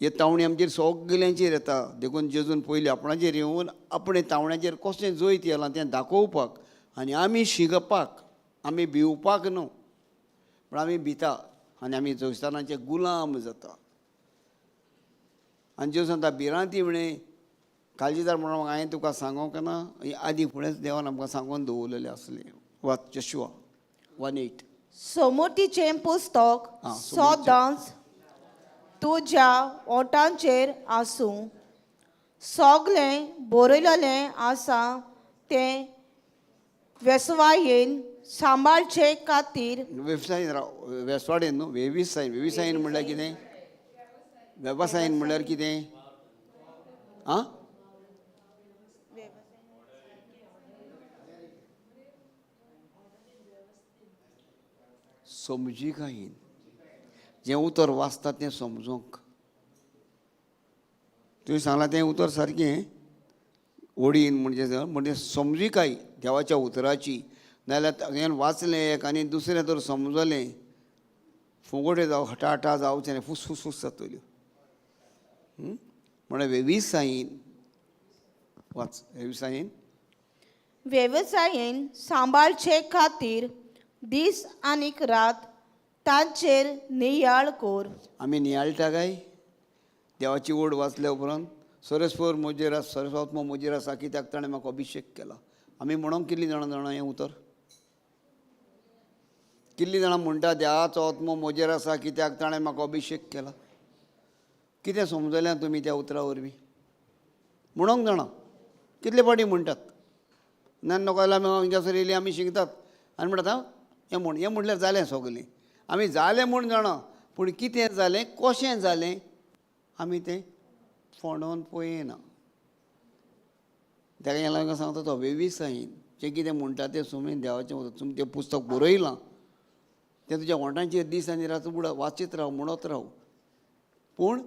हे तावणी आमचेर सगल्यांचेर येता. देखून जेजून पयलीं आपणाचेर येवन आपणे तावण्याचेर कशें जैत येलां तें दाखोवपाक आनी आमी शिकपाक, आमी भिवपाक न्हू, पूण आमी भिता आनी आमी जोयस्तानाचे गुलाम जाता. आनी जेजू सांगता भिरांती म्हणे काळजीदार म्हणून हांवें तुका सांगोंक ना, आदीं फुडेंच देवान आमकां सांगून दवरलेलें आसलें. वा जशुआ 1:8. सोमतीचें पुस्तक आं, सदांच तुज्या ओंठांचेर आसूं. सगलें बरयलेलें आसा तें वेसवायेन सांबाळचे खातीर. वेवसायीन राव, वेसवाडेन न्हू, वेविसायन. वेविसायन म्हणल्यार कितें? वेवसायन म्हणल्यार कितें? आं, समजिकायेन जें उतर वाचता तें समजूंक. तुवें सांगलां तें उतर सारकें ओडीन म्हणजे म्हणजे समजिकाय देवाच्या उतराची. नाजाल्यार हें वाचलें एक आनी दुसरें तर समजलें, फुगोटे जावं हटाहटा जावचें न्ही, फूस फूस फूस जातल्यो. म्हणल्यार वेविसायेन वाच. वेविसायेन वेवसायेन सांबाळचे खातीर दीस आनीक रात तांचेर नियाळ कर. आमी नियाळटा काय? देवाची ओड वाचल्या उपरांत सरस्वर मोजेर आसा, सरस्वात्मो मोजेर आसा कित्याक ताणें म्हाका अभिशेक केला. आमी म्हणूंक कितलीं जाणां जाणां हें उतर? कितलीं जाणां म्हणटा देवाचो आत्मो मोजेर आसा कित्याक ताणें म्हाका अभिशेक केला? कितें समजलें तुमी त्या उतरा वरवीं? म्हणूंक जाणा कितले फावटी म्हणटात ना नको जाल्यार आमी हांगासर येयली आमी शिकतात आनी म्हणटात हांव हें म्हूण हें म्हणल्यार जालें सगलें आमी जालें म्हूण जाणा पूण कितें जालें कशें जालें आमी तें फोंडोवन पळयना. ताका हें लागून सांगता तो वेविसायेन जें कितें म्हणटा तें सुमेन देवाचें उतर तुमी तें पुस्तक बरयलां तें तुज्या ओंठांचेर दीस आनी रात उडा वाचीत राव म्हणत राव पूण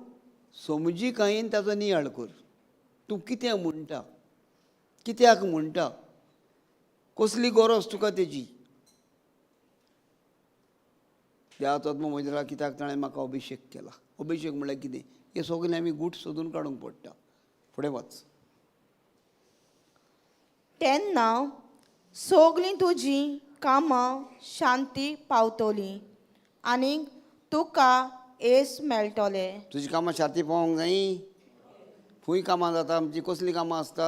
समजिकायेन ताचो नियाळ कर. तूं कितें म्हणटा कित्याक म्हणटा कसली गरज तुका तेजी. देवाचो आत्मो म्हज्या कित्याक ताणें म्हाका अभिशेक केला. अभिशेक म्हणल्यार कितें हें सगलें आमी गूट सोदून काडूंक पडटा. फुडें वाच. तेन्ना सगलीं तुजीं कामां शांती पावतलीं आनी तुका येस मेळटलें. तुजी कामां शांती पावोंक जायी. खंय कामां जाता आमची कसलीं कामां आसता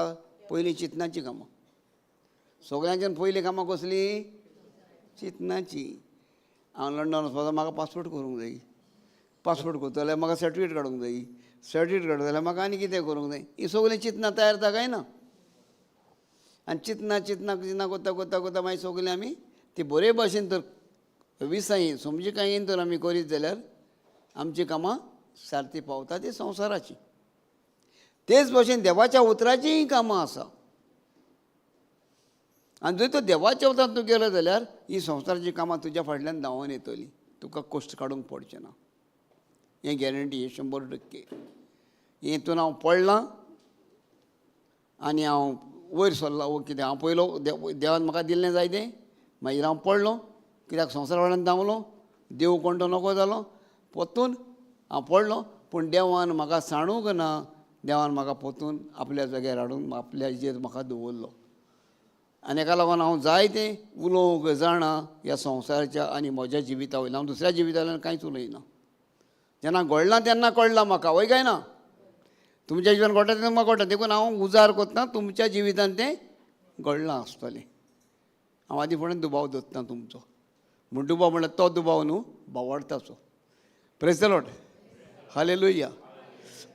पयलीं चिंतनाचीं कामां. सगळ्यांच्यान पयलीं कामां कसलीं चिंतनाची. हांव लंडन वचपाचो म्हाका पासपोर्ट करूंक जाय. पासपोर्ट करता जाल्यार म्हाका सर्टिफिकेट काडूंक जाय. सर्टिफिकेट काडटा जाल्यार म्हाका आनी कितें करूंक जाय. हीं सगळीं चिंतनां तयार जाता काय ना. आनी चिंतना चिंतना चिंतना करता करता करता मागीर सगळीं आमी ती बरे भाशेन तर विसायेन समजिकायेन तर आमी करीत जाल्यार आमचीं कामां सारती पावता ती संवसाराची. तेच भाशेन देवाच्या उतराचींय कामां आसा. आनी जर तो देवाच्या उतरान तूं गेलो जाल्यार ही संवसाराचीं कामां तुज्या फाटल्यान धांवोन येतलीं. तुका कश्ट काडूंक पडचें ना. हें गॅरंटी हें 100%. हेतून हांव पडलां आनी हांव वयर सरलां वो कितें हांव पयलो देवान म्हाका दिल्लें जाय तें मागीर हांव पडलो कित्याक संवसारा फाटल्यान धांवलो देव कोण तो नको जालो परतून हांव पडलो पूण देवान म्हाका सांडूंक ना. देवान म्हाका परतून आपल्या जाग्यार हाडून आपल्या हेजेर म्हाका दवरलो. आनी हेका लागून हांव जायतें उलोवंक जाणा ह्या संवसाराच्या आनी म्हज्या जिविता वयल्यान. हांव दुसऱ्या जिविता वयल्यान कांयच उलयना. जेन्ना घडलां तेन्ना कळ्ळां म्हाका वय काय ना. तुमच्या जिवितान घडटा तेन्ना म्हाका कळटा देखून हांव उजार करतना तुमच्या जिवितान तें घडलां आसतलें. हांव आदीं फुडें दुबाव दवरता तुमचो. म्हूण दुबाव म्हणल्यार तो दुबाव न्हू भावार्थाचो. Praise the Lord. Hallelujah.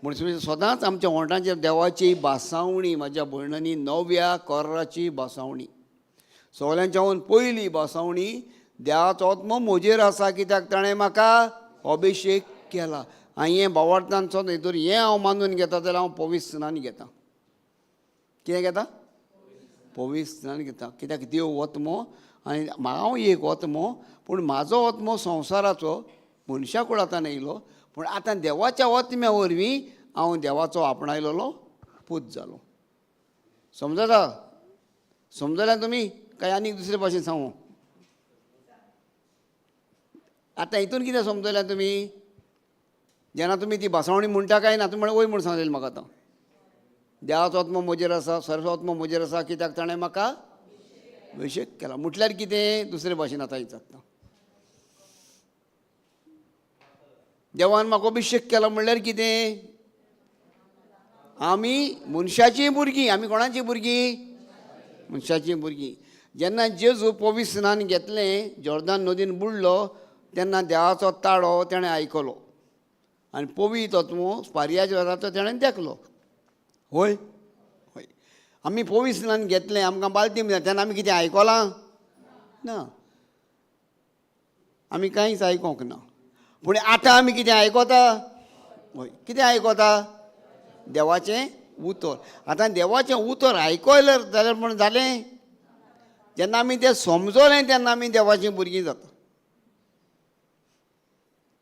म्हूण सदांच आमच्या ओंठांचेर देवाची भासावणी म्हज्या भयणांनी नव्या कोर्राची भासावणी. सगळ्यांच्याहून पयली भासावणी देवाचो आत्मो म्हजेर आसा कित्याक ताणें म्हाका अभिशेक केला. आनी हें भावार्थान सदां हितूर हें हांव मानून घेता जाल्यार हांव पवित्रस्नान घेता. कितें घेता? पवित्रस्नान घेता. कित्याक देव आत्मो आनी हांव एक आत्मो पूण म्हाजो आत्मो संवसाराचो मनशा कुळांतान येयलो पूण आतां देवाच्या आत्म्या वरवीं हांव देवाचो आपणायलेलो पूत जालो. समजता? समजल्या तुमी काय आनीक दुसरे भाशेन सांगू? आतां हितून कितें समजल्या तुमी? जेन्ना तुमी ती भासावणी म्हणटा काय ना तुमी म्हणटा वय म्हूण सांगलें म्हाका आतां. देवाचो आत्मो म्हजेर आसा सर्व आत्मो म्हजेर आसा कित्याक ताणें म्हाका अभिशेक केला. म्हटल्यार कितें दुसरे भाशेन आतां विचारता. देवान म्हाका अभिशेक केला म्हणल्यार कितें? आमी मनशाचीं भुरगीं. आमी कोणाचीं भुरगीं? मनशाचीं भुरगीं. जेन्ना जेजू पवित्र स्नान घेतलें जॉर्दान नदीन बुडलो तेन्ना देवाचो ताळो तेणें आयकलो आनी पवित्र आत्मो स्पार्याच्या वेळार तो तेणें देखलो. होय हय. आमी पवित्र स्नान घेतलें आमकां बालतीम जालें तेन्ना आमी कितें आयकलां ना. आमी कांयच आयकोंक ना. पूण आतां आमी कितें आयकता? हय. कितें आयकता? देवाचें उतर. आतां देवाचें उतर आयकलें जाल्यार म्हण जालें. जेन्ना आमी तें समजलें तेन्ना आमी देवाचीं भुरगीं जाता.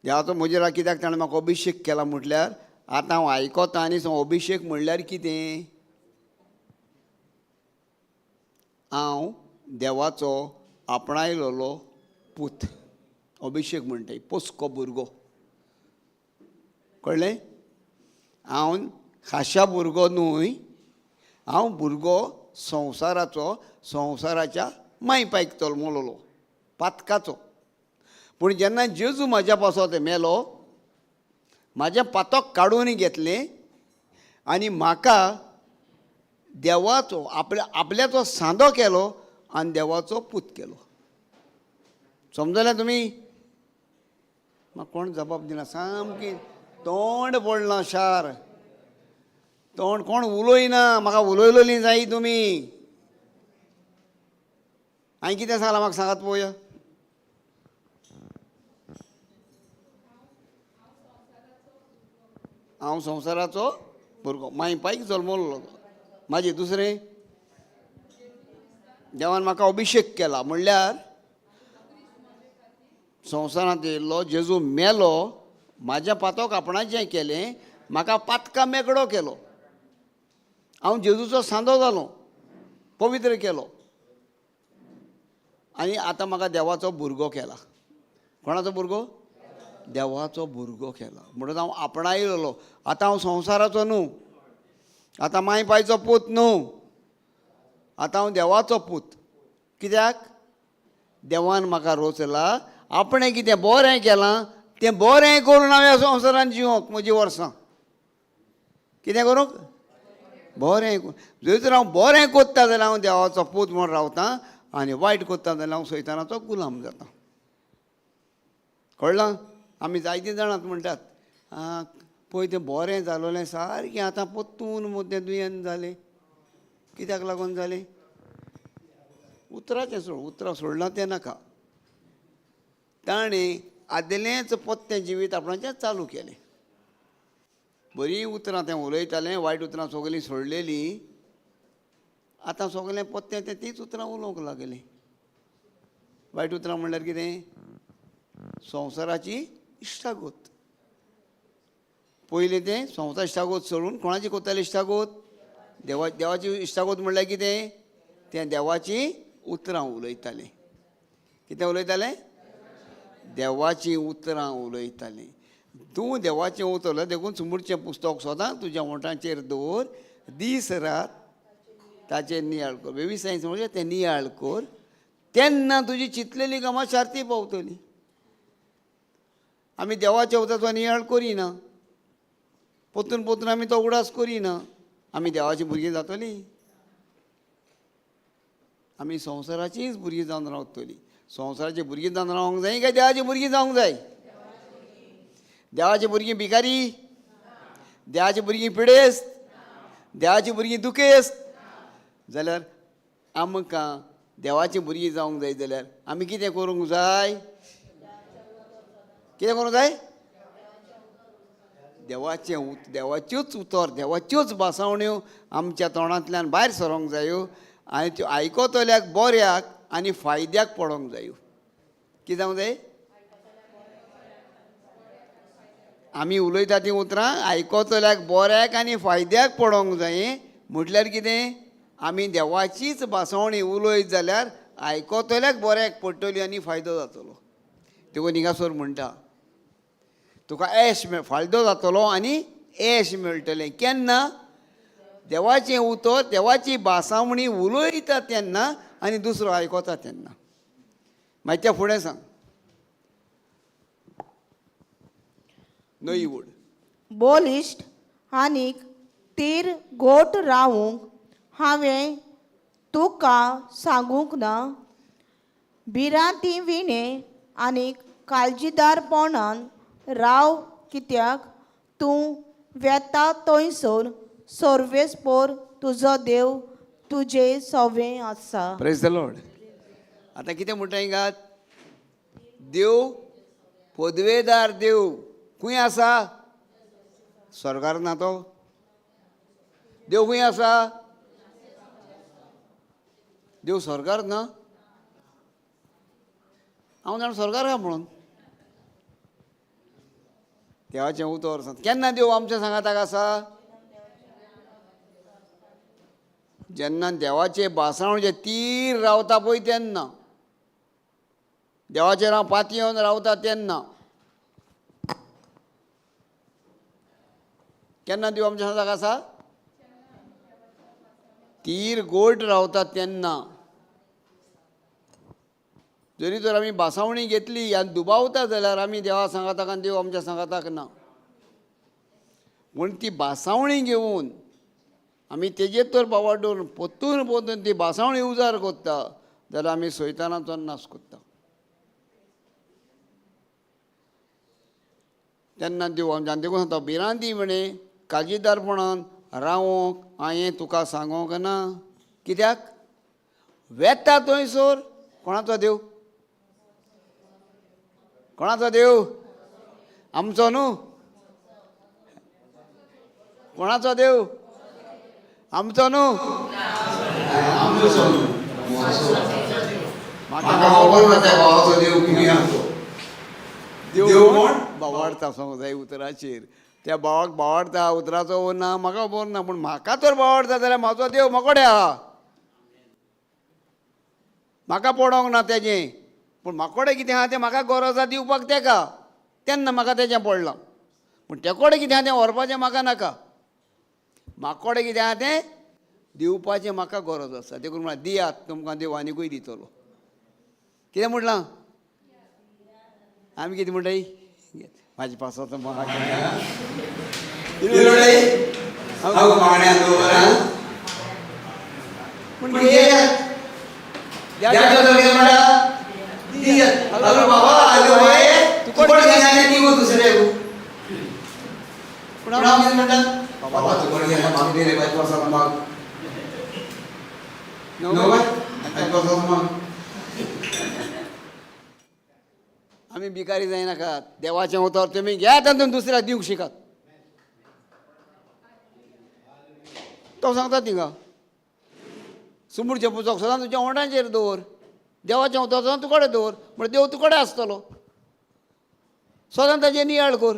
देवाचो म्हजेर कित्याक ताणें म्हाका अभिशेक केला म्हटल्यार आतां हांव आयकता आनी अभिशेक म्हणल्यार कितें? हांव देवाचो आपणायलेलो पूत. अभिशेक म्हणटा पोसको भुरगो. कळ्ळें? हांव खाशा भुरगो न्हय. हांव भुरगो संवसाराचो संवसाराच्या माय पायक जल्मलोलो पातकाचो. पूण जेन्ना जेजू म्हाज्या पासत मेलो म्हाजें पातक काडून घेतलें आनी म्हाका देवाचो आपल्या आपल्याचो सांदो केलो आनी देवाचो पूत केलो. समजलें तुमी? म्हाका कोण जबाब दिना. सामकी तोंड पडलां शार. तोंड कोण उलयना, म्हाका उलयलोली जाय तुमी. हांवें कितें सांगलां म्हाका सांगात पळोवया. हांव संवसाराचो भुरगो, माय पायक जल्मलो. मागीर दुसरें, देवान म्हाका अभिशेक केला, म्हणल्यार संवसारांत येयल्लो जेजू मेलो, म्हाज्या पातक आपणाचें केलें, म्हाका पातका मेकळो केलो, हांव जेजूचो सांदो जालो, पवित्र केलो आनी आतां म्हाका देवाचो भुरगो केला. कोणाचो भुरगो? देवाचो भुरगो केला. म्हणून हांव आपणायलो. आतां हांव संवसाराचो न्हू, आतां माय पायचो पूत न्हू, आतां हांव देवाचो पूत. कित्याक? देवान म्हाका रोचला, आपणें कितें बरें केलां तें बरें करून हांव ह्या संवसारान जिवंक म्हजी वर्सां. कितें करूंक? बरें. जंय तर हांव बरें कोत्ता जाल्यार हांव देवाचो पूत म्हूण रावतां आनी वायट कोत्ता जाल्यार हांव सैतानाचो गुलाम जाता. कळ्ळां? आमी जायतीं जाणां म्हणटात, पळय तें बरें जालोलें सारकें आतां परतून मुद्दे दुयेंत जालें. कित्याक लागून जालें? उतराचें सोड, उतरां सोडलां तें नाका. ताणें आदलेंच पोत्तें जिवीत आपणाचें चालू केलें. बरीं उतरां तें उलयतालें, वायट उतरां सगलीं सोडलेलीं, आतां सगलें पोत्तें तें तींच उतरां उलोवंक लागलीं. वायट उतरां म्हणल्यार कितें? संवसाराची इश्टागत. पयलीं तें संवसार इश्टागत सोडून कोणाची कोत्ताले इश्टागत? देवाची इश्टागत म्हणल्यार कितें? तें देवाची उतरां उलयतालें. कितें उलयतालें? देवाचीं उतरां उलयतालें. तूं देवाचें उतर उलयता देखून सुमूरचें पुस्तक सदां तुज्या ओंठांचेर दवर, दीस रात ताचेर नियाळ कर. बेबी सायन्स म्हणजे तें नियाळ कर, तेन्ना तुजी चिंतलेली कामां सारती पावतली. आमी देवाच्या उतराचो नियाळ करिना, परतून परतून आमी तो उगडास करिना, आमी देवाची भुरगीं जातलीं? आमी संवसाराचीच भुरगीं जावन रावतलीं. संवसाराची भुरगीं जावन रावंक जाय काय देवाची भुरगीं जावंक जाय? देवाची भुरगीं भिकारी, देवाची भुरगीं पिडेस्त, देवाची भुरगीं दुखेस्त जाल्यार आमकां देवाची भुरगीं जावंक जाय जाल्यार आमी कितें करूंक जाय? कितें करूंक जाय? देवाचें देवाच्योच उतर, देवाच्योच भासावण्यो आमच्या तोंडांतल्यान भायर सरोंक जायो आनी त्यो आयकतल्याक बऱ्याक आनी फायद्याक पडोंक जायो. कितें जावंक जाय? आमी उलयता तीं उतरां आयकतल्याक बऱ्याक आनी फायद्याक पडोंक जाय. म्हटल्यार कितें? आमी देवाचीच भासावणी उलयत जाल्यार आयकतल्याक बऱ्याक पडटली आनी फायदो जातलो. देखून हिंगासर म्हणटा तुका येश फायदो जातलो आनी येश मेळटलें. केन्ना? देवाचें उतर, देवाची भासावणी उलयता तेन्ना आनी दुसरो आयकता तेन्ना. मागीर त्या फुडें सांग. नयी वड बलिश्ट आनीक तीर गोट रावूंक हांवें तुका सांगूंक ना. भिरांती विणें आनीक काळजीदारपणान राव, कित्याक तूं वेता थंयसर सर्वेस्पोर तुजो देव तुजे सवें आसा. प्रेज the Lord. आतां कितें म्हणटा हिंगात? देव पदवेदार देव खंय आसा? स्वर्गार ना तो? देव खंय आसा? देव स्वर्गार ना? हांव जाणा स्वर्गार आहा म्हणून. देवाचें उतर सांग. केन्ना देव आमच्या सांगाताक आसा? जेन्ना देवाचे भासावणेचे तीर रावता पळय तेन्ना, देवाचेर हांव पातयेवन रावता तेन्ना. केन्ना देव आमच्या सांगाताक आसा? तीर गोड रावता तेन्ना. जरी तर आमी भासावणी घेतली आनी दुबावता जाल्यार आमी देवा सांगाताक आनी देव आमच्या सांगाताक ना. पूण ती भासावणी घेवन आमी तेजेर तर बावाट दवरून परतून परतून ती भासावणी उजार कोत्ता जाल्यार आमी सैतानाचो नाश कोत्ता. तेन्ना देव आमच्या देखून सांगता भिरांती म्हणे काळजीदारपणान रावोंक हांवें तुका सांगोंक ना. कित्याक वेता थंयसर कोणाचो देव? कोणाचो देव? आमचो न्हू. कोणाचो देव? आमचो न्हू. आमचो न्हू. म्हाका खबर ना त्या भावाचो देव कितें आसा. देव कोण? बावाडता सांगूंक जाय उतराचेर. त्या भावाक बावाडता उतराचो ना म्हाका खबर ना, पूण म्हाका तर बावाडता जाल्यार म्हाजो देव म्हाकोडे आहा. म्हाका पडोंक ना तेजें, पूण म्हाकोडे कितें आहा तें म्हाका गरज आहा दिवपाक तेका, तेन्ना म्हाका तेजें पडलां. पूण तेकोडे कितें आहा तें व्हरपाचें म्हाका नाका, म्हाकोडे कितें आहा तें दिवपाचें म्हाका गरज आसा. देखून म्हळ्यार दियात, तुमकां देव आनिकूय दितलो. कितें म्हटलां आमी? कितें म्हणटाय? म्हाजे पासत म्हाका हांव मागण्या दवरा पूण पूण घेयात. द्याचो कितें म्हणटा? दियात. अरे बाबा, आले वय तुकोड कितें आनी दिवं दुसऱ्याक. पूण पूण हांव कितें म्हणटा? बाबा तुकोड कितें म्हाका दी रे, म्हाजे पासत माग. न्हू बाय, म्हाजे पासत माग. आमी भिकारी जायनाकात. देवाचें उतर तुमी घेयात आनी तुमी दुसऱ्याक दिवंक शिकात. तो सांगता थिंगा सुमूरचें पुस्तक सदां तुज्या ओंठांचेर दवर, देवाचें उतर सदां तुकडे दवर, म्हळ्यार देव तुकडे आसतलो. सदां ताजें नियाळ कर,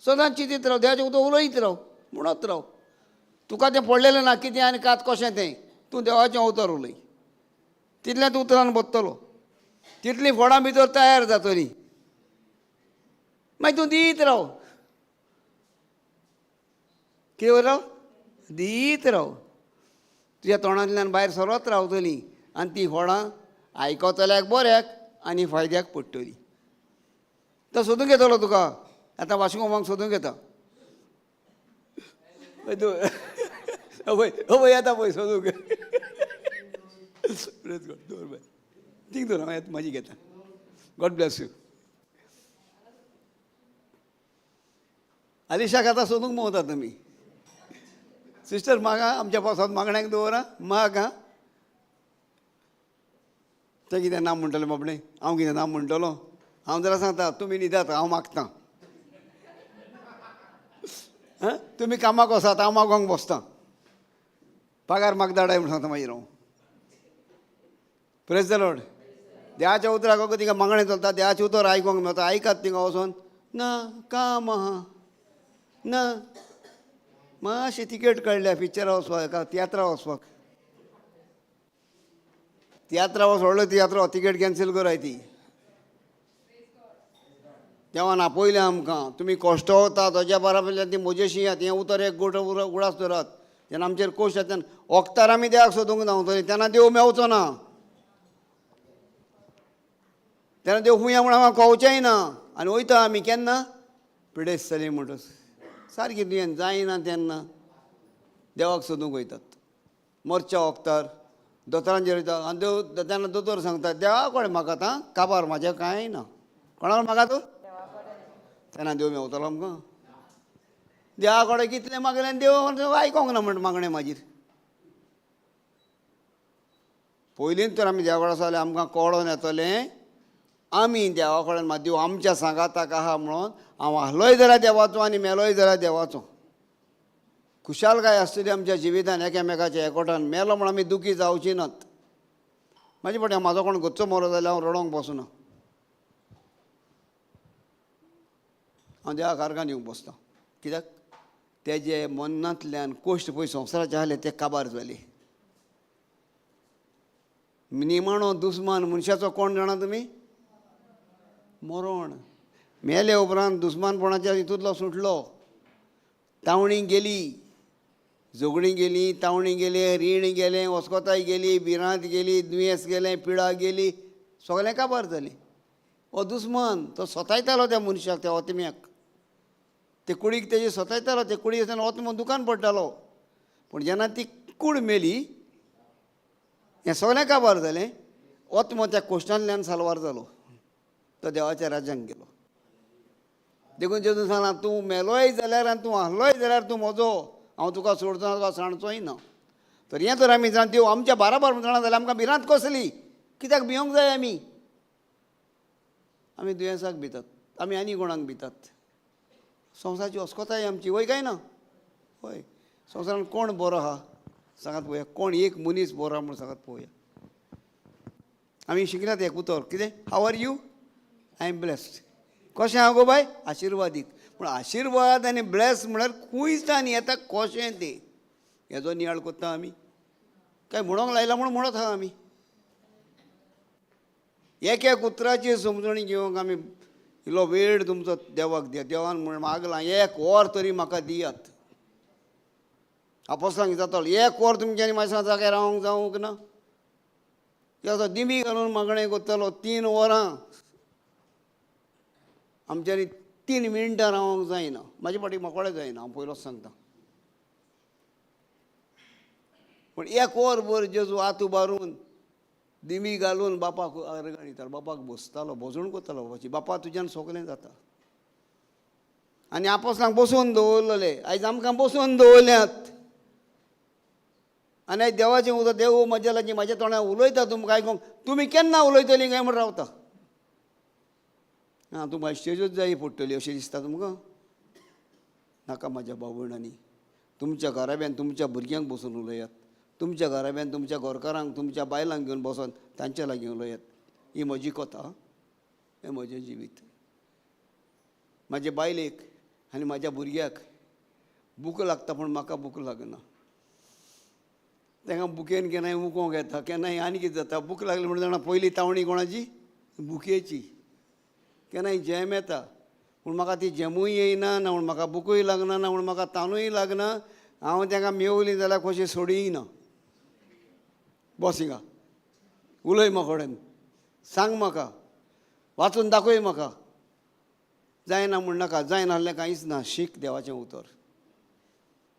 सदां चिंतीत राव, देवाचें उतर उलयत राव, म्हणत राव. तुका तें पडलेलें ना कितें आनी कात कशें तें, तूं देवाचें उतर उलय, तितलें तूं उतरान बदतलो, तितलीं फळां भितर तयार जातलीं. मागीर तूं दीत राव, कितें राव? दीत राव, तुज्या तोंडांतल्यान भायर सरत रावतलीं आनी तीं फळां आयकतल्याक बऱ्याक आनी फायद्याक पडटलीं. तो सोदूंक येतलो तुका, आतां वाशुमामाक सोदूंक येता. हय हय येता पळय सोदूंक. दवर बाय, थिंग दवर, हांव येता, म्हाजी घेता. God bless you. आलिशाक आतां सोदूंक भोंवता तुमी. सिस्टर मागा, आमच्या पावसांत मागण्याक दवरा माग. आं, तें कितें ना म्हणटलें बाबडें, हांव कितें ना म्हणटलो? हांव जाल्यार सांगता तुमी न्हिदात, हांव मागतां. आं, तुमी कामाक वसात, हांव मागोंक बसतां. पगार म्हाका धाडाय म्हूण सांगता मागीर हांव. Praise the Lord. देवाच्या उतराक अगो थिंगा मागणें चलता, देवाचें उतर आयकोंक मेळटा. आयकात थिंगा वचोन ना काम आहा ना, मातशी तिकेट काडल्या पिक्चरां वचपाक, तियात्रां वचपाक. तियात्रां वच, व्हडलो तियात्र, तिकेट कॅन्सील कराय ती. देवान आपयलें आमकां, तुमी कश्ट वता ताज्या बाराबरल्यान ती म्हजेशी येयात. हें उतर एक गोट उगडास दवरात. जेन्ना आमचेर कोश जाता तेन्ना वखतार आमी देवाक सोदूंक धांवतलीं, तेन्ना देव मेवचो ना, तेन्ना देव हुंया म्हूण आमकां कळचेंय ना. आनी वयता आमी केन्ना पिडेस्त जाली म्हणटच सारकी तुवें जायना तेन्ना देवाक सोदूंक वयतात. मरच्या वखतार दोतोरांचेर वयता आनी देव तेन्ना दोतोर सांगता देवा कडेन म्हाका आतां काबार म्हाजें कांय ना. कोणाक म्हाका तूं? तेन्ना देव मेवतलो आमकां? देवा कडेन कितलें मागलें देव आयकोंक ना म्हण मागणें मागीर. पयलींच तर आमी देवा कडेन आसा जाल्यार आमकां कळोन येतलें आमी देवा कडेन मात देव आमच्या सांगाताक आहा म्हणून. हांव आहलोय जाल्यार देवाचो आनी मेलोय जाल्यार देवाचो. खुशालकाय आसतली आमच्या जिवितान एकामेकाच्या एकवटान. मेलो म्हूण आमी दुखी जावची नात. म्हाजे फाटी म्हाजो कोण गच्चो मरो जाल्यार हांव रडोंक बसना, हांव देवाक आर्गां दिवंक बसता. कित्याक तेजे मनांतल्यान कोश्ट पळय संवसाराचे आहले ते काबार जाले. निमाणो दुस्मान मनशाचो कोण जाणा तुमी? मरण. मेले उपरांत दुस्मानपणाच्या हितूंतलो सुटलो. तावणी गेली, झगडीं गेली, तावणी गेली, रीण गेलें, वस्कोताय गेली, भिरांत गेली, दुयेंस गेलें, पिडा गेली, सगळें काबार जालें. हो दुस्मान तो सतायतालो त्या मनशाक, त्या ओतम्याक, ते कुडीक तेजे सतायतालो. ते कुडी आसतना ओतमो दुकान पडटालो. पूण जेन्ना ती कूड मेली हें सगळें काबार जालें. ओतमो त्या कोश्टांतल्यान साल्वार जालो, तो देवाच्या राज्यांत गेलो. देखून जेजून सांगलां तूं मेलोय जाल्यार आनी तूं आहलोय जाल्यार तूं म्हजो, हांव तुका सोडचो ना, तुका सांडचोय ना. तर हें तर आमी जाण देव आमच्या बाराबर जाणा जाल्यार आमकां भिरांत कसली? कित्याक भिवंक जाय आमी? आमी दुयेंसाक भितात, आमी आनी कोणाक भितात? संवसाराची अस्कोताय आमची, वय काय ना? हय. संवसारान कोण बरो आहा सांगात पळोवया, कोण एक मनीस बरो आहा म्हूण सांगात पळोवया. आमी शिकल्यात एक उतर कितें? How are you? I am blessed. कशें आहा गो बाय? आशिर्वादीक. पूण आशिर्वाद आनी ब्लेस म्हळ्यार खंयच्यान येता, कशें तें हेजो नियाळ करता आमी? काय म्हणोंक लायला म्हूण म्हणत आहा आमी? एक एक उतराची समजणी घेवंक आमी इल्लो वेळ तुमचो देवाक दियात. देवान म्हण मागलां एक वर तरी म्हाका दियात. आपोसलांक जातलो एक वर तुमच्यांनी म्हाज्या जाग्यार रावंक जावंक ना. कित्याक दिमी घालून मागणें करतलो 3 वरां, आमच्यांनी 3 मिनटां रावंक जायना. म्हाजे फाटी मोकळें जायना, हांव पयलोच सांगता. पूण एक वर भर जेजू हात उबारून दिमी घालून बापाक अर्गां दितालो, बापाक बसतालो, भोजण करतालो बापाची, बापा तुज्यान सगलें जाता. आनी आपोसलांक बसोवन दवरलेले, आयज आमकां बसोवन दवरल्यात. आनी आयज देवाचें उतर देव म्हज्या लागीं म्हाज्या तोंडार उलयता, तुमकां आयकूंक तुमी केन्ना उलयतलीं काय म्हण रावता. आं, तुमकां स्टेजूच जाय पडटली अशें दिसता तुमकां? नाका म्हाज्या भाव भयणांनी, तुमच्या घराब्यान तुमच्या भुरग्यांक बसून उलयात, तुमच्या घराब्यान तुमच्या घरकारांक तुमच्या बायलांक घेवन बसून तांच्या लागीं उलयात. ही म्हजी कथा, हें म्हजें जिवीत. म्हाजे बायलेक आनी म्हाज्या भुरग्याक भूक लागता, पूण म्हाका भूक लागना. तांकां भुकेन केन्नाय उकोंक येता, केन्नाय आनी कितें जाता. भूक लागली म्हणून जाणा पयली तावणी कोणाची? भुकेची. केन्नाय जेम येता, पूण म्हाका ती जेमूय येयना, ना म्हूण म्हाका भुकूय लागना, ना म्हूण म्हाका तानूय लागना. हांव तांकां मेवली जाल्यार कशी सोडीय ना. बस हिंगा उलय म्हाका कडेन, सांग म्हाका, वाचून दाखय म्हाका. जायना म्हूण नाका, जायना आहलें कांयच ना. शीक देवाचें उतर.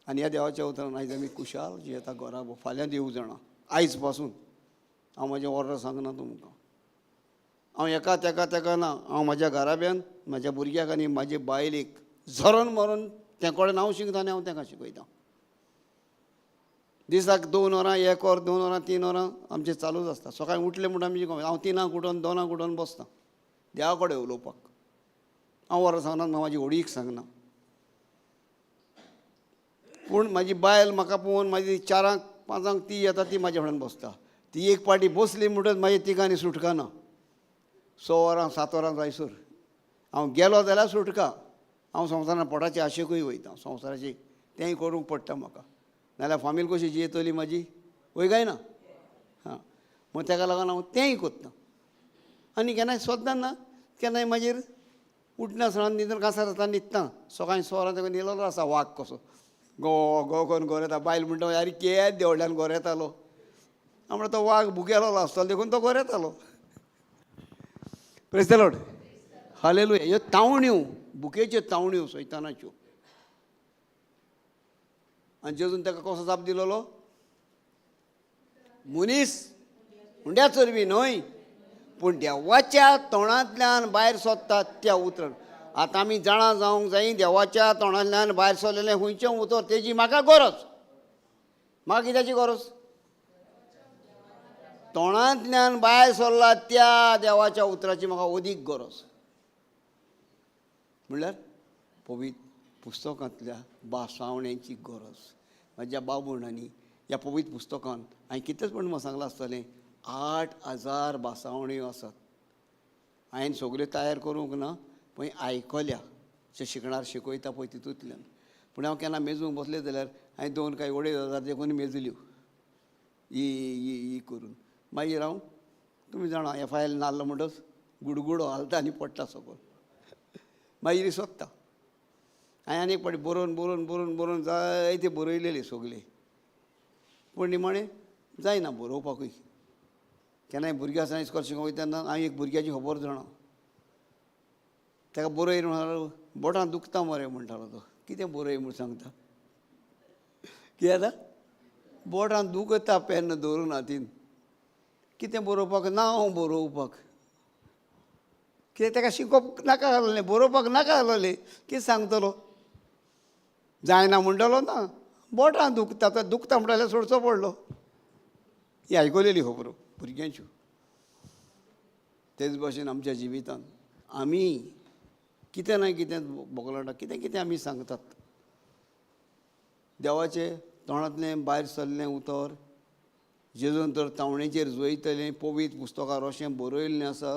आनी ह्या देवाच्या उतरान आयज आमी खुशाल जियेता घरा. फाल्यां देव जाणा, आयज पासून हांव म्हाजें ऑर्डर सांगना तुमकां. हांव एका तेका तेका ना, हांव म्हाज्या घराब्यान म्हाज्या भुरग्याक आनी म्हाजे बायलेक झरोन मरोन ते कडेन हांव शिकता आनी हांव तांकां शिकयता. दिसाक 2 वरां, 1 वर, 2 वरां, 3 वरां आमचें चालूच आसता. सकाळीं उठलें म्हणटा आमी, हांव 3 उठोन 2 उठोन बसता देवा कडेन उलोवपाक. हांव वरां सांगना, म्हाजी होडीक सांगना, पूण म्हाजी बायल म्हाका पळोवन म्हाजी 4 5 ती येता, ती म्हाज्या फुड्यान बसता. ती एक पाटी बसली म्हणटच मागीर तिका आनी सुटका ना. 6 वरां 7 वरां जायसर हांव गेलो जाल्यार सुटका. हांव संवसारान पोटाचे आशेकूय वयता, संवसाराची तेंय करूंक पडटा म्हाका, नाल्यार फामील कशी जियेतली म्हाजी? वय काय ना? हां, मग तेका लागून हांव तेंय करता. आनी केन्नाय सद्दां ना, केन्नाय मागीर उठनासतना न्हिदून कांसार जाता न्हिदता. सकाळीं 6 वरां तेका न्हिदलो आसा वाग कसो, गो गो करून गोरेता. बायल म्हणटा, आरे केद देवळ्यान गोरेतालो. हांव म्हणटा तो वाग भुकेलो आसतलो देखून तो गोरेतालो. Praise the Lord, hallelujah. ह्यो तावण्यो, भुकेच्यो तावण्यो सैतानाच्यो. आनी जेजून ताका कसो जाप दिलोलो? मनीस हुंड्या चरवी न्हय, पूण देवाच्या तोंडांतल्यान भायर सोदतात त्या उतरान. आतां आमी जाणा जावंक जाय देवाच्या तोंडांतल्यान भायर सरलेलें खंयचें उतर तेजी म्हाका गरज. म्हाका कित्याची गरज? तोंडांतल्यान भायर सरला त्या देवाच्या उतराची म्हाका अदीक गरज. म्हणल्यार पवित्र पुस्तकांतल्या भासावण्यांची गरज. म्हाज्या भाव भयणांनी ह्या पवित्र पुस्तकान हांवें कितलेंच म्हण म्हाका सांगलां आसतलें, 8000 भासावण्यो आसात. हांवें सगल्यो तयार करूंक ना, पळय आयकल्या जे शिकणार शिकयता पळय तितूंतल्यान. पूण हांव केन्ना मेजूंक बसलें जाल्यार हांवें 2 काय 2.5 हजार देखून मेजल्यो ही ही ही करून. मागीर हांव तुमी जाणा एफ I L नाल्ल म्हणटच गुडगुडो हालता आनी पडटा सकयल. मागीर सोदता. हांवें आनी एक फावटी बरोवन बरोवन बरोवन बरोवन जायते बरयलेले सगले, पूण निमाणें जायना बरोवपाकूय. केन्नाय भुरगीं आसतना इस्कॉल शिकोवंक वयता तेन्ना हांव एक भुरग्याची खबर जाणा, ताका बरय म्हणटालो, बोटां दुखता मरे म्हणटालो तो. कितें बरय म्हूण सांगता? कितें जाता? बोटां दुखता पेन दवरून हातीन. कितें बरोवपाक? नांव बरोवपाक. कितें ताका शिकोवप नाका जालें, बरोवपाक नाका जालें, कितें सांगतलो? जायना म्हणटलो ना, बोटां दुखता, आतां दुखता म्हणटा जाल्यार सोडचो पडलो. ही आयकलेली खबरो भुरग्यांच्यो. तेच भाशेन आमच्या जिवितांत आमी कितें ना कितें बोगलाटां, कितें कितें आमी सांगतात. देवाचे तोंडांतलें भायर सरलें उतर, जेजून तर तावणेचेर जोयतलें, पवित्र पुस्तकार अशें बरयल्लें आसा,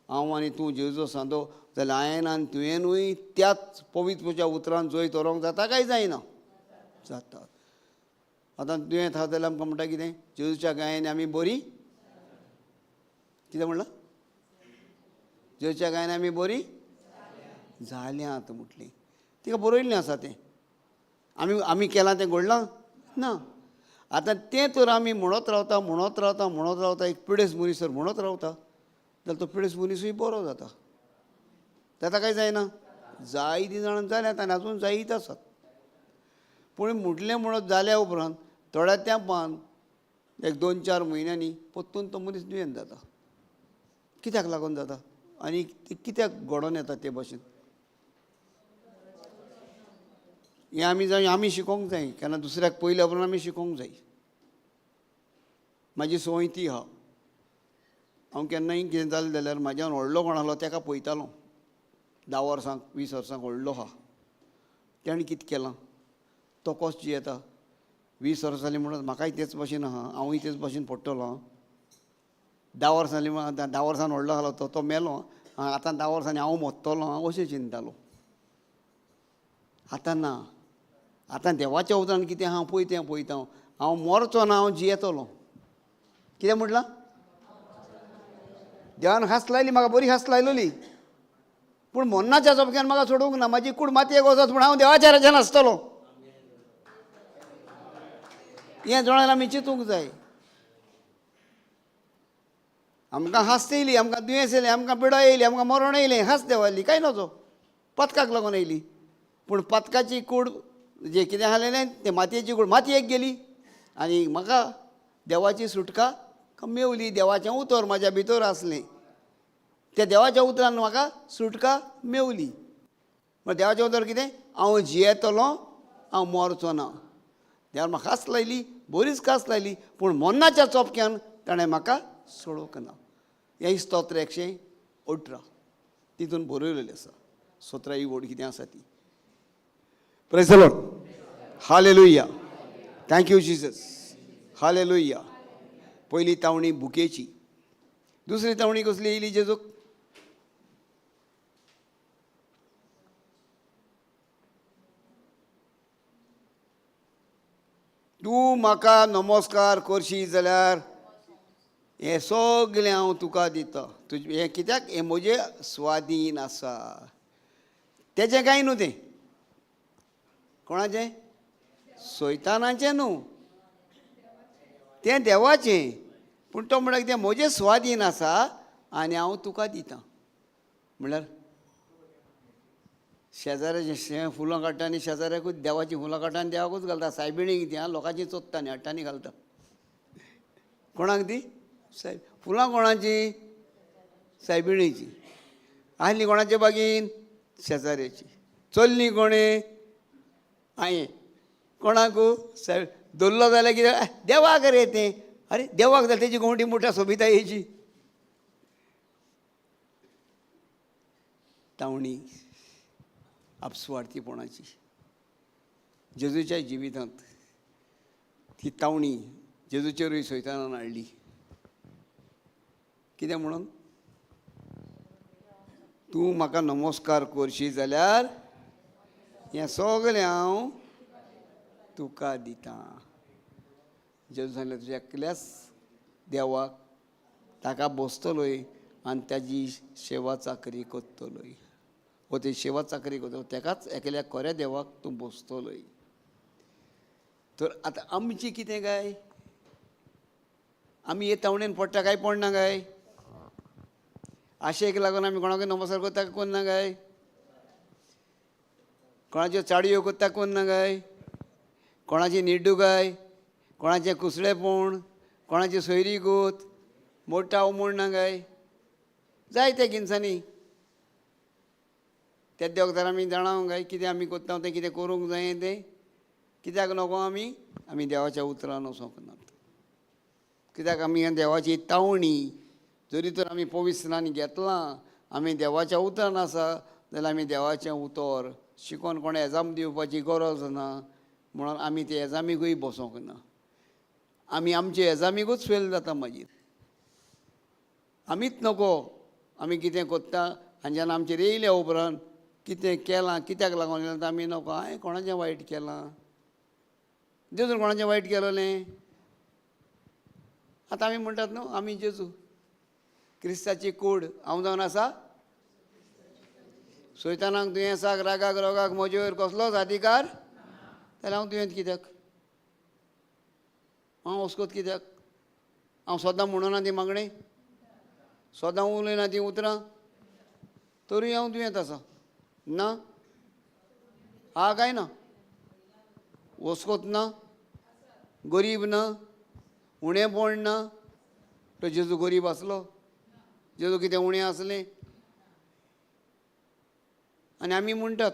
हांव आनी तूं जेजू सांदो जाल्यार हांवें आनी तुवेंनूय त्याच पवित्र पुजा उतरान जोयत व्हरूंक जाता काय जायना? जाता. आतां दुयेंत आसा जाल्यार आमकां म्हणटा कितें, जेजूच्या गायेन आमी बरी, कितें म्हणलां, जेजूच्या गायेन आमी बरी जाल्यात म्हटली. तिका बरयल्लें आसा तें. आमी आमी केलां तें घडलां ना. आतां तें तर आमी म्हणत रावता, म्हणत रावता, म्हणत रावता, एक पिडेस्त मनीस तर म्हणत रावता जाल्यार तो पिडेस्त मनीसूय बरो जाता. जाता काय जायना? जायतीं जाणां जाल्यात आनी आजून जायत आसात. पूण म्हटलें म्हणत जाल्या उपरांत थोड्या तेंपान एक 2-4 म्हयन्यांनी परतून तो मनीस दुयेंत जाता. कित्याक लागून जाता आनी कित्याक घडोवन येता ते भाशेन हें आमी जाय, आमी शिकोंक जाय. केन्ना दुसऱ्याक पयल्या उपरांत आमी शिकोंक जाय. म्हाजी संवय ती आहा, हांव केन्नाय कितें जालें जाल्यार म्हाज्यान व्हडलो कोण आहलो तेका पळयतालो. 10 वर्सांक 20 वर्सांक व्हडलो आहा, तेणें कितें केलां, तो कसो जियेता. 20 वर्सां जालीं म्हणून म्हाकाय तेच भाशेन आहा, हांवूय तेच भाशेन पडटलो. हांव 10 वर्सां जालीं म्हणून आतां 10 वर्सान व्हडलो आहलो तो, तो मेलो, आतां 10 वर्सांनी हांव मोत्तलो हांव अशें चिंततालो. आतां ना, आतां देवाच्या उतरान कितें हांव पळय तें पळयता, हांव मरचो ना, हांव जियेतलो. कितें म्हटलां? देवान खास लायली म्हाका, बरी खास लायलोली, पूण मरणाच्या चपक्यान म्हाका सोडूंक ना. म्हाजी कूड मातयेक वचत पूण हांव देवाच्या राज्यान आसतलो. हें जाणां आमी चिंतूंक जाय. आमकां हास येयली, आमकां दुयेंस येयलें, आमकां पिडा येयली, आमकां मरण येयलें, हास देवाली कांय नजो, पदकाक लागून येयली. पूण पदकाची कूड जे कितें आसलेलें तें मातयेची कूड मातयेक गेली आनी म्हाका देवाची सुटका मेवली. देवाचें उतर म्हाज्या भितर आसलें, त्या देवाच्या उतरान म्हाका सुटका मेवली. म्हळ्यार देवाचें उतर कितें, हांव जियेतलो, हांव मरचो ना. देवान म्हाका खास लायली, बरीच खास लायली, पूण मरणाच्या चोपक्यान ताणें म्हाका सोडोवंक ना. हें स्तोत्र 118 तितून बरयलेलें आसा. 17 ही ओड कितें आसा ती. Praise the Lord, hallelujah, thank you Jesus, hallelujah. पयली तावणी भुकेची, दुसरी तावणी कसली येयली जेजूक? तूं म्हाका नमस्कार करशी जाल्यार हें सगळें हांव तुका दिता. तुजें हें कित्याक, हें म्हजें स्वाधीन आसा. तेजें कांय न्हू, तें कोणाचें? सैतानाचें न्हू, तें देवाचें. पूण तो म्हणटा तें म्हजें स्वाधीन आसा आनी हांव तुका दिता. म्हणल्यार शेजाऱ्याचें शें फुलां काडटा आनी शेजाऱ्याकूच देवाचीं फुलां काडटा आनी देवाकूच घालता. सायबिणीक ती लोकांची चोत्ता आनी हाडटा आनी घालता. कोणाक ती सायब फुलां कोणाची? सायबिणीची. आसली कोणाचे बागीन? शेजाऱ्याची. चल्ली कोणें? हांवें. कोणाकू? सायब. दवरलो जाल्यार कितें देवाक रे तें. अरे देवाक जाल्यार तेजी गोंवटी मोठ्या सोबितायेची. तावणी आपसुवार्थीपणाची जेजूच्या जिवितांत ती तावणी जेजूचेरूय सैतानान हाडली. कितें म्हणून? तूं म्हाका नमस्कार करशी जाल्यार हें सगळें हांव तुका दिता. जेजू सांगलें तुज्या एकल्याच देवाक ताका बसतलोय आनी ताजी सेवा चाकरी करतलोय. वो ती सेवा चाकरी करतलो तेकाच एकल्या खऱ्या देवाक तूं बसतलोय. तर आतां आमची कितें काय? आमी हे तावणेन पडटा काय पडना काय? आशेक लागून आमी कोणाकूय नमस्कार करता कोन्ना काय? कोणाच्यो चाडयो करता कोन्ना काय? कोणाची निड्डू काय? कोणाचें कुसळेपण, कोणाची सोयरी गोत मोडटा मोडना काय? जायते किनसांनी त्या देवतार आमी जाणा काय कितें आमी करता तें कितें करूंक जाय तें. कित्याक नको आमी? आमी देवाच्या उतरान वचोंक नात. कित्याक आमी देवाची तावणी जरी तर आमी पवित्र घेतलां, आमी देवाच्या उतरान आसा जाल्यार आमी देवाचें उतर शिकोन कोणें एजाम दिवपाची गरज ना म्हणून आमी ते एजामीकूय बसोंक ना. आमी आमचे एजामीकूच फेल जाता मागीर. आमीच नको आमी कितें कोत्ता आनी जेन्ना आमचेर येयल्या उपरांत कितें केलां कित्याक लागून येयलां आमी नको. हांवें कोणाचें वायट केलां? जेजून कोणाचें वायट केलोलें? आतां आमी म्हणटात न्हू आमी जेजू क्रिस्ताची कूड हांव जावन आसा. सैतानाक दुयेंसाक रागाक रोगाक म्हजे वयर कसलोच अधिकार जाल्यार हांव दुयेंत कित्याक? हांव वस्कोत कित्याक? हांव सदां म्हणना ती मागणें, सदां उलयना ती उतरां, तरूय हांव दुयेंत आसा ना? हा काय ना? वस्कोत ना, गरीब ना, उणेपण ना. तो जेजू गरीब आसलो? जेजू कितें उणें आसलें? आनी आमी म्हणटात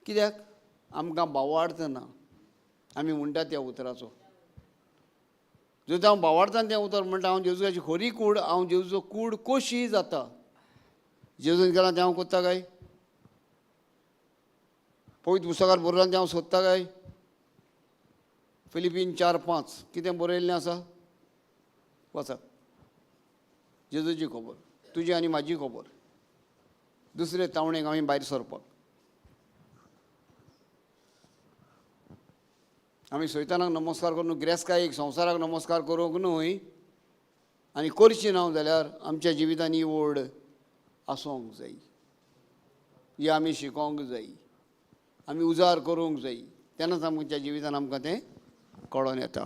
कित्याक आमकां भावार्थ ना. आमी म्हणटात त्या उतराचो. जेजू हांव भावार्थान तें उतर म्हणटा, हांव जेजूची खरी कूड, हांव जेजूचो कूड कशी जाता. जेजून केलां तें हांव कोत्ता काय? पवित्र पुस्तकार बरयलां तें हांव सोदता काय? फिलिपीन 4:5 कितें बरयल्लें आसा वचात. जेजूची खबर, तुजी आनी म्हाजी खबर. दुसरे तावणेक आमी भायर सरपाक. आमी सैतानाक नमस्कार करून गिरेस्तकायेक संवसाराक नमस्कार करूंक न्हय आनी करची ना जाल्यार आमच्या जिवितान ही ओड आसूंक जाय, ही आमी शिकोंक जाय, आमी उजार करूंक जाय, तेन्नाच आमच्या जिवितान आमकां तें कळोन येता.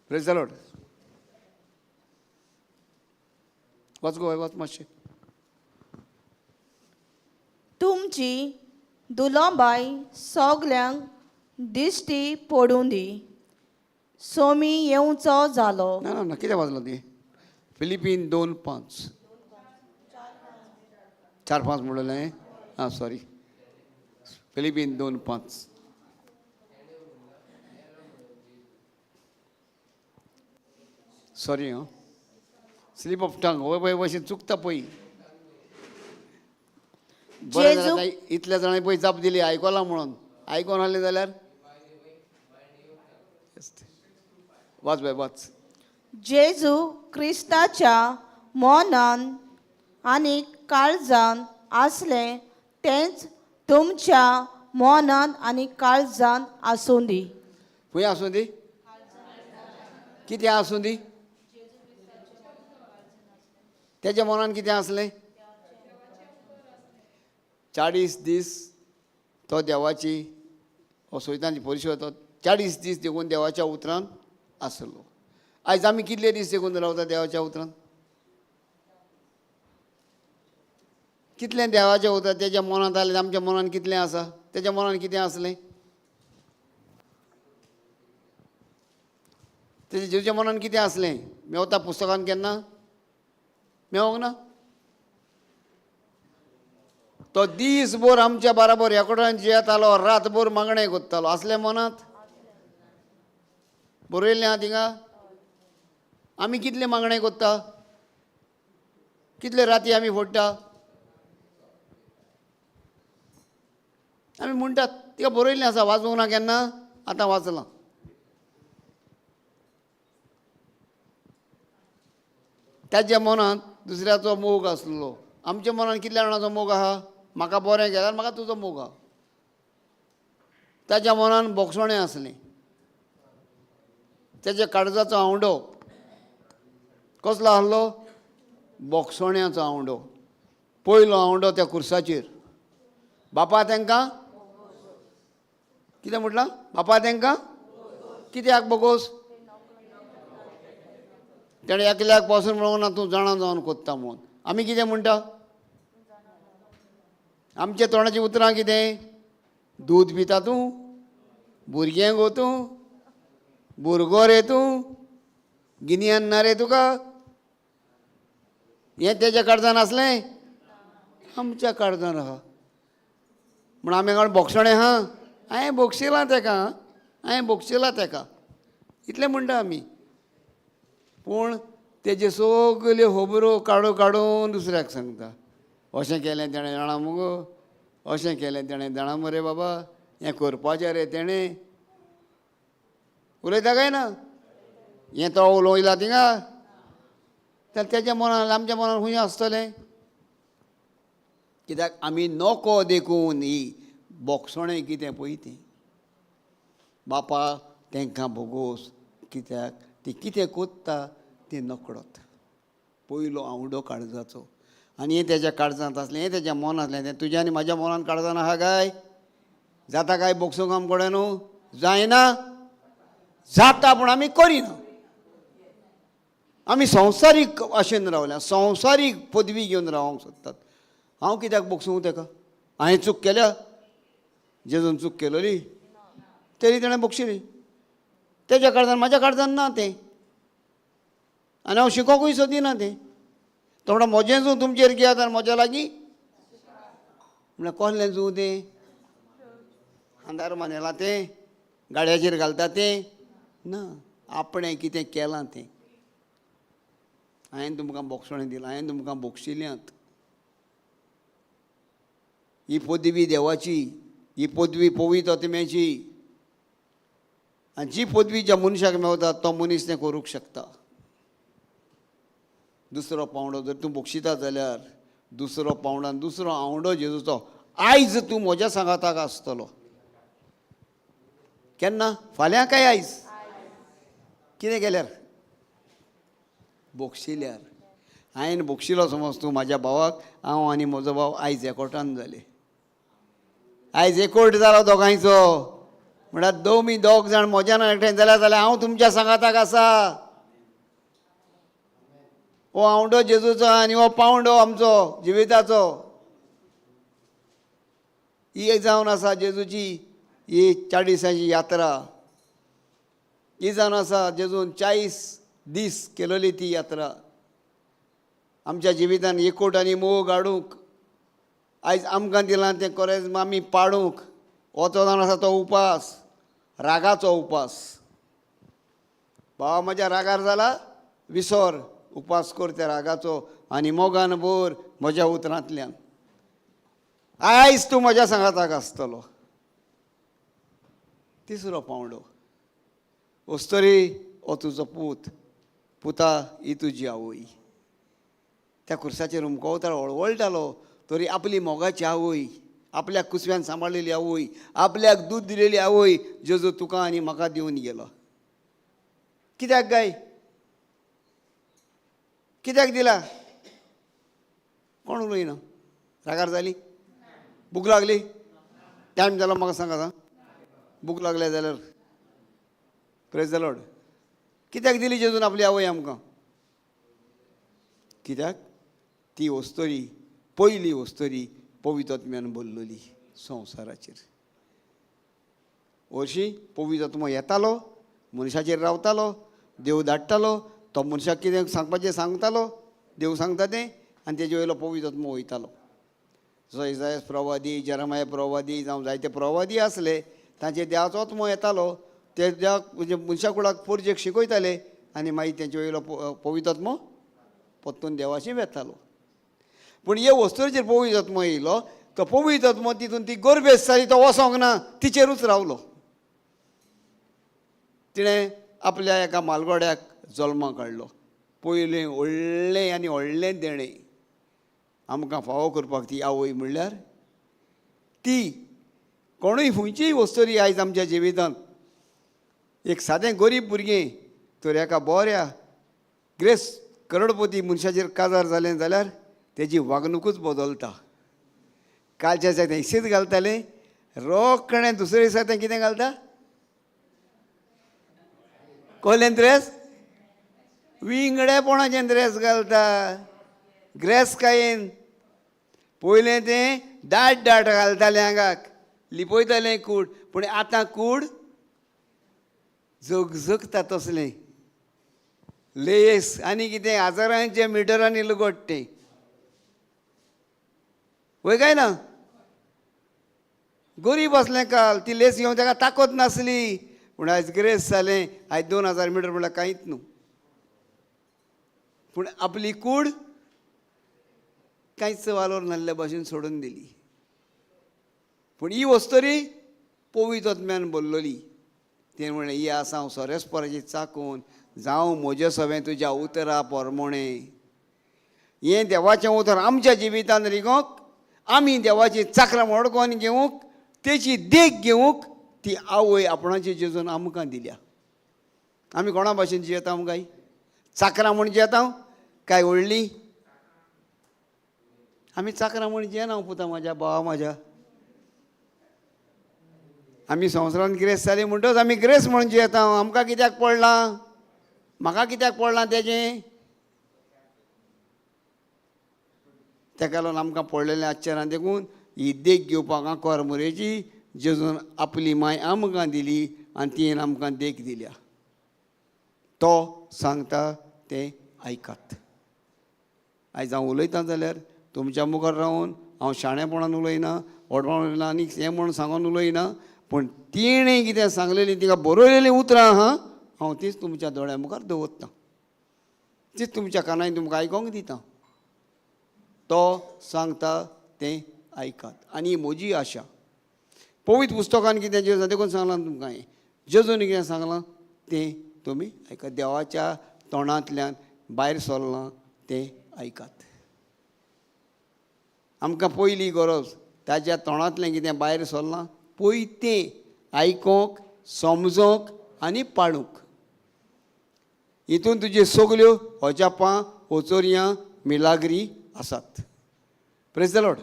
Praise the Lord. वाच गो वाच मातशें. तुमची दुलोबाय सगल्यांक दिश्टी पडूं दी. सोमी येवचो जालो. ना ना ना, कितें वाचलां ती? फिलिपीन 2:5 4-5 म्हणलें. आं सॉरी, फिलिपीन 2:5. सॉरी हां, स्लीप ऑफ टंग. होय पळय भशेन चुकता पळय. बरें जालें इतल्या जाणांनी पळय जाप दिली आयकलां म्हणून. आयकोन आसलें जाल्यार वाच बाय वाच. जेजू क्रिस्ताच्या मनान आनी काळजान आसलें तेंच तुमच्या मनान आनी काळजान आसूं दी. खंय आसूं दी? कितें आसूं दी? तेच्या मनान कितें आसलें? 40 दीस तो देवाची सैतानाची परिशद, तो 40 दीस देखून देवाच्या उतरान आसलो. आयज आमी कितले दीस देखून रावता देवाच्या उतरान? कितलें देवाचें उतर तेच्या मनांत आसलें? आमच्या मनान कितलें आसा? तेच्या मनान कितें आसलें? तेच्या जेजूच्या मनान कितें आसलें? मेवता पुस्तकान केन्ना मेवोंक ना? तो दीसभर आमच्या बराबर ह्या जियेतालो, रातभर मागणें कोत्तालो. आसलें मनांत? बरयल्लें आहा थिंगा. आमी कितलें मागणें कोत्ता? कितले राती आमी फोडटा? आमी म्हणटात तिका बरयल्लें आसा, वाचूंक ना केन्ना? आतां वाचलां. ताच्या मनांत दुसऱ्याचो मोग आसलो. आमच्या मनांत कितल्या जाणांचो मोग आहा? म्हाका बरें केल्यार म्हाका तुजो मोग आहा. ताच्या मनान बोगसणें आसलें. ताच्या काळजाचो आंवडो कसलो आसलो? बोगसण्याचो आंवडो. पयलो आंवडो त्या कुर्साचेर. बापा तांकां कितें म्हटलां? बापा तांकां कित्याक बोगोस? तेणें एकल्याक पासून म्हणूंक ना तूं जाणा जावन कोत्ता म्हणून. आमी कितें म्हणटा? आमच्या तोंडाचीं उतरां कितें? दूद पिता तूं, भुरगें गो तूं, भुरगो रे तूं, गिन्यान ना रे तुका. हें तेज्या काळजान आसलें? आमच्या काळजान आहा. म्हण आमी कोण बोगसणें आहा? हांवें भोगशिलां तेका, हांवें भोगशिलां तेका, इतलें म्हणटा आमी. पूण तेजे सगल्यो खबरो काडू काडून दुसऱ्याक सांगता, अशें केलें तेणें जाणा मुगो, अशें केलें तेणें जाणा मरे बाबा, हें करपाचें रे तेणें. उलयता काय ना? हें तो उलोयला थिंगा जाल्यार तेज्या मनान आमच्या मनान खंय आसतलें? कित्याक आमी नको देखून ही बोगसणें कितें पळय तें. बापा तांकां भोगोस, कित्याक ती कितें कोत्ता तें नकळत. पयलो आंवडो काळजाचो, आनी हें तेज्या काळजांत आसलें, हें तेज्या मनांत आसलें. तें तुज्या आनी म्हाज्या मनान काळजान आहा काय? जाता काय बोगसूंक आमकोडें न्हू? जायना, जाता पूण आमी करिना. आमी संवसारीक आशेन रावल्या, संवसारीक पदवी घेवन रावंक सोदतात. हांव कित्याक बोगसूं तेका? हांवें चूक केल्या? जेजून चूक केलोली तरी तेणें बोगशिली. तेज्या काळजान म्हाज्या काळजान ना तें, आनी हांव शिकोंकूय सोदिना तें. तो म्हणटा म्हजें जूं तुमचेर घेयात आनी म्हज्या लागीं म्हणल्यार कसलें जूं तें? खांदार मानेलां तें, गाडयाचेर घालता तें ना, आपणें कितें केलां तें. हांवें तुमकां बोगसणें दिलां, हांवें तुमकां बोगशिल्यांत. ही पदवी देवाची, ही पदवी पवित्र आत्म्याची, आनी जी पदवी ज्या मनशाक मेवता तो मनीस तें करूंक शकता. दुसरो पावंडो जर तूं बक्षिता जाल्यार दुसरो पावंडान दुसरो आंवडो जेजूचो आयज तूं म्हज्या सांगाताक आसतलो. केन्ना? फाल्यां काय आयज? कितें केल्यार? बोगशिल्यार. हांवें बोगशिलो समज तूं म्हाज्या भावाक, हांव आनी म्हजो भाव आयज एकोटान जाले. आयज एकोट जालो दोगांयचो, म्हळ्यार दोमी दोग जाण म्हज्यान एकठांय जाल्यार जाल्यार हांव तुमच्या सांगाताक आसा. हो आंवडो जेजूचो आनी हो पावंडो आमचो जिविताचो. ही एक जावन आसा जेजूची ही 40 दिसांची यात्रा. ही जावन आसा जेजून 40 दीस केलोली ती यात्रा. आमच्या जिवितान एकवट आनी मोग हाडूंक आयज आमकां दिलां तें कोरेज्म आमी पाडूंक. हो तो जावन आसा तो उपास, रागाचो उपास. भावा म्हज्या रागार जाला विसर, उपास कर त्या रागाचो आनी मोगान भर म्हज्या उतरांतल्यान. आयज तूं म्हज्या सांगाताक आसतलो. तिसरो पावंडो, अस्तरी हो तुजो पूत, पुता ही तुजी आवय. त्या खुर्साचेर उमकवतालो, वळवळटालो, तरी आपली मोगाची आवय, आपल्याक कुसव्यान सांबाळलेली आवय, आपल्याक दूद दिलेली आवय जेजू तुका आनी म्हाका दिवन गेलो. कित्याक गाय? कित्याक दिला? कोण उलयना? रागार जाली? भूक लागली? टायम जालो म्हाका सांग आतां. भूक लागल्या जाल्यार प्रेज the Lord. कित्याक दिली जेजून आपली आवय आमकां? कित्याक? ती वस्तोरी, पयली वस्तोरी पवित्र आत्म्यान बोल्लोली संवसाराचेर. हरशीं पवित्र आत्मो येतालो, मनशाचेर रावतालो, देव धाडटालो, तो मनशाक कितें सांगपाचें सांगतालो, देव सांगता तें, आनी तेजे वयलो पवित्र आत्मो वयतालो. जसो इजायस प्रवादी, जेरमाय प्रवादी, जावं जायते प्रवादी आसले, तांचे देवाचो आत्मो येतालो, ते देवाक म्हणजे मनशा कुडाक पोरजेक शिकयताले आनी मागीर तेंचे वयलो पवित्र आत्मो परतून देवाशी वेतालो. पूण हे वस्तूचेर पवित्र आत्मो येयलो, तो पवित्र आत्मो तितून ती गोरबेस जाली, तो वचोंक ना, तिचेरूच रावलो. तिणें आपल्या एका मालगोड्याक जल्माक हाडलो. पयलें व्हडलें आनी व्हडलें देणें आमकां फावो करपाक ती आवय म्हणल्यार ती कोणूय खंयचीय वस्तुरी आयज आमच्या जिवितांत एक सादें गरीब भुरगें तर एका बऱ्या ग्रेस करोडपती मनशाचेर काजार जालें जाल्यार तेजी वागणुकूच बदलता. कालच्या दिसा तें शीत घालतालें, रोखडें दुसऱ्या दिसा तें कितें घालता? कोलें ड्रेस, विंगडेपणाचें ड्रेस घालता. ग्रेस कायेन पयलें तें दाट दाट घालतालें, आंगाक लिपयतालें कूड, पूण आतां कूड झगझगता तसलें लेस आनी कितें हजारांचे मिटरांनी लुगट तें, वय काय ना? गरीब आसलें काल, ती लेस घेवन ताका ताकद नासली, पूण आयज ग्रेस जालें. आयज 2000 मिटर म्हणल्यार कांयच न्हू, पूण आपली कूड कांयच वालोर नासले भाशेन सोडून दिली. पूण ही वस्तरी पवित्र आत्म्यान बोल्लोली. तेणें म्हणलें, ही आसा हांव सोरेस्पराची चाकून, जावं म्हजे सवें तुज्या उतरा पोरमोणें. हें देवाचें उतर आमच्या जिवितान रिगोवंक, आमी देवाची चाकरां मडकोन घेवंक, तेची देख घेवंक ती आवय आपणाची जेजून आमकां दिल्या. आमी कोणा भाशेन जियेता काय? चाकरां म्हूण जियेता काय व्हडली? आमी चाकरां म्हूण जियेना पुता म्हाज्या, भावा म्हाज्या. आमी संवसारान ग्रेस जाली म्हणटच आमी ग्रेस म्हणून जियेता. आमकां कित्याक पडलां? म्हाका कित्याक पडलां तेजें? ताका लागून आमकां पडलेलें आश्चर्यान देखून ही देख घेवपाक आंकवार मोरयेची जेजून आपली माय आमकां दिली आनी तिणें आमकां देख दिल्या. तो सांगता तें आयकात. आयज हांव उलयतां जाल्यार तुमच्या मुखार रावन हांव शाणेपणान उलयना, व्हडपणान उलयना आनी हें म्हणून सांगून उलयना, पूण तिणें कितें सांगलेलीं, तिका बरयलेलीं उतरां आहा, हांव तीच तुमच्या दोळ्या मुखार दवरतां, तीच तुमच्या कानांनी तुमकां आयकोंक दितां. तो सांगता तें आयकात. आनी म्हजी आशा पवित्र पुस्तकान कितें जेजू देखून सांगलां तुमकां हांवें, जेजून कितें सांगलां तें तुमी आयकात. देवाच्या तोंडांतल्यान भायर सरलां तें आयकात. आमकां पयली गरज ताच्या तोंडांतलें कितें भायर सरलां पय तें आयकोंक, समजोंक आनी पाळूंक. हितून तुज्यो सगल्यो अजापां, ओचोरयां, मिलाग्री आसात. Praise the Lord,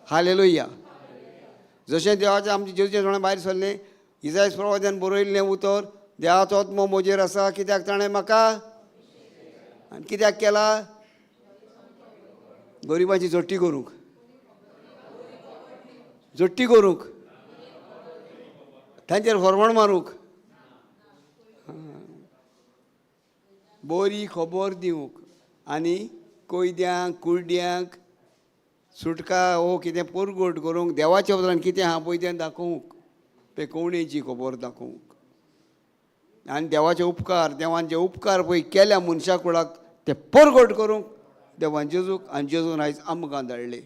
hallelujah. जशें देवाचें आमचें जेजूच्या तोंडा भायर सरलें, इजायस प्रवाद्यान बरयल्लें उतर, देवाचो आत्मो म्हजेर आसा, कित्याक ताणें म्हाका आनी कित्याक केला? गरिबाची जोटी करूंक, जोटी करूंक, तांचेर फरवण मारूंक, बरी खबर दिवंक आनी कोयद्यांक कुड्ड्यांक सुटका हो कितें परगट करूंक, देवाच्या उतरान कितें आहा पळय तें दाखोवंक, पेकोवणेची खबर दाखोवंक आनी देवाचे उपकार, देवान जे उपकार पळय केल्या मनशा कुळाक ते परगट करूंक देवान जेजूक आनी जेजून आयज आमकां धाडले.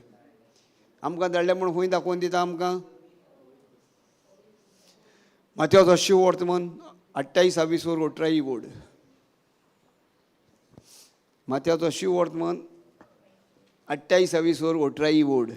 आमकां धाडले म्हूण खंय दाखोवन दिता आमकां? मात्याचो शिव वर्तमान 28 वर ओट्राई बोर्ड. मात्याचो शिव वर्तमान 28 वर ओट्राई बोर्ड.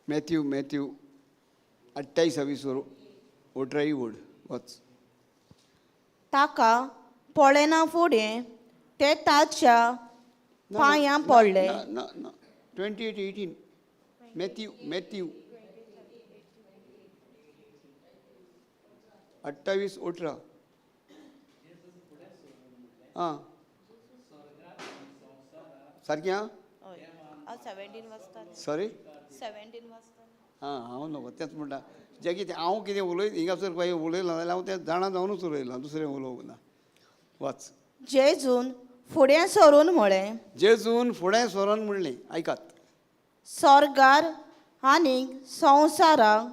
मॅथ्यू मॅथ्यू 28 वर ओट्राई बोर्ड वच. ताका पळयना फुडें ते ताच्या पांयां पडले. ना ना, 28:18. Matthew Matthew 28:18. आं सारकें आं? 17 वाजता. सॉरी, 17 वाजता. आं हांव न्हू तेंच म्हणटा, जें कितें हांव कितें उलय हिंगासर खंय उलयलां जाल्यार हांव तें जाणा जावनूच उलयलां, दुसरें उलोवंक ना. वाच. जेजून फुडें सरून म्हळें, जेजून फुडें सरोन म्हणलें, आयकात, स्वर्गार आनी संवसाराक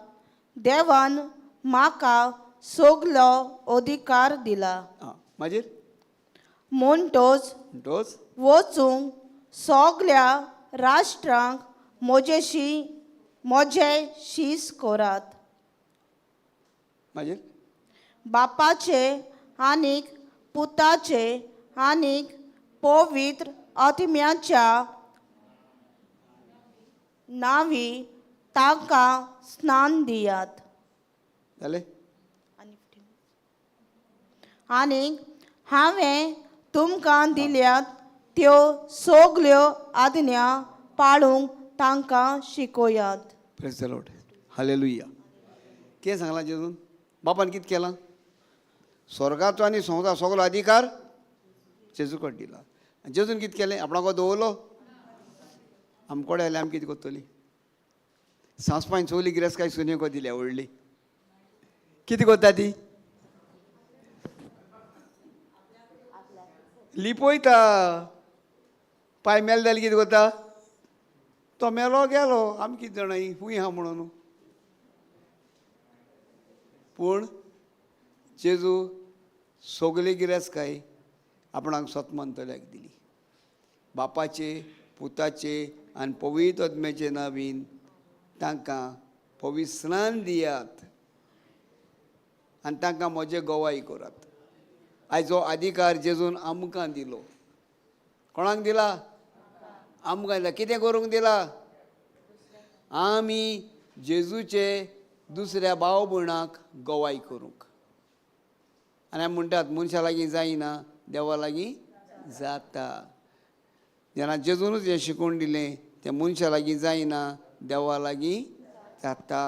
देवान म्हाका सगलो अधिकार दिला. आं मागीर म्हणटोच म्हणटोच वचूंक सगल्या राष्ट्रांक म्हजे शीस करात. मागीर बापाचे आनीक पुताचे आनीक पवित्र आत्म्याच्या नांवी तांकां स्नान दियात. जालें? आनीक हांवें तुमकां दिल्यात त्यो सगल्यो आज्ञा पाळूंक तांकां शिकोयात. Praise the Lord, hallelujah. कितें सांगलां जेजून? बापान कितें केलां? स्वर्गाचो आनी संवसार सगलो अधिकार जेजू कडेन दिला. आनी जेजून कितें केलें? आपणाको दवरलो. आमकोडे जाल्यार आमी कितें करतली? सांसपान चोवली गिरेस्तकाय सुनेको दिल्या व्हडली. कितें करता ती? लिपयता. पांय मेल जाल्यार कितें करता? तो मेलो गेलो, आमी कितें जाणां खूंय आहा म्हणून. पूण जेजू सगली गिरेस्तकाय आपणाक सोतमंतल्याक दिली. बापाचे, पुताचे आनी पवित्र आत्म्याचे नांवीन तांकां पवित्र दियात आनी तांकां म्हजे गवाय करात. आयज हो अधिकार जेजून आमकां दिलो. कोणाक दिला? आमकां दिला. कितें करूंक दिला? आमी जेजूचे दुसऱ्या भाव भयणाक गवाय करूंक. आनी आमी म्हणटात मनशा लागीं जायना, देवा लागीं जाता. जेन्ना जेजूनच हें शिकोवन दिलें तें मनशा लागीं जायना, देवा लागीं जाता.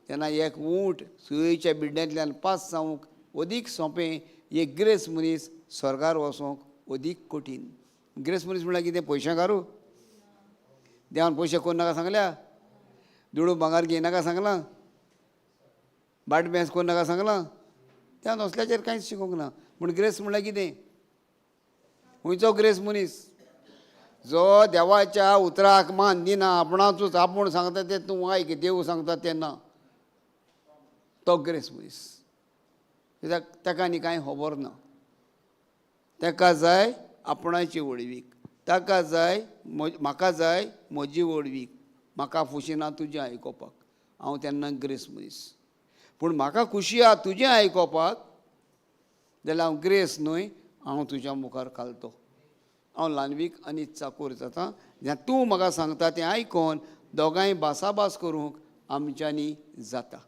तेन्ना एक ऊंट सुयेच्या बिड्ड्यांतल्यान पास जावंक अदीक सोंपें, एक ग्रेस मनीस स्वर्गार वचोंक अदीक कठीण. ग्रेस मनीस म्हणल्यार कितें? पयशांकारू? देवान पयशे करूं नाका सांगल्या? दुडू भांगर घेयनाका सांगलां? बाट बेंस करूं नाका सांगलां? देवान असल्याचेर कांयच शिकोवंक ना. पूण ग्रेस म्हणल्यार कितें? खंयचो ग्रेस मनीस? जो देवाच्या उतराक मान दिना, आपणाचूच आपूण सांगता तें तूं आयक, देव सांगता तें ना, तो ग्रेस मनीस. कित्याक ताका आनी कांय खबर ना. ताका जाय आपणाची व्हडवीक, ताका जाय म्हाका जाय म्हजी व्हडवीक, म्हाका खुशी ना तुजें आयकोपाक, हांव तेन्ना ग्रेस मनीस. पूण म्हाका खुशी आहा तुजें आयकोपाक जाल्यार हांव ग्रेस न्हय, हांव तुज्या मुखार घालतो. हांव ल्हानवीक आनी चाकूर जाता. जेन्ना तूं म्हाका सांगता तें आयकोन दोगांय भासाभास करूंक आमच्यांनी जाता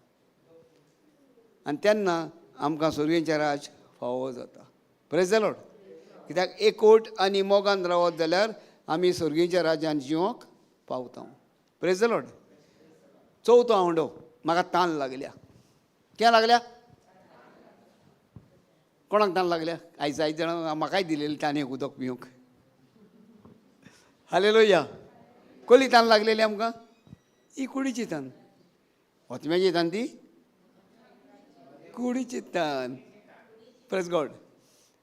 आनी तेन्ना आमकां सुर्येचें राज फावो जाता. Praise the Lord. कित्याक एकवट आनी मोगान रावत जाल्यार आमी सर्गीच्या राज्यान जिवंक पावता. Praise the Lord. चवथो आवंडो, म्हाका तान लागल्या. कित्याक लागल्या? कोणाक तान लागल्या? आयज जायत जाणां म्हाकाय दिलेली तान उदक पिवंक. हालेलुया. कसली तान लागलेली आमकां? ही कुडीची तान. ओतम्याची तान ती कुडीची तान. Praise God.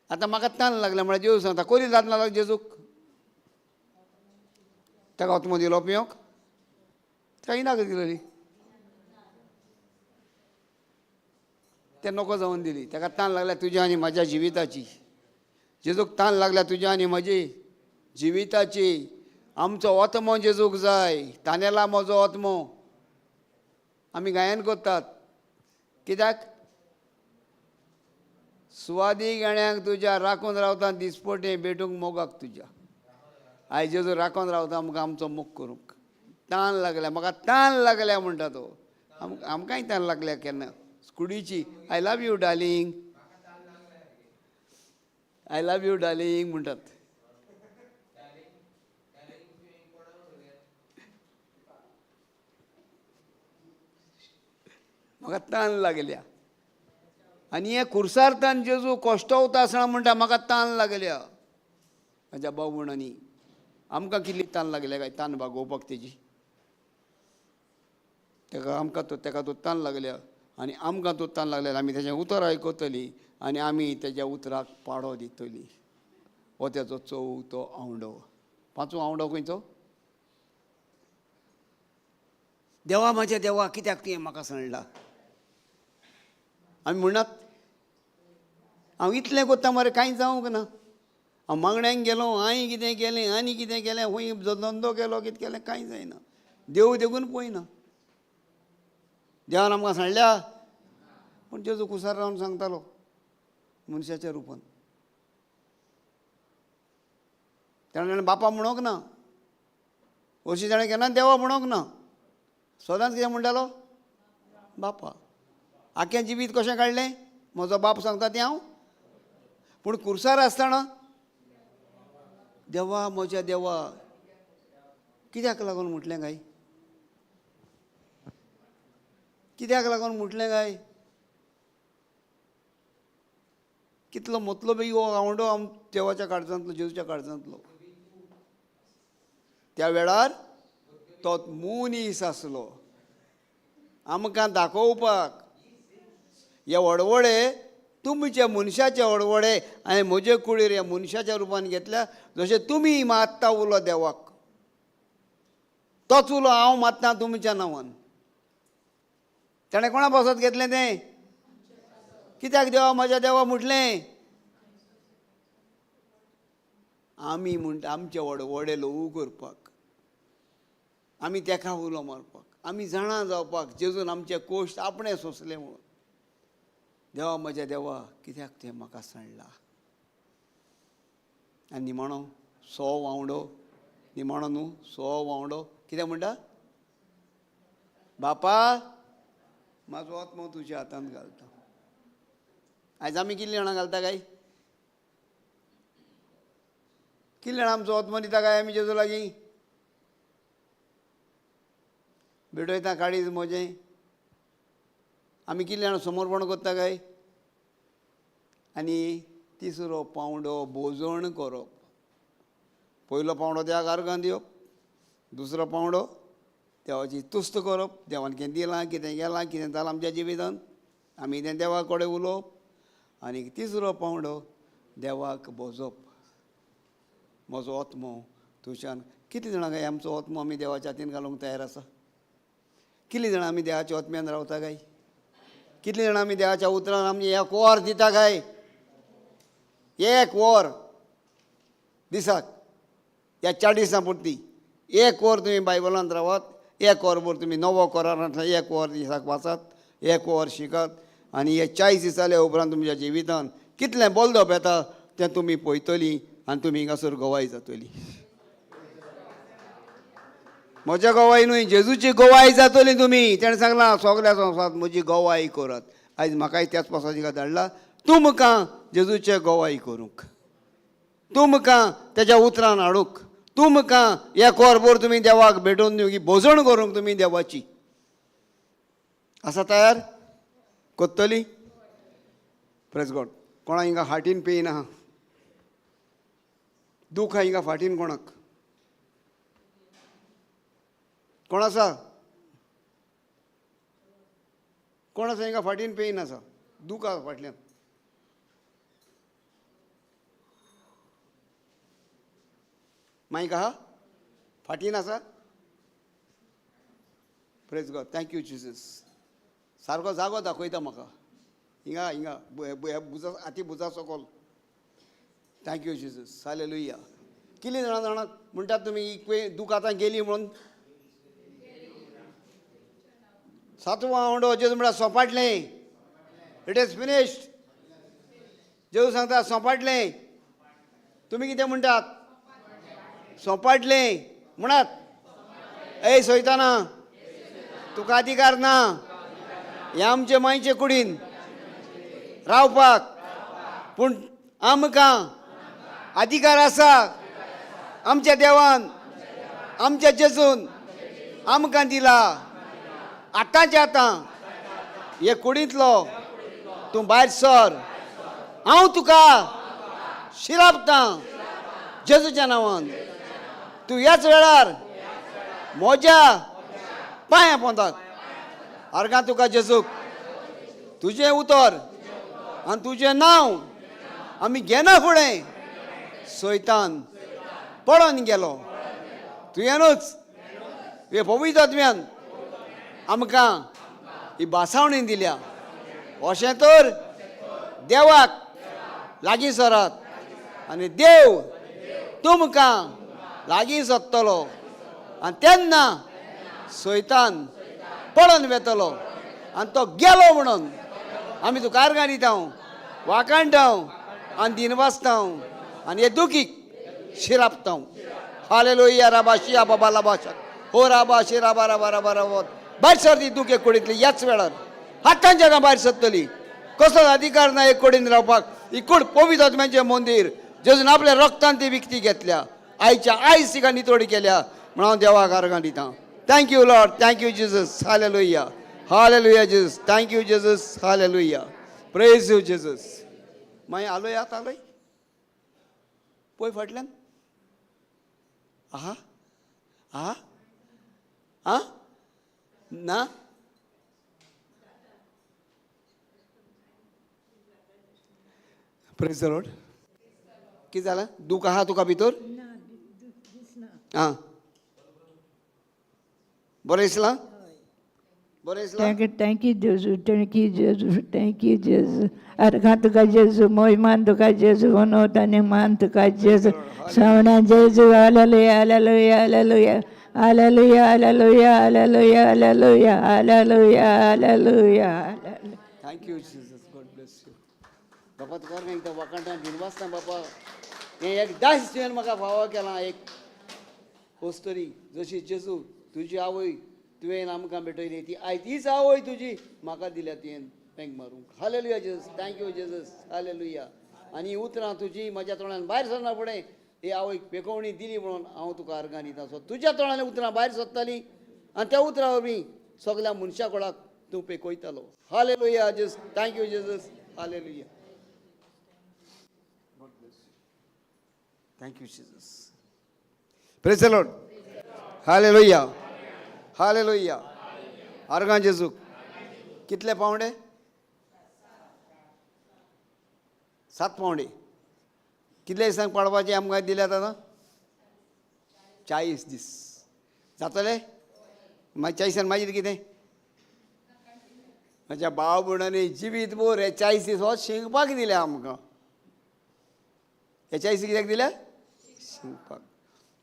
आतां म्हाका तान लागल्या म्हळ्यार जेजू सांगता, कोली तान लागला जेजूक? ताका ओतमो दिलो पिवंक? ताका नाका दिलेली, तें नको जावन दिली. ताका तान लागल्या तुज्या आनी म्हज्या जिविताची. जेजूक तान लागल्या तुज्या आनी म्हजी जिविताची. आमचो ओतमो जेजूक जाय. तानेला म्हजो ओतमो आमी गायन करतात. कित्याक? सुवादी गाण्यांक तुज्या राखून रावता दिसपटें भेटूंक मोगाक तुज्या. आयज जेजू राखून रावता आमकां आमचो मोग करूंक. तान लागल्या म्हाका, तान लागल्या म्हणटा तो. आमकांय तान लागल्या केन्ना कुडीची. I love you darling, I love you darling म्हणटात. म्हाका तान लागल्या. आनी हे खुर्सार तान जेजू कश्टवता आसतना म्हणटा म्हाका तान लागल्या. म्हज्या भाव भयणांनी आमकां कितली तान लागल्या काय तान भागोवपाक तेजी. ताका आमकां तो ताका तो तान लागल्या आनी आमकां तो तान लागल्यार आमी तेजें उतर आयकतली आनी आमी तेज्या उतराक पाडो दितली. हो तेजो चवथो आवंडो. पांचवो आवंडो खंयचो? देवा म्हज्या देवा कित्याक तुवें म्हाका सांडला? आमी म्हणनात हांव इतलें करता मरे कांय जावंक ना. हांव मागण्यांक गेलो, हांवें कितें केलें आनी कितें केलें, खंय धंदो केलो, कितें केलें, कांय जायना. देव देखून पळयना. देवान आमकां सांडल्या. पूण जेजू कुसार रावन सांगतालो मनशाच्या रुपान. ताणें बापा म्हणूंक ना, अशी ताणें केन्ना देवा म्हणूंक ना. सदांच कितें म्हणटालो? बापा. आख्खें जिवीत कशें काडलें? म्हजो बाप सांगता तें हांव. पूण कुर्सार आसतना देवा म्हज्या देवा कित्याक लागून म्हटलें काय? कित्याक लागून म्हटलें काय? कितलो मतलबी हो आवंडो आम देवाच्या काळजांतलो, जेजूच्या काळजांतलो. त्या वेळार तो मनीस आसलो आमकां दाखोवपाक हे वडवडे तुमच्या मनशाचे वडवडे आनी म्हजे कुळीर ह्या मनशाच्या रुपान घेतल्या, जशें तुमी मात्ता उलो देवाक तोच उलो हांव मात्ता तुमच्या नांवान. ताणें कोणा पासत घेतलें तें? कित्याक देवा म्हज्या देवा म्हटलें? आमी म्हणटा आमचे वडवडे ल्हवू करपाक, आमी तेका उलो मारपाक, आमी जाणा जावपाक जेजून आमचे कोश्ट आपणें सोंसलें म्हणून. देवा म्हज्या देवा कित्याक तुवें म्हाका सांडला? आनी निमाणो सो वांवडो, निमाणो न्हू सो वांवडो कितें म्हणटा? बापा म्हाजो आत्मो तुज्या हातांत घालता. आयज आमी कितलीं जाणां घालता काय? कितलीं जाणां आमचो आत्मो दिता काय आमी जेजू लागीं? भेटयता काळीज म्हजें. आमी कितलीं जाणां समर्पण करता काय? आनी तिसरो पावंडो भोजण करप. पयलो पावंडो देवाक आर्गां दिवप, दुसरो पावंडो देवाची तुस्त करप, देवान कितें दिलां, कितें गेलां, कितें जालां आमच्या जिवितान, आमी तें देवा कडेन उलोवप. आनी तिसरो पावंडो देवाक भोजप. म्हजो आत्मो तुज्यान. कितलीं जाणां काय आमचो आत्मो आमी देवाच्या हातीन घालूंक तयार आसा? कितलीं जाणां आमी देवाच्या आत्म्यान रावता काय? कितलीं जाणां आमी देवाच्या उतरान आमी एक वर दिता काय? एक वर दिसाक, ह्या 4 दिसां पुरती एक वर तुमी बायबलांत रावात, एक वरभर तुमी नवो करारांतलो एक वर दिसाक वाचात, एक वर शिकात. आनी हे 40 दीस जाल्या उपरांत तुमच्या जिवितान कितलें बलदप येता तें तुमी पळयतलीं आनी तुमी हिंगासर गवाय जातली. म्हज्या गवाय न्हय, जेजूची गवाय जातली तुमी. तेणें सांगलां सगल्या संवसारांत म्हजी गवाय करात. आयज म्हाकाय त्याच पासत हिंगा धाडला तुमकां जेजूचे गवाय करूंक, तुमकां तेज्या उतरान हाडूंक, तुमकां एक वरभर तुमी देवाक भेटोवन दिवंक, भोजण करूंक तुमी देवाची. आसा तयार कोत्तली? Praise God. कोणा हिंगा हार्टीन पेन आहा, दूख आहा हिंगा फाटीन कोणाक? कोण आसा? कोण आसा हिंगा फाटीन पेन आसा, दूख आसा फाटल्यान? मायक आहा फाटीन आसा? Praise God, thank you Jesus. सारको जागो दाखयता म्हाका हिंगा, हिंगा बुजा आती बुजा सकल. Thank you Jesus, hallelujah. कितलीं जाणां जाणां म्हणटात तुमी ही दूख आतां गेली म्हणून? सातवो आवंडो जेजू म्हळ्यार सोंपाटलें, it is finished. जेजू सांगता सोंपाटलें. तुमी कितें म्हणटात? सोंपाटलें म्हणात. ए सोयताना तुका अधिकार ना हे आमचे मायचे कुडीन रावपाक, पूण आमकां अधिकार आसा आमच्या देवान, आमच्या जेजून आमकां दिला. आतांच्या आतां हे कुडींतलो तूं भायर सर, हांव तुका शिरापतां जेजूच्या नांवान. तूं ह्याच वेळार म्हज्या पांया पोंदाक आर्गां तुका जेजूक. तुजें उतर आनी तुजें नांव आमी घेना फुडें सैतान पडोन गेलो. तुवेंनूच हे पवित्र आत्म्यान आमकां ही भासावणी दिल्या. अशें तर देवाक लागीं सरात आनी देव तुमकां लागीं सोदतलो आनी तेन्ना सैतान पडोन वेतलो आनी तो गेलो म्हणून आमी तुका आर्गां दिता, वाखाणटा आनी दिनवासता आनी हे दुखीक शिरापता. हालेलुया. राबा शिया बाबा लाबा हो राबा शि राबा राबा राबा राबा. भायर सर ती दुखे कुडींतली ह्याच वेळार हातांच्या भायर सरतली. कसलोच अधिकार ना एक कुडीन रावपाक. ही कूड पवित्र आत्म्याचें मंदीर, जेजून आपल्या रक्तान ती विकती घेतल्या, आयच्या आयज तिका नितोडी केल्या म्हणून हांव देवाक आर्गां दिता. Thank you Lord, thank you Jesus, hallelujah, hallelujah Jesus, thank you Jesus, hallelujah, praise you Jesus. मागीर आलोय आत आलोय पळय फाटल्यान आहा आहा आं ना प्रेज the Lord. कितें जालां? दूख आहा तुका भितर? आं बरें दिसलां? बरें दिसलां? Thank you Jesu, thank you Jesu, thank you Jesu. अर्घा तुका जेजू, मोहिमान तुका जेजू, होनोत आनी मान तुका जेजू. सवणा जेजू, hallelujah, hallelujah, hallelujah, hallelujah, hallelujah, hallelujah, hallelujah, hallelujah, hallelujah. Thank you Jesus, God bless you. बापा तुका एकदां वाखाणटा दिनवासना बापा. हें एकदांच तुवें म्हाका फावो केलां एक कोस्तरी जशी जेजू तुजी आवय तुवें आमकां भेटयली ती आयज तीच आवय तुजी म्हाका दिल्या तुवें पेंक मारूंक. Hallelujah Jesus, thank you Jesus, hallelujah. आनी उतरां तुजी म्हज्या तोंडान भायर सरना फुडें ही आवयक पेकोवणी दिली म्हणून हांव तुका अर्गां दिता. सो तुज्या तोंडान उतरां भायर सरतालीं आनी त्या उतरां वरवीं सगल्या मनशा कोणाक तूं पेकयतालो. Hallelujah Jesus, thank you Jesus, hallelujah. Thank you Jesus. Praise the Lord. Hallelujah, hallelujah. आर्गां जेजूक. कितले पावंडे? 7 पावंडे. कितले दिसांक पाडपाचे आमकां दिल्यात आतां? 40 दीस जातले. मागीर 40 मागीर कितें? म्हज्या भाव भयणांनी जिवीत भर हे 40 दीस हो शिंकपाक दिल्या आमकां. हे 40 कित्याक दिल्या? शिंकपाक.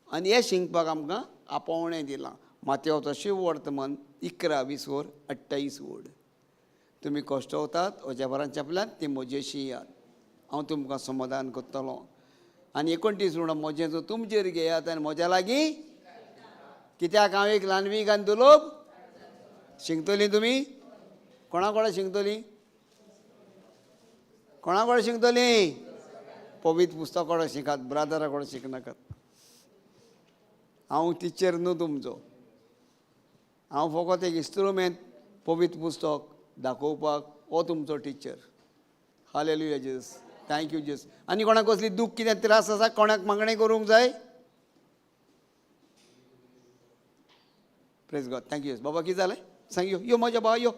आनी हे शिंकपाक आमकां आपोवणें दिलां. मातयेचो शिव वर्तमान 11 20 वर 28 वड. तुमी कश्टवतात वज्याभरान चेपल्यात ती म्हजेशी याद, हांव तुमकां समाधान करतलो. आनी 29 वड म्हजें जो तुमचेर घेयात आनी म्हज्या लागीं कित्याक हांव एक ल्हानवीक आनी दुलोब शिंकतलीं तुमी. कोणा कोणा शिंकतलीं? कोणा कोणा शिंकतलीं? पवित्र पुस्तक कोणा शिकात, ब्रादरा कोणा शिकनाकात. हांव टिचर न्हू तुमचो, हांव फकत एक इन्स्ट्रुमेंट पवित्र पुस्तक दाखोवपाक हो तुमचो teacher. Hallelujah Jesus, thank you Jesus. आनी कोणाक कसली दूख कितें त्रास आसा? कोणाक मागणें करूंक जाय? Praise God, thank you Jesus. बाबा कितें जालें सांग? यो यो म्हज्या बाबा, यो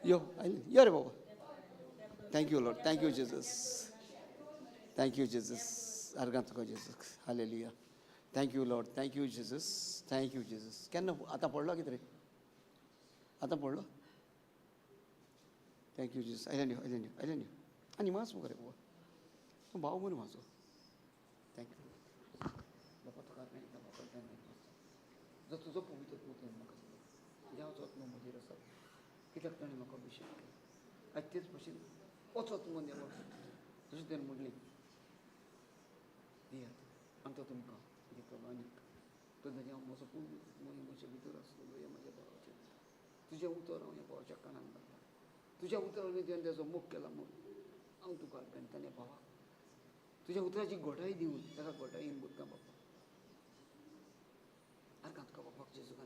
यो यो रे बाबा. Thank you Lord, thank you Jesus, thank you Jesus. अर्गां तुका Jesus, hallelujah. Thank you Lord, thank you Jesus, thank you Jesus. केन्ना आतां पडलो कितें रे? आतां पडलो? Thank you Jesus. आयल्यान यो, आयल्यान यो, आयल्यान यो. आनी मास मुखार रे बाबा, तूं भाव मरे म्हाजो. Thank you बाबा. तुका जो तुजो पवित्र पुत्र म्हाका देवाचो आत्मो म्हजेर आसा कित्याक ताणें म्हाका अभिशेक केलो. आयज तेच भशेन वचत म्हूण देवाक जशें तेणें म्हणलें दियात आनी तो तुमकां दितलो. आनी तो धनी हांव म्हजो पूर्ण म्हज्या भितर आसतलो. हें म्हज्या भावाचें तुजें उतर हांव ह्या भावाच्या कानान घातलां. तुज्या उतरान तुवें तेजो मोग केला म्हणून हांव तुका ताणें भावाक तुज्या उतराची घोटाय दिवन ताका घोटायेन बोलता बाबा. आरकां तुका बापाक जेजूक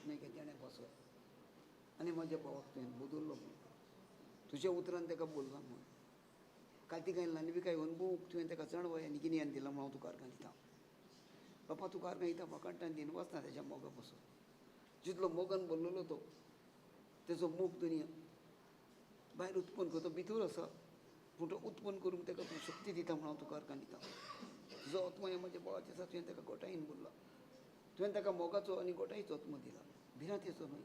न्हय देणें बसत आनी म्हज्या भावाक तुवें बदल्लो म्हूण तुज्या उतरान ताका बोलला म्हूण कार्तिकायन ल्हानविकाय अनुभव तुवें ताका चणवय आनी गिन्यान दिलां म्हणून हांव तुका अर्गां दिता. बापा तुका अर्गां दिता वाखाणटा दिनवासना तेज्या मोगा पसून. जितलो मोगान बोल्लेलो तो तेजो मोग दुनिया भायर उत्पन्न करता, भितर आसा पूण तो उत्पन्न करूंक ताका तूं शक्ती दिता म्हणून हांव तुका अर्गां दिता. तुजो आत्मो हें म्हज्या भावाचें आसा, तुवें ताका गोटायेन बोल्ला. तुवें ताका मोगाचो आनी गोटायेचो आत्मो दिला, भिरांतेचो न्हय,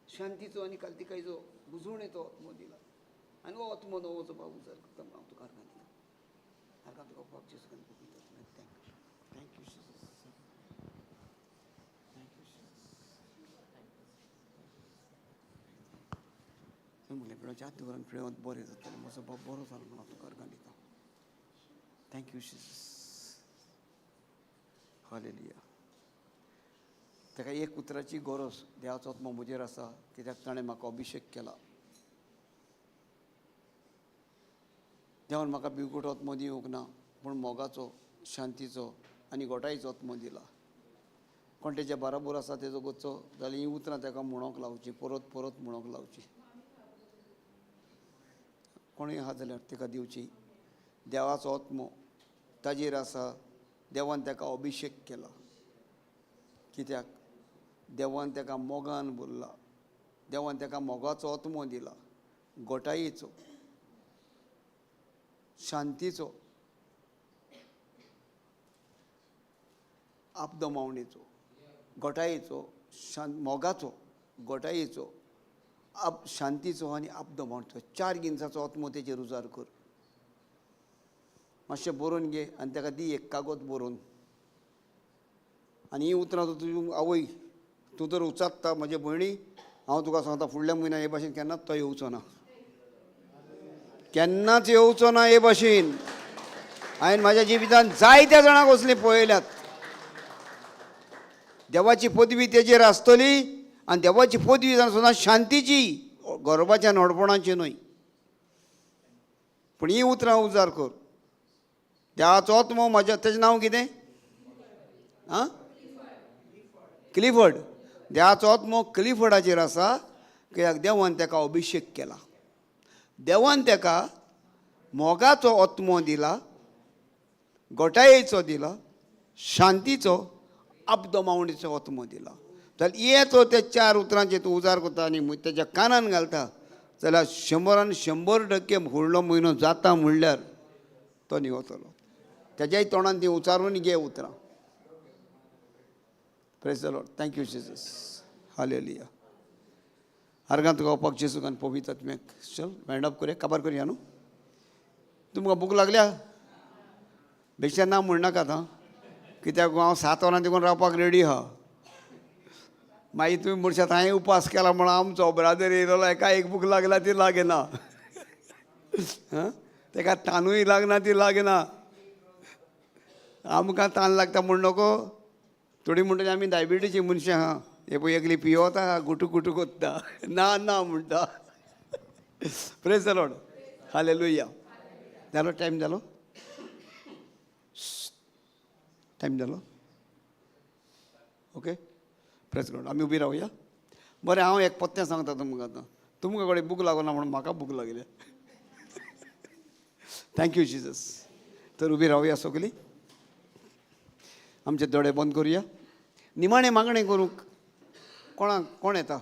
शांतीचो आनी कालतिकायचो बुजवणेचो आत्मो दिला. आनी हो आत्मो नवोचो बाबू उजार करता म्हणून हांव तुका अर्गां दिता. अर्गां तुका बाब जेजू दिता. Thank you Jesus, thank you Jesus. म्हणलें पिळोवच्या हात दवरून पिळोवन बरें जातलें, म्हजो बाब बरो जालो म्हणून हांव तुका अर्गां दिता. Thank you Jesus, hallelujah. ताका एक उतराची गरज, देवाचो आत्मो म्हजेर आसा कित्याक ताणें म्हाका अभिशेक केला. देवान म्हाका बिगुट आत्मो दिवंक ना पूण मोगाचो, शांतीचो आनी गोटायेचो आत्मो दिला. कोण तेच्या बराबर आसा तेजो गोचो जाल्यार हीं उतरां ताका म्हणोंक लावचीं, परत परत म्हणोंक लावचीं. कोणूय आहा जाल्यार ताका दिवची. देवाचो आत्मो ताजेर आसा. देवान ताका अभिशेक केला. कित्याक? देवान ताका मोगान भरला. देवान ताका मोगाचो आत्मो दिला, गोटायेचो, शांतीचो, आपदमावणेचो, गोटायेचो, मोगाचो, गोटायेचो, आप शांतीचो आनी आपदमावणेचो. चार गिन्साचो आत्मो तेचेर उजार कर. मातशें बरोवन घे आनी ताका दी एक कागद बरोवन. आनी ही उतरां तुजी आवय तूं तर उचात्ता म्हजे भयणी, हांव तुका सांगता फुडल्या म्हयन्या हे भाशेन केन्नाच तो येवचो ना, केन्नाच येवचो ना हे भाशेन. हांवें म्हाज्या जिवितान जायत्या जाणांक वचली पळयल्यात. देवाची पदवी तेजेर आसतली आनी देवाची पदवी जावन सुद्दां शांतीची, गरबाच्या नोडपणाची न्हय. पूण ही उतरां उजार कर. देवाचो आत्मो म्हाज्या, तेजें नांव कितें? आं, क्लिफर्ड. देवाचो आत्मो क्लिफर्डाचेर आसा कित्याक देवान ताका अभिशेक केला. देवान ताका मोगाचो आत्मो दिला, गोटायेचो दिला, शांतीचो, आपदमावणीचो आत्मो दिला. जाल्यार ये तो त्या चार उतरांचे तूं उजार करता आनी तेज्या कानान घालता जाल्यार 100% फुडलो म्हयनो जाता म्हणल्यार तो निवतलो. तेज्याय तोंडान ती उचारून घे उतरां. Praise the Lord. Thank you Jesus. Hallelujah. आर्गांत गावपाक जेजूक आनी पवित्र आत्म्याक. चल वायंड अप करुया, काबार करुया न्हू. तुमकां भूक लागल्या? बेश्टें ना म्हणनाकात आं, कित्याक हांव 7 वरां देखून रावपाक रेडी आहा. मागीर तुमी म्हणशात हांवें उपास केला म्हण आमचो ब्रादर येयलो एका एक भूक लागला ती लागना. आं, तेका तानूय लागना ती लागना. आमकां तान लागता म्हण नको. थोडी म्हणटा आमी डायबिटीची मनशां आहा, हे पळय एकली पियोता गुटू गुटू कोत्ता, ना ना म्हणटा. Praise the Lord. Hallelujah. जालो टायम? जालो टायम? जालो? Okay, praise Lord. आमी उबी रावया. बरें, हांव एक पत्तें सांगता तुमकां आतां. तुमकां कडेन भूक लागना म्हणून म्हाका भूक लागल्या. Thank you Jesus. तर उबी रावया सगळीं, आमचे दोळे बंद करुया. निमाणें मागणें करूंक कोणाक कोण येता?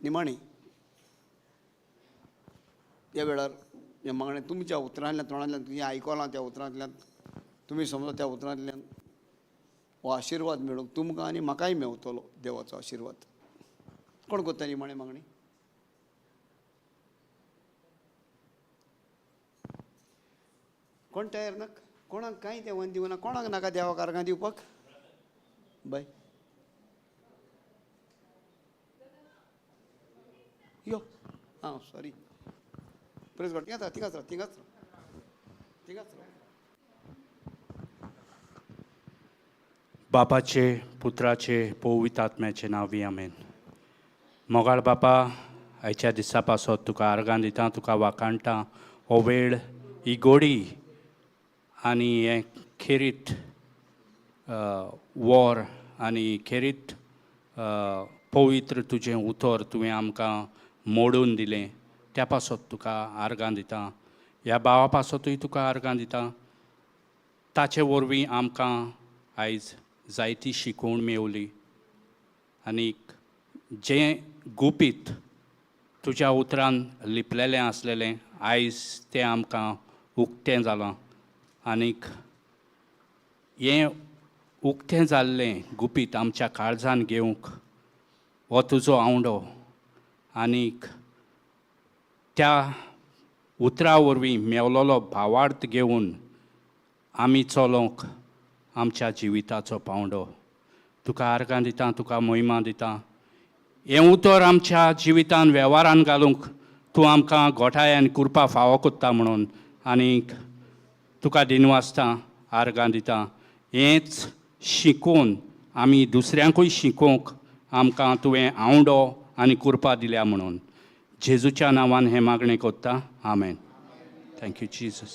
निमाणें ह्या वेळार हें मागणें तुमच्या उतरांतल्यान, तोंडांतल्यान तुमी आयकलां त्या उतरांतल्यान, तुमी समजा त्या उतरांतल्यान हो आशिर्वाद मेळूंक तुमकां आनी म्हाकाय मेवतलो देवाचो आशिर्वाद. कोण करता निमाणें मागणी? कोण तयार ना? कोणाक कांय देवान दिवना? कोणाक नाका देवाक आर्गां दिवपाक? बाय यो. आं, सॉरी. प्रेज गॉड. थिंगाच राव, थिंगाच राव, थिंगाच राव, थिंगाच राव. बापाचे, पुत्राचे, पवित्र आत्म्याचे नांवी, आमेन. मोगाळ बापा, आयच्या दिसा पासत तुका आर्गां दिता, तुका वाखाणटा. हो वेळ, ही गोडी आनी हें खेरीत वॉर आनी खेरीत पवित्र तुजें उतर तुवें आमकां मोडून दिलें, त्या पासत तुका आर्गां दिता. ह्या भावा पासतूय तुका आर्गां दिता. ताचे वरवीं आमकां आयज जायती शिकवण मेवली आनीक जें गुपीत तुज्या उतरान लिपलेलें आसलेलें आयज तें आमकां उक्तें जालां. आनीक हें उक्तें जाल्लें गुपीत आमच्या काळजान घेवंक हो तुजो आवंडो आनीक त्या उतरा वरवीं मेवलेलो भावार्थ घेवन आमी चलोवंक आमच्या जिविताचो पांवडो. तुका आर्गां दिता, तुका मोहिमा दिता. हें उतर आमच्या जिवितान वेव्हारान घालूंक तूं आमकां गोठाय आनी कृपा फावो कोत्ता म्हणून आनीक तुका दिनवासता, आर्गां दिता. हेंच शिकोवन आमी दुसऱ्यांकूय शिकोवंक आमकां तुवें आवंडो आनी कृपा दिल्या म्हणून जेजूच्या नांवान हें मागणें कोत्ता, आमेन. Thank you Jesus.